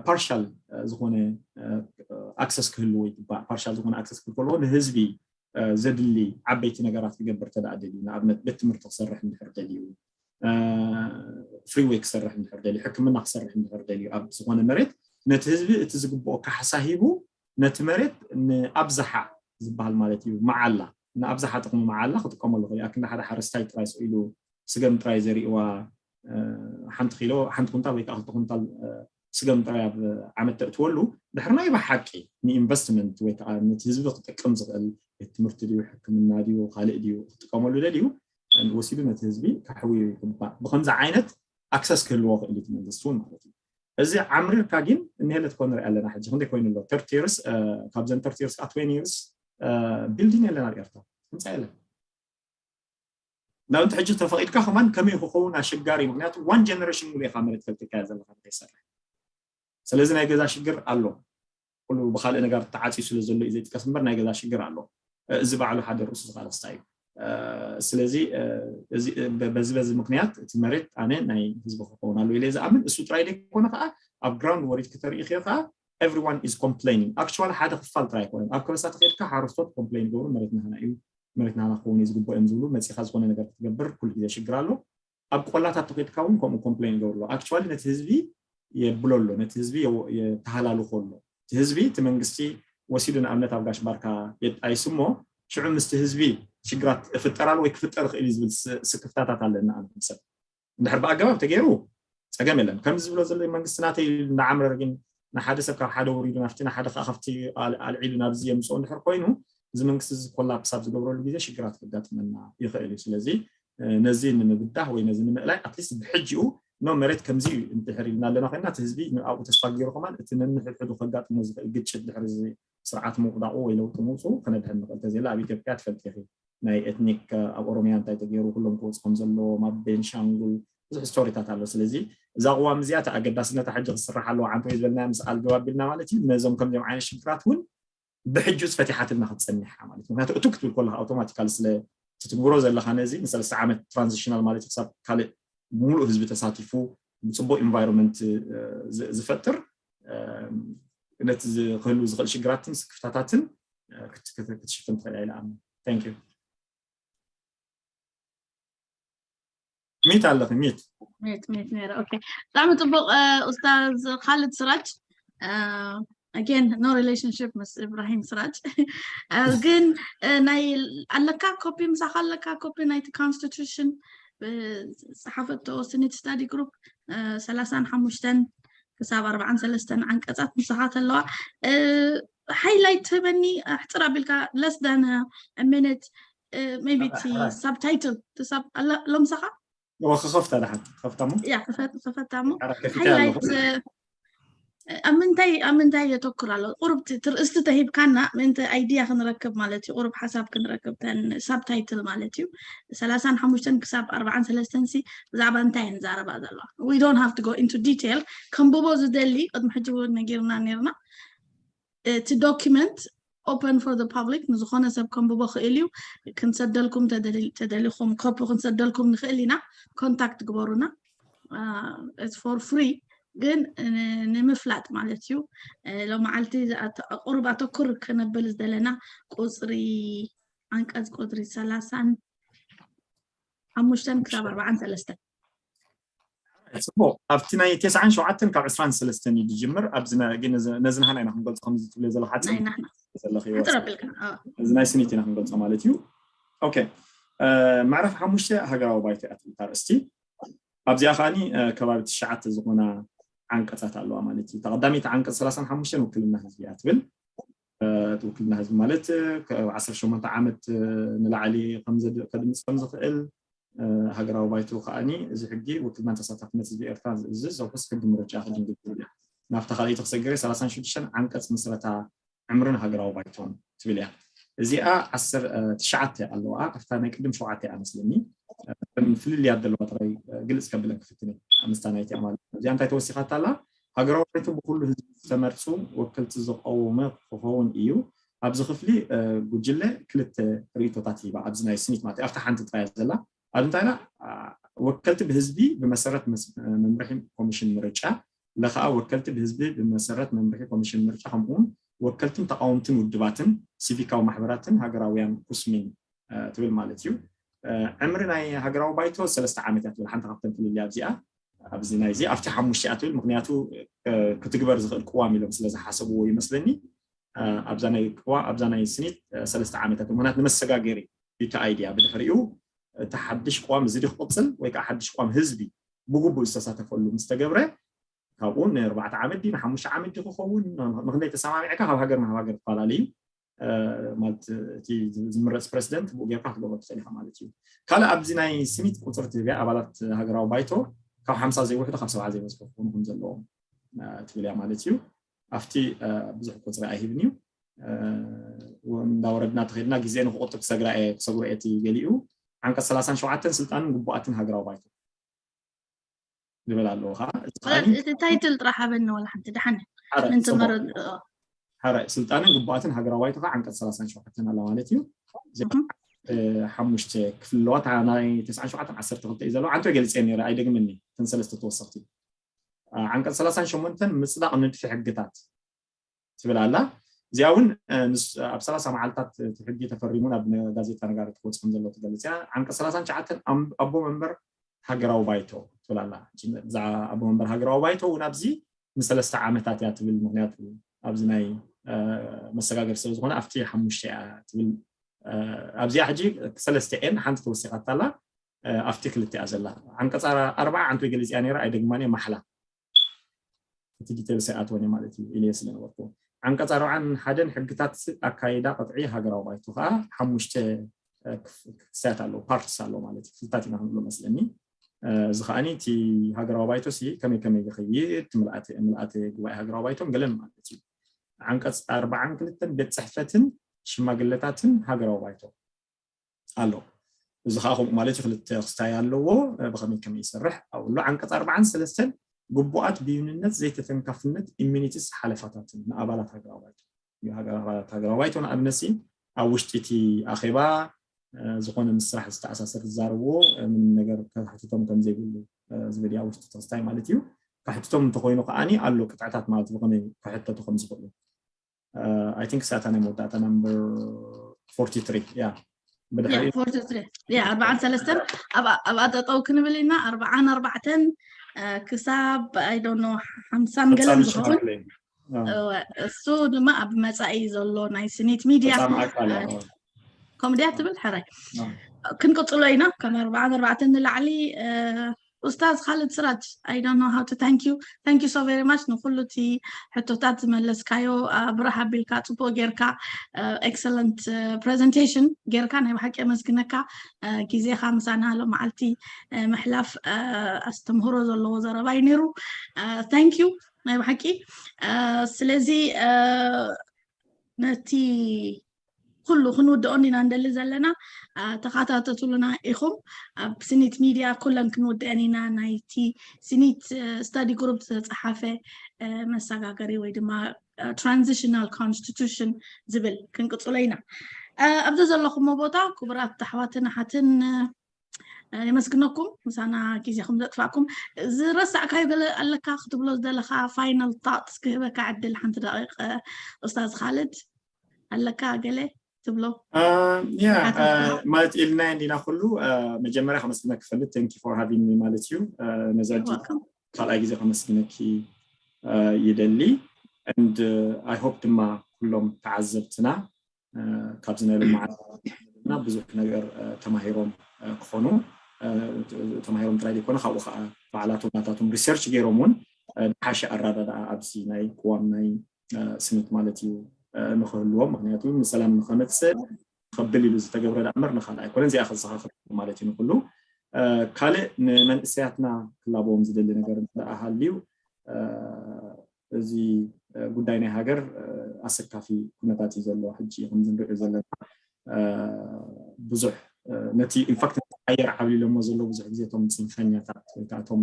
ፓርሻል ዝኾነ ኣክሰስ ክህልዎ ይግባእ። ፓርሻል ዝኾነ ኣክሰስ ክህልዎ ከለዎ ንህዝቢ ዘድሊ ዓበይቲ ነገራት ክገብር ተደኣ ደልዩ ንኣብነት ቤት ትምህርቲ ክሰርሕ እንድሕር ደልዩ ፍሪዌይ ክሰርሕ እንድሕር ደልዩ ሕክምና ክሰርሕ እንድሕር ደልዩ ኣብ ዝኾነ መሬት ነቲ ህዝቢ እቲ ዝግብኦ ካሕሳ ሂቡ ነቲ መሬት ንኣብዝሓ ዝበሃል ማለት እዩ መዓላ ንኣብዝሓ ጥቕሚ መዓላ ክጥቀመሉ ክእል ኣክንዲ ሓደ ሓረስታይ ጥራይ ስኢሉ ስገም ጥራይ ዘሪእዋ ሓንቲ ኪሎ ሓንቲ ኩንታል ወይ ከዓ ክልተ ኩንታል ስገም ጥራይ ኣብ ዓመት ተእትወሉ ድሕርና ይባ ሓቂ ንኢንቨስትመንት ወይ ከዓ ነቲ ህዝቢ ክጠቅም ዝኽእል ቤት ትምህርቲ ድዩ ሕክምና ድዩ ካልእ ድዩ ክጥቀመሉ ደልዩ ወሲዱ ነቲ ህዝቢ ከሕውዮ ይግባእ። ብከምዚ ዓይነት ኣክሰስ ክህልዎ ክእል እቲ መንግስቲ እውን ማለት እዩ። እዚ ዓምሪርካ ግን እኒሀለ ትኮ ንሪኢ ኣለና። ሕጂ ክንደይ ኮይኑ ኣሎ? ተርቲ ይርስ ካብዘን ተርቲ ይርስ ከዓ ትዌንቲ ይርስ ቢልዲንግ የለን ኣብ ኤርትራ፣ ህንፃ የለን። ንኣብነት ሕጂ ተፈቂድካ ከማን ከመይ ክኸውን ኣሸጋሪ፣ ምክንያቱ ዋን ጀነሬሽን ሙሉ ኢካ መሬት ፈልጥካያ ዘለካ ንከይሰርሕ። ስለዚ ናይ ገዛ ሽግር ኣሎ። ኩሉ ብካልእ ነገር ተዓፅዩ ስለ ዘሎ እዩ ዘይጥቀስ እምበር ናይ ገዛ ሽግር ኣሎ። እዚ ባዕሉ ሓደ ርእሱ ዝካለ ክስታይ እዩ። ስለዚ በዚ በዚ ምክንያት እቲ መሬት ኣነ ናይ ህዝቢ ክኸውን ኣሎ ኢለ ዝኣምን። እሱ ጥራይ ዘይኮነ ከዓ ኣብ ግራውንድ ወሪድ ክተርኢ ክዮ ከዓ everyone is complaining። Actually ሓደ ክፋል ጥራይ ኣይኮነን። ኣብ ከበሳ ተኸድካ ሓረስቶት ኮምፕሌን ይገብሩ፣ መሬት ናህና እዩ፣ መሬት ናህና ክኸውን እዩ ዝግብኦ እዮም ዝብሉ። መፂኻ ዝኾነ ነገር ክትገብር ኩሉ ግዜ ሽግር ኣሎ። ኣብ ቆላታት ተኸድካ እውን ከምኡ ኮምፕሌን ይገብሩ ኣሎ። Actually ነቲ ህዝቢ የብሎ ኣሎ፣ ነቲ ህዝቢ የተሃላልኮ ኣሎ። እቲ ህዝቢ እቲ መንግስቲ ወሲዱ ንኣብነት ኣብ ጋሽ ባርካ የጣይስ እሞ ሽዑ ምስቲ ህዝቢ ሽግራት እፍጠራሉ ወይ ክፍጠር ይኽእል እዩ ዝብል ስክፍታታት ኣለና። ኣነ ሰብ እንድሕር ብኣገባብ ተገይሩ ፀገም የለን። ከምዚ ዝብሎ ዘሎ መንግስቲ ናተይ እንዳዓምረረ ግን ንሓደ ሰብ ካብ ሓደ ወሪዱ ናብቲ ንሓደ ከዓ ካብቲ ኣልዒሉ ናብዚ የምፅኦ እንድሕር ኮይኑ እዚ መንግስቲ እዚ ኮላፕስ ኣብ ዝገብረሉ ግዜ ሽግራት ክጋጥመና ይኽእል እዩ። ስለዚ ነዚ ንምብዳህ ወይ ነዚ ንምእላይ ኣትሊስት ብሕጂኡ ኖ መሬት ከምዚ እዩ እንድሕር ኢልና ኣለና ኮይና እቲ ህዝቢ ኣብኡ ተስፋ ገይሩ ከማን እቲ ነንሕድሕዱ ከጋጥሞ ዝኽእል ግጭት ድሕሪ እዚ ስርዓት ምውዳቑ ወይ ለውጢ ምውፅኡ ክነድሕን ንኽእል። ተዘይላ ኣብ ኢትዮጵያ ትፈልጢ ኢኺ ናይ ኤትኒክ ኣብ ኦሮሚያ እንታይ ተገይሩ ኩሎም ክወፁ ከም ዘለዎም ኣብ ቤንሻንጉል ብዙሕ ስቶሪታት ኣሎ። ስለዚ እዛ ቅዋም እዚኣ እቲ ኣገዳስነታ ሕጂ ክስራሕ ኣለዎ ዓንተ ወይ ዝበልና ምስ ኣልገባ ቢልና ማለት እዩ። ነዞም ከምዚኦም ዓይነት ሽግራት እውን ብሕጁ ዝፈቲሓትና ክትፀኒሓ ማለት ምክንያቱ እቱ ክትብል ከለካ ኣውቶማቲካል ስለ ትትግብሮ ዘለካ ነዚ ንሰለስተ ዓመት ትራንዚሽናል ማለት ክሳብ ካልእ ሙሉእ ህዝቢ ተሳቲፉ ብፅቡቅ ኢንቫይሮንመንት ዝፈጥር ነቲ ክህሉ ዝኽእል ሽግራትን ስክፍታታትን ክትሽፍን ትኽእል ኢለ ኣምን። ሚት ኣለኺ ሚት ሚት ሚት ነረ ኦኬ። ብጣዕሚ ፅቡቅ ኡስታዝ ካልድ ስራጅ። Again no relationship ምስ ኢብራሂም ስራጅ ግን ናይ ኣለካ ኮፒ ምሳኻ ኣለካ ኮፒ ናይቲ ኮንስቲቱሽን ዝፀሓፈቶ ስኒት ስታዲ ግሩፕ ሰላሳን ሓሙሽተን ክሳብ ኣርባዓን ሰለስተን ዓንቀፃት ምሳኻ ተለዋ ሃይላይት ትህበኒ ኣሕፅር ኣቢልካ less than minute maybe እቲ ሳብታይትል ሎምሳኻ ክኸፍታ ድሓን ክኸፍታ ሞ ያ ክፈታ ሞ ሃይላይት ኣብ ምንታይ ኣብ ምንታይ የተኩር ኣሎ? ቁሩብ ትርእስቲ ተሂብካና ምእንቲ ኣይድያ ክንረክብ ማለት እዩ። ቁሩብ ሓሳብ ክንረክብ ተን ሳብታይትል ማለት እዩ። ሰላሳን ሓሙሽተን ክሳብ ኣርባዓን ሰለስተን ሲ ብዛዕባ እንታይ ንዛረባ ዘለዋ? We don't have to go into detail። ከንብቦ ዝደሊ ቅድሚ ሕጂ እውን ነጊርና ነርና። እቲ ዶኪመንት open for the public ንዝኾነ ሰብ ከንብቦ ክእል እዩ። ክንሰደልኩም ተደሊኹም ኮፒ ክንሰደልኩም ንኽእል ኢና። ኮንታክት ግበሩና። It's for free ግን ንምፍላጥ ማለት እዩ። ሎመዓልቲ ቁሩብ ኣተኩር ከነብል ዝደለና ቁፅሪ ዓንቀፅ ቁፅሪ ሰላሳን ሓሙሽተን ክሳብ ኣርባዓን ሰለስተን ፅቡቅ ኣብቲ ናይ ተስዓን ሸውዓተን ካብ ዕስራን ሰለስተን እዩ ዝጅምር። ነዚ ናህና ኢና ክንገልፆ ከምዚ ትብለ ዘለካ እዚ ናይ ስኒት ኢና ክንገልፆ ማለት እዩ። ኦኬ ምዕራፍ ሓሙሽተ ሃገራዊ ባይቶ እያ ትብል ኣርእስቲ። ኣብዚኣ ከዓኒ ከባቢ ትሽዓተ ዝኾና ዓንቀፃት ኣለዋ ማለት እዩ። ተቐዳሚቲ ዓንቀፅ ሰላሳን ሓሙሽተን ውክልና ህዝቢ እያ ትብል። ውክልና ህዝቢ ማለት ዓሰርተ ሸሞንተ ዓመት ንላዕሊ ከድምፅ ከም ዝኽእል ሃገራዊ ባይቶ ከዓኒ እዚ ሕጊ ውክልናን ተሳታፍነት ህዝቢ ኤርትራ ዝእዝዝ ዘውሕስ ሕጊ ምርጫ ክድንግግ ይብል። ናብታ ካልኣይቲ ክሰግር እየ ሰላሳን ሽዱሽተን ዓንቀፅ ምስረታ ዕምርን ሃገራዊ ባይቶን ትብል እያ። እዚኣ ዓሰርተ ትሽዓተ ኣለዋ ኣብታ ናይ ቅድም ሸውዓተ እያ መስለኒ። ፍልልያት ዘለዋ ጥራይ ግልፅ ከብለን ክፍትን እየ ምስታ ናይቲ ማለት እዚኣ እንታይ ተወሲኻታ ኣላ ሃገራዊ ባይቶ ብኩሉ ህዝቢ ዝተመርፁ ወክልቲ ዝቀወመ ክኸውን እዩ። ኣብዚ ክፍሊ ጉጅለ ክልተ ርእቶታት ሂባ ኣብዚ ናይ ስኒት ማለት ኣብታ ሓንቲ ጥራይ ዘላ ኣብ እንታይ ወከልቲ ብህዝቢ ብመሰረት መምርሒ ኮሚሽን ምርጫ ለኸዓ ወከልቲ ብህዝቢ ብመሰረት መምርሒ ኮሚሽን ምርጫ ከምኡውን ወከልትን ተቃወምትን ውድባትን ሲቪካዊ ማሕበራትን ሃገራውያን ኩስሚን ትብል ማለት እዩ። ዕምሪ ናይ ሃገራዊ ባይቶ ሰለስተ ዓመት እያ ትብል ሓንቲ ካብተን ፍልልያ ኣብዚኣ ኣብዚ ናይዚ ኣብቲ ሓሙሽተ እያ ትብል ምክንያቱ ክትግበር ዝኽእል ቅዋም ኢሎም ስለዝሓሰብዎ ይመስለኒ። ኣብዛ ናይ ቅዋ ኣብዛ ናይ ስኒት ሰለስተ ዓመታት ምክንያት ንመሰጋገሪ እቲ ኣይድያ ብድሕሪኡ እቲ ሓድሽ ቅዋም እዚ ድዩ ክቕፅል ወይ ከዓ ሓድሽ ቅዋም ህዝቢ ብግቡእ ዝተሳተፈሉ ምስ ተገብረ፣ ካብኡ ንኣርባዕተ ዓመት ድዩ ንሓሙሽተ ዓመት ድዩ ክኸውን፣ ምክንያት ተሰማሚዕካ ካብ ሃገር ናብ ሃገር ይፈላለ እዩ። ማለት እቲ ዝምረፅ ፕረዚደንት ብኡ ጌርካ ክትገብሮ ትኽእል ኢኻ ማለት እዩ። ካልእ ኣብዚ ናይ ስኒት ቁፅሪ ትህብያ ኣባላት ሃገራዊ ባይቶ ካብ ሓምሳ ዘይውሕዱ ካብ ሰብዓ ዘይበዝሑ ክኾኑ ከም ዘለዎም ትብል እያ ማለት እዩ። ኣብቲ ብዙሕ ቁፅሪ ኣይህብን እዩ። እንዳወረድና ተኸድና ግዜ ንክቁጥብ ክሰግራ እየ ክሰግሮ እየ እቲ ገሊኡ። ዓንቀፅ ሰላሳን ሸውዓተን ስልጣንን ግቡኣትን ሃገራዊ ባይቶ ዝብል ኣለዎ ከዓ። እቲ ታይትል ጥራሕ ሃበኒ ዋላ ሓንቲ ደሓን። ሓራይ ስልጣንን ግቡኣትን ሃገራዊ ባይቶ ከዓ ዓንቀፅ ሰላሳን ሸውዓተን ኣላ ማለት እዩ። ሓሙሽተ ክፍልለዋ ናይ ተስዓን ሸውዓተን ዓሰርተ ክልተ እዩ ዘለዎ። ዓንተ ገሊፀ ነይረ ኣይደግምኒ። እተን ሰለስተ ተወሰኽቲ ዓንቀፅ ሰላሳን ሸሞንተን ምፅዳቕ ንድፊ ሕግታት ትብል ኣላ። እዚኣ እውን ኣብ ሰላሳ መዓልታት እቲ ሕጊ ተፈሪሙ ናብ ጋዜጣ ነጋሪት ክወፅእ ከም ዘሎ ትገልፅ እያ። ዓንቀፅ ሰላሳን ትሽዓተን ኣቦ መንበር ሃገራዊ ባይቶ ትብል ኣላ። እዛ ኣቦ መንበር ሃገራዊ ባይቶ እውን ኣብዚ ንሰለስተ ዓመታት እያ ትብል። ምክንያቱ ኣብዚ ናይ መሰጋገር ስለ ዝኾነ ኣብቲ ሓሙሽተ እያ ትብል። ኣብዚኣ ሕጂ ሰለስተ እየን ሓንቲ ተወሲኻታ ኣላ። ኣብቲ ክልተ እያ ዘላ። ዓንቀፃ ኣርባዓ ዓንቶ ገሊፅ እያ ነይራ ኣይደግማን እየ ማሕላ እቲ ዲቴልስ ኣይኣትወን ማለት እዩ ኢለ ስለ ነበርኩ። ዓንቀፅ ኣርባዓን ሓደን ሕግታት ኣካይዳ ቅጥዒ ሃገራዊ ባይቶ ከዓ ሓሙሽተ ክሳያት ኣለዎ፣ ፓርትስ ኣለዎ ማለት እዩ። ክልታት ኢና ክንብሎ መስለኒ። እዚ ከዓኒ እቲ ሃገራዊ ባይቶ ሲ ከመይ ከመይ ይኸይድ፣ ምልኣተ ጉባኤ ሃገራዊ ባይቶን ገለን ማለት እዩ። ዓንቀፅ ኣርባዓን ክልተን ቤት ፅሕፈትን ሽማግለታትን ሃገራዊ ባይቶ ኣሎ። እዚ ከዓ ከምኡ ማለት እዩ ክልተ ክስታይ ኣለዎ። ብከመይ ከመይ ይሰርሕ ኣብሎ ዓንቀፅ ኣርባዓን ሰለስተን ግቡኣት ብይንነት ዘይተተንካፍነት ኢሚኒቲስ ሓለፋታትን ንኣባላት ሃገራዊ ባይቶ። ኣባላት ሃገራዊ ባይቶ ንኣብነት ኣብ ውሽጢ እቲ ኣኼባ ዝኾነ ምስ ስራሕ ዝተኣሳሰር ዝዛረብዎ ምንም ነገር ከሕትቶም ከም ዘይብሉ ዝብል ኣብ ውሽጢ ተክስታይ ማለት እዩ። ከሕትቶም እንተኮይኑ ከዓኒ ኣሎ ቅጥዕታት ማለት ብከመይ ክሕተቱ ከም ዝኽእሉ። I think ሳታ ናይ መወዳእታ ናምበር ፎርቲ ትሪ እያ። ኣርባዓን ሰለስተን ኣብኣ ጠጠው ክንብል ኢና። ኣርባዓን ኣርባዕተን ክሳብ I don't know ሓምሳን ገለን ዝኸውን እሱ ድማ ኣብ መፃኢ ዘሎ ናይ ስኒት ሚድያ ከምኡ ድያ ትብል። ሕራይ ክንቅፅሎ ኢና። ከም ኣርባዓን ኣርባዕተን ንላዕሊ ኡስታዝ ካልድ ስራጅ I don't know how to thank you, thank you so very much ንኩሉ እቲ ሕቶታት ዝመለስካዮ። ብርህ ኣቢልካ ፅቡቅ ጌርካ excellent presentation ጌርካ ናይ ብሓቂ የመስግነካ። ግዜኻ ምሳና ሎም መዓልቲ ምሕላፍ ኣስተምህሮ ዘለዎ ዘረባ እዩ ነይሩ። Thank you ናይ ብሓቂ። ስለዚ ነቲ ኩሉ ክንውድኦ እንዲና እንደሊ ዘለና። ተኸታተቱልና ኢኹም ኣብ ስኒት ሚድያ ኩለን ክንውድአን ኢና። ናይቲ ስኒት ስተዲ ግሩፕ ዝተፀሓፈ መሰጋገሪ ወይ ድማ transitional constitution ዝብል ክንቅፅሎ ኢና። ኣብዚ ዘለኹሞ ቦታ ክቡራት ኣሕዋትን ኣሓትን የመስግነኩም ምሳና ግዜኹም ዘጥፋእኩም። ዝረሳዕካዩ ገለ ኣለካ ክትብሎ ዝደለካ final thoughts ክህበካ ዕድል ሓንቲ ደቂቅ ኡስታዝ ካልድ ኣለካ ገለ ትብሎ? ያ ማለት ኢልና እንዲና ኩሉ መጀመርያ ከመስግነክ ክፈልጥ thank you for having me ማለት እዩ። ነዚ ዕድል ካልኣይ ግዜ ከመስግነኪ ይደሊ and I hope ድማ ኩሎም ተዓዘብትና ካብዚ ናይ ሎማዓና ብዙሕ ነገር ተማሂሮም ክኾኑ ተማሂሮም ጥራይ ዘይኮነ ካብኡ ከዓ ባዕላቶም ናታቶም research ገይሮም እውን ዝሓሸ ኣራዳድኣ ኣብዚ ናይ ቅዋም ናይ ስኒት ማለት እዩ ንክህልዎም። ምክንያቱ ንሰላም ንከመፅእ ከብል ኢሉ ዝተገብረ ዳእምበር ንካልእ ኣይኮነን። እዚኣ ከዘኻኽር ማለት እዩ ንኩሉ። ካልእ ንመንእሰያትና ክላበዎም ዝደሊ ነገር እንተደኣ ሃልዩ እዚ ጉዳይ ናይ ሃገር ኣሰካፊ ኩነታት እዩ ዘሎ ሕጂ ከምዚ ንሪኦ ዘለና። ብዙሕ ነቲ ኢንፋክት ኣየር ዓብሊሎሞ ዘሎ ብዙሕ ግዜ እቶም ፅንፈኛታት ወይ ከዓ እቶም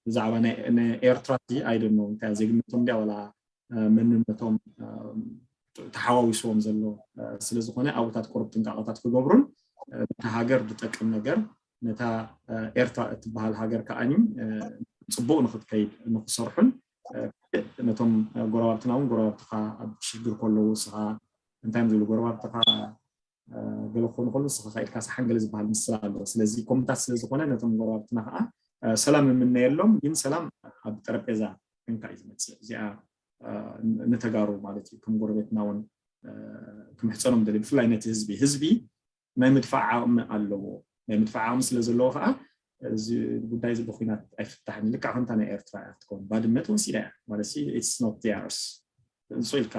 ብዛዕባ ኤርትራ ኣይደኖ እንታይ ዜግነቶም እንዲያ ዋላ መንነቶም ተሓዋዊስዎም ዘሎ ስለዝኾነ ኣብታት ቁሩብ ጥንቃቐታት ክገብሩን ነታ ሃገር ዝጠቅም ነገር ነታ ኤርትራ እትበሃል ሃገር ከዓኒ ፅቡቕ ንክትከይድ ንክሰርሑን ነቶም ጎረባብትና እውን ጎረባብትኻ ኣብ ሽግር ከለዉ ንስኻ እንታይ እዮም ዝብሉ ጎረባብትኻ ገለ ክኾኑ ከሉ ንስኻ ኢድካ ሰሓን ገለ ዝበሃል ምስላ ኣለዎ። ስለዚ ኮምታት ስለዝኾነ ነቶም ጎረባብትና ከዓ ሰላም የምነየሎም፣ ግን ሰላም ኣብ ጠረጴዛ ኮንካ እዩ ዝመፅእ። እዚኣ ንተጋሩ ማለት እዩ ከም ጎረቤትና እውን ክምሕፀኖም ደሊ ብፍላይ ነቲ ህዝቢ ህዝቢ ናይ ምድፋዕ ዓቕሚ ኣለዎ። ናይ ምድፋዕ ዓቕሚ ስለ ዘለዎ ከዓ እዚ ጉዳይ እዚ ብኩናት ኣይፍታሕን። ልክዕ ከምታ ናይ ኤርትራ እያ ክትከውን። ባድመ ተወሲዳ እያ ማለት it's not theirs። ንሶ ኢልካ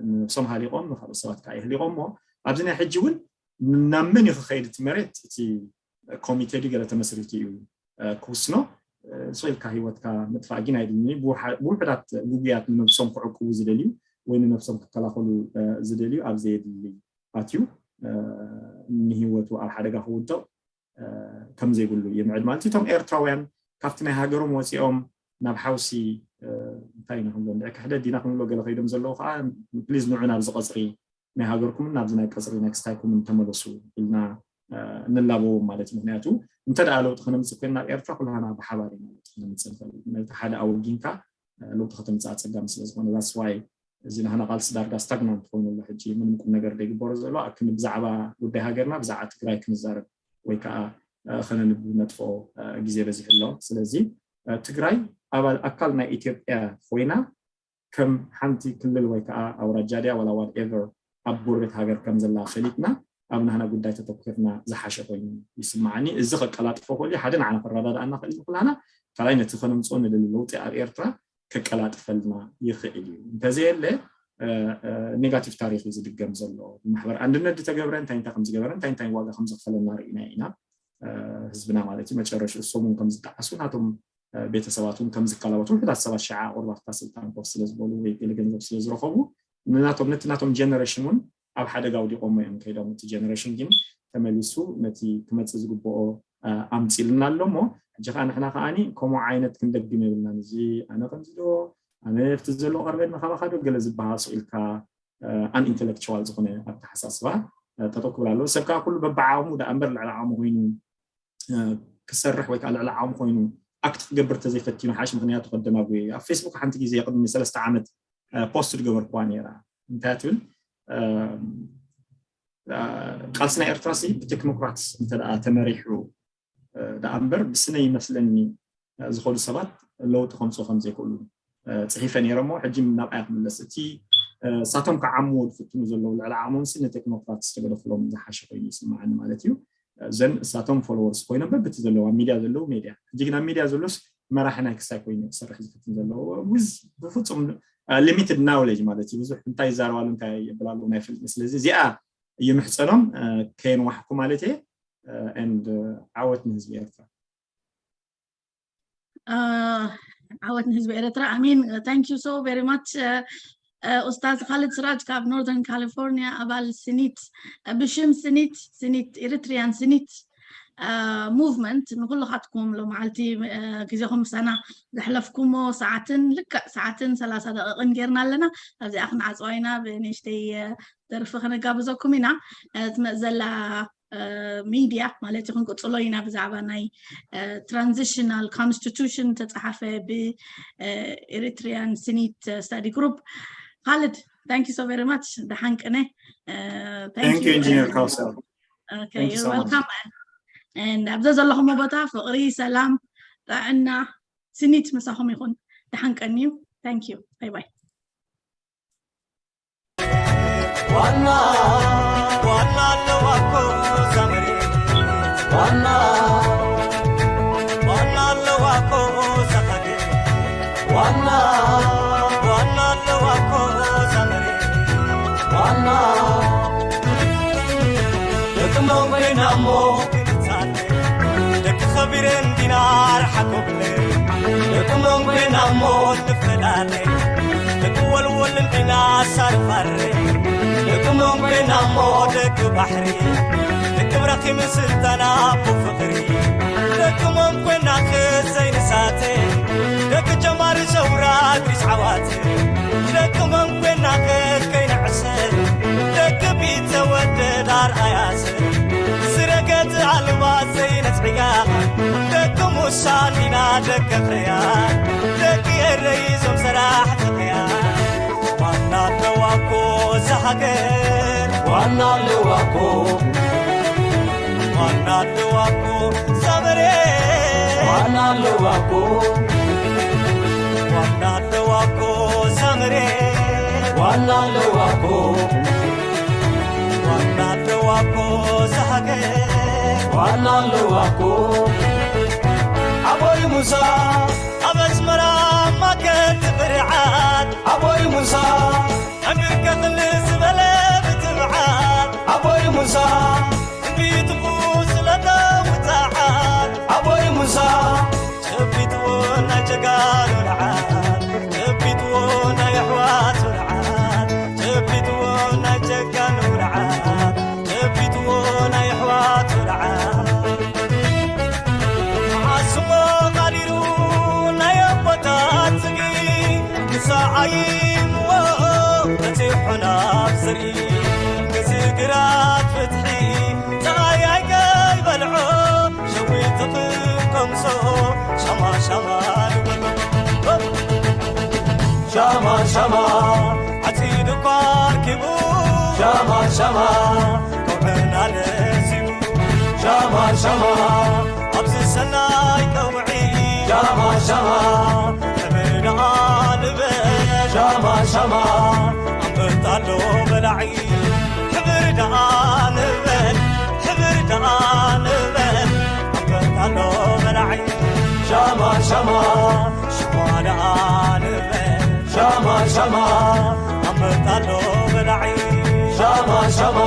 ንነብሶም ሃሊቆም ንካልኦት ሰባት ከዓ ይህሊቆም እሞ ኣብዚ ናይ ሕጂ እውን ናብ መን እዩ ክኸይድ እቲ መሬት? እቲ ኮሚቴ ድዩ ገለ ተመስሪቱ እዩ ክውስኖ። ንሶ ኢልካ ህይወትካ ምጥፋእ ግን ኣይድልን። ብውሓዳት ጉጉያት ንነብሶም ክዕቅቡ ዝደልዩ ወይ ንነብሶም ክከላኸሉ ዝደልዩ ኣብ ዘየድሊ ኣትዩ ንህይወቱ ኣብ ሓደጋ ክውድቕ ከም ዘይብሉ ይምዕድ ማለት እዩ። እቶም ኤርትራውያን ካብቲ ናይ ሃገሮም ወፂኦም ናብ ሓውሲ እንታይ ኢና ክንብሎ እንድዒ ክሕደት ዲና ክንብሎ ገለ ከይዶም ዘለዉ ከዓ ፕሊዝ ንዑ ናብዚ ቀፅሪ ናይ ሃገርኩምን ናብዚ ናይ ቀፅሪ ናይ ክስታይኩምን ተመለሱ ኢልና ንላበዎም ማለት እዩ። ምክንያቱ እንተ ደኣ ለውጢ ከነምፅእ ኮይና ኣብ ኤርትራ ኩላና ብሓባር ኢና ለውጢ ከነምፅእ ንኽእል። ነቲ ሓደ ኣወጊንካ ለውጢ ከተምፅእ ኣፀጋሚ ስለ ዝኾነ that's why እዚ ናህና ቃልሲ ዳርጋ ስታግናንት ኮይኑ ኣሎ። ሕጂ ምንም ቁም ነገር ዘይግበሮ ዘሎ ኣብ ክንዲ ብዛዕባ ጉዳይ ሃገርና ብዛዕባ ትግራይ ክንዛረብ ወይ ከዓ ከነንብ ነጥፍኦ ግዜ በዚሑ ኣሎ። ስለዚ ትግራይ ኣባል ኣካል ናይ ኢትዮጵያ ኮይና ከም ሓንቲ ክልል ወይ ከዓ ኣውራጃ ድያ ዋላ ዋት ኤቨር ኣብ ጎረቤት ሃገር ከም ዘላ ፈሊጥና ኣብ ናህና ጉዳይ ተተኮርና ዝሓሸ ኮይኑ ይስማዓኒ። እዚ ከቀላጥፎ ክእል ሓደ ንዓና ክረዳድኣና ክእል ንኩላና ካልኣይ ነቲ ከነምፅኦ ንደሊ ለውጢ ኣብ ኤርትራ ከቀላጥፈልና ይኽእል እዩ። እንተዘየለ ኔጋቲቭ ታሪክ እዩ ዝድገም ዘሎ። ማሕበር ኣንድነት ዝተገብረ እንታይ እንታይ ከምዝገበረ እንታይ እንታይ ዋጋ ከምዘኽፈለና ርኢና ኢና። ህዝብና ማለት እዩ መጨረሽ እሶም እውን ከምዝጠዓሱ ናቶም ቤተሰባት እውን ከምዝከላበት ውሕዳት ሰባት ሸዓ ቁርባትካ ስልጣን ኮፍ ስለዝበሉ ወይ ገለ ገንዘብ ስለዝረኸቡ ንናቶም ነቲ ናቶም ጀነሬሽን እውን ኣብ ሓደጋ ኣውዲቆሞ እዮም ከይዶም። እቲ ጀነሬሽን ግን ተመሊሱ ነቲ ክመፅእ ዝግብኦ ኣምፂልና ኣሎ እሞ ሕጂ ከዓ ንሕና ከዓኒ ከምኡ ዓይነት ክንደግም የብልናን። እዚ ኣነ ከምዚ ዶ ኣነ ኣብቲ ዘሎ ቀርበኒ ካባካ ዶ ገለ ዝበሃል ስቕ ኢልካ ኣን ኢንተሌክቹዋል ዝኾነ ኣተሓሳስባ ጠጠው ክብል ኣለዎ። ሰብ ከዓ ኩሉ በብዓቕሙ ደኣ እምበር ልዕሊ ዓቕሙ ኮይኑ ክሰርሕ ወይ ከዓ ልዕሊ ዓቕሙ ኮይኑ ኣክት ክገብር ተዘይፈቲኑ ሓሽ ምክንያቱ ከደናጉ ኣብ ፌስቡክ ሓንቲ ግዜ ቅድሚ ሰለስተ ዓመት ፖስት ዝገበርኩዋ ነይራ። እንታይ ትብል ቃልሲ ናይ ኤርትራ ሲ ብቴክኖክራትስ እንተ ተመሪሑ ደኣ እምበር ብስነ ይመስለኒ ዝኸዱ ሰባት ለውጢ ከምፅኡ ከም ዘይክእሉ ፅሒፈ ነይረ እሞ ሕጂ ናብኣያ ክምለስ እቲ ሳቶም ክዓምዎ ዝፍትኑ ዘለዉ ልዕሊ ዓቕሞም ሲ ንቴክኖክራት ዝተገደፍሎም ዝሓሸ ኮይኑ ይስምዓኒ ማለት እዩ። ዘን እሳቶም ፎሎወርስ ኮይኖም በብቲ ዘለዋ ሚድያ ዘለዉ ሜድያ ሕጂ ግን ኣብ ሚድያ ዘሎስ መራሒ ናይ ክሳይ ኮይኑ ክሰርሕ ዝፍትን ዘለዎ ብፍፁም ሊሚትድ ናውሌጅ ማለት እዩ። ብዙሕ እንታይ ይዛረባሉ እንታይ የብላሉ ናይ ፍልጥ ስለዚ እዚኣ ይምሕፀኖም ከየንዋሕኩ ማለት እየ። And ዓወት ንህዝቢ ኤርትራ። ዓወት ንህዝቢ ኤርትራ ኣሜን። Thank you so very much ኡስታዝ ካልድ ስራጅ ካብ ኖርዘርን ካሊፎርኒያ ኣባል ስኒት ብሽም ስኒት ስኒት ኤሪትሪያን ስኒት ሙቭመንት ንኩልካትኩም ሎመዓልቲ ግዜኹም ምሳና ዘሕለፍኩሞ ሰዓትን ልክዕ ሰዓትን ሰላሳ ደቂቕን ጌርና ኣለና። ኣብዚኣ ክንዓፅዋ ኢና ብንእሽተይ ደርፊ ከነጋብዘኩም ኢና። ትመፅ ዘላ ሚድያ ማለት እዩ ክንቅፅሎ ኢና ብዛዕባ ናይ ትራንዚሽናል ኮንስቲቱሽን ተፀሓፈ ብ ኤሪትሪያን ስኒት ስተዲ ግሩፕ። ካልድ thank you so very much ደሓን ቅነ። Thank you ኢንጂነር ካውሰር። Okay, you're welcome. And ኣብዛ ዘለኹሞ ቦታ ፍቕሪ፣ ሰላም፣ ጥዕና፣ ስኒት ምሳኹም ይኹን። ደሓን ቀንዩ። Thank you. Bye bye. ዋና ዋና ኣለዋ እኮ እዛ መሬት ዋና ዋና ኣለዋ እኮ እዛ ሃገር ዋና ዋና ኣለዋ እኮ እዛ መሬት ዋና ደቂ መንጎይና እሞ ክንጻለ ደቂ ኸቢረን ዲና ርሓቆብለ ደቂ መንጎይና እሞ ንፈላለ ደቂ ወልወል እንዲና ሳርፋረ ደቂ መንጎይና እሞ ደቂ ባሕሪ ደቂ ብራኺ ምስልታና ኣቦ ፍቕሪ ደቂ መንጎይና ክዘይንሳተ ደቂ ጀማሪ ሰውራ እድሪስ ዓዋተ ደቂ መንጎይና ከከይንዕሰል ደቂ ቢተወደድ ኣርኣያ ሰብ ስረገት ኣልባ ዘይነጽዕያ ደቂ ሙሳ እንዲና ደቂ ኽርያ ደቂ ኤረይ ዞም ሰራሕቲ ኽያ ዋና ኣለዋ እኮ እዛ ሃገር ዋና ኣለዋ እኮ ዋና ኣለዋ እኮ እዛ መሬት ዋና ኣለዋ እኮ ዋና ኣለዋ እኮ እዛ መሬት ዋና ኣለዋ እኮ ዋና ኣለዋ እኮ እዛ ሃገር፣ ዋና ኣለዋ እኮ። ኣቦይ ሙሳ ኣብ ኣስመራ ማከት ብርዓት፣ ኣቦይ ሙሳ ዕምር ከኽል ዝበለ ብትብዓት፣ ኣቦይ ሙሳ ትንቢትኹ ስለ ተውትዓት፣ ኣቦይ ሙሳ ጨቢጥዎ ናይ ጀጋኑ ርዓት፣ ጨቢጥዎ ናይ ኣሕዋቱ ርዓት፣ ጨቢጥዎ ናይ ጀጋኑ ርዓት፣ ጨቢጥዎ ናይ ኣሕዋቱ ርዓት። መዓስሞ ቃሊሩ ናይ ኣቦታት ዝጊ ክሳዓይምዎ በፂሑ ናብ ዝርኢ፣ እዚ ግራት ፍትሒ ፀሃይ ኣይከይበልዖ ሸዊት ትኽከምሶ ሻማ ሻማ ንበሎ። ሻማ ሻማ ዓፂዱ እኳ ኣርኪቡ ሻማ ሻማ ከውዕና ለሲቡ ሻማ ሻማ ኣብዚ ሰናይ ቀውዒ ሻማ ሻማ ሕብሪ ደኣ ንበል ሻማ ሻማ ኣንበጣ ኣሎ በላዒ። ሕብር ደኣ ንበል፣ ሕብር ደኣ ንበል፣ ኣንበጣ ኣሎ በላዒ። ሻማ ሻማ ሽኳ ደኣ ንበል፣ ሻማ ሻማ ኣንበጣ ኣሎ በላዒ። ሻማ ሻማ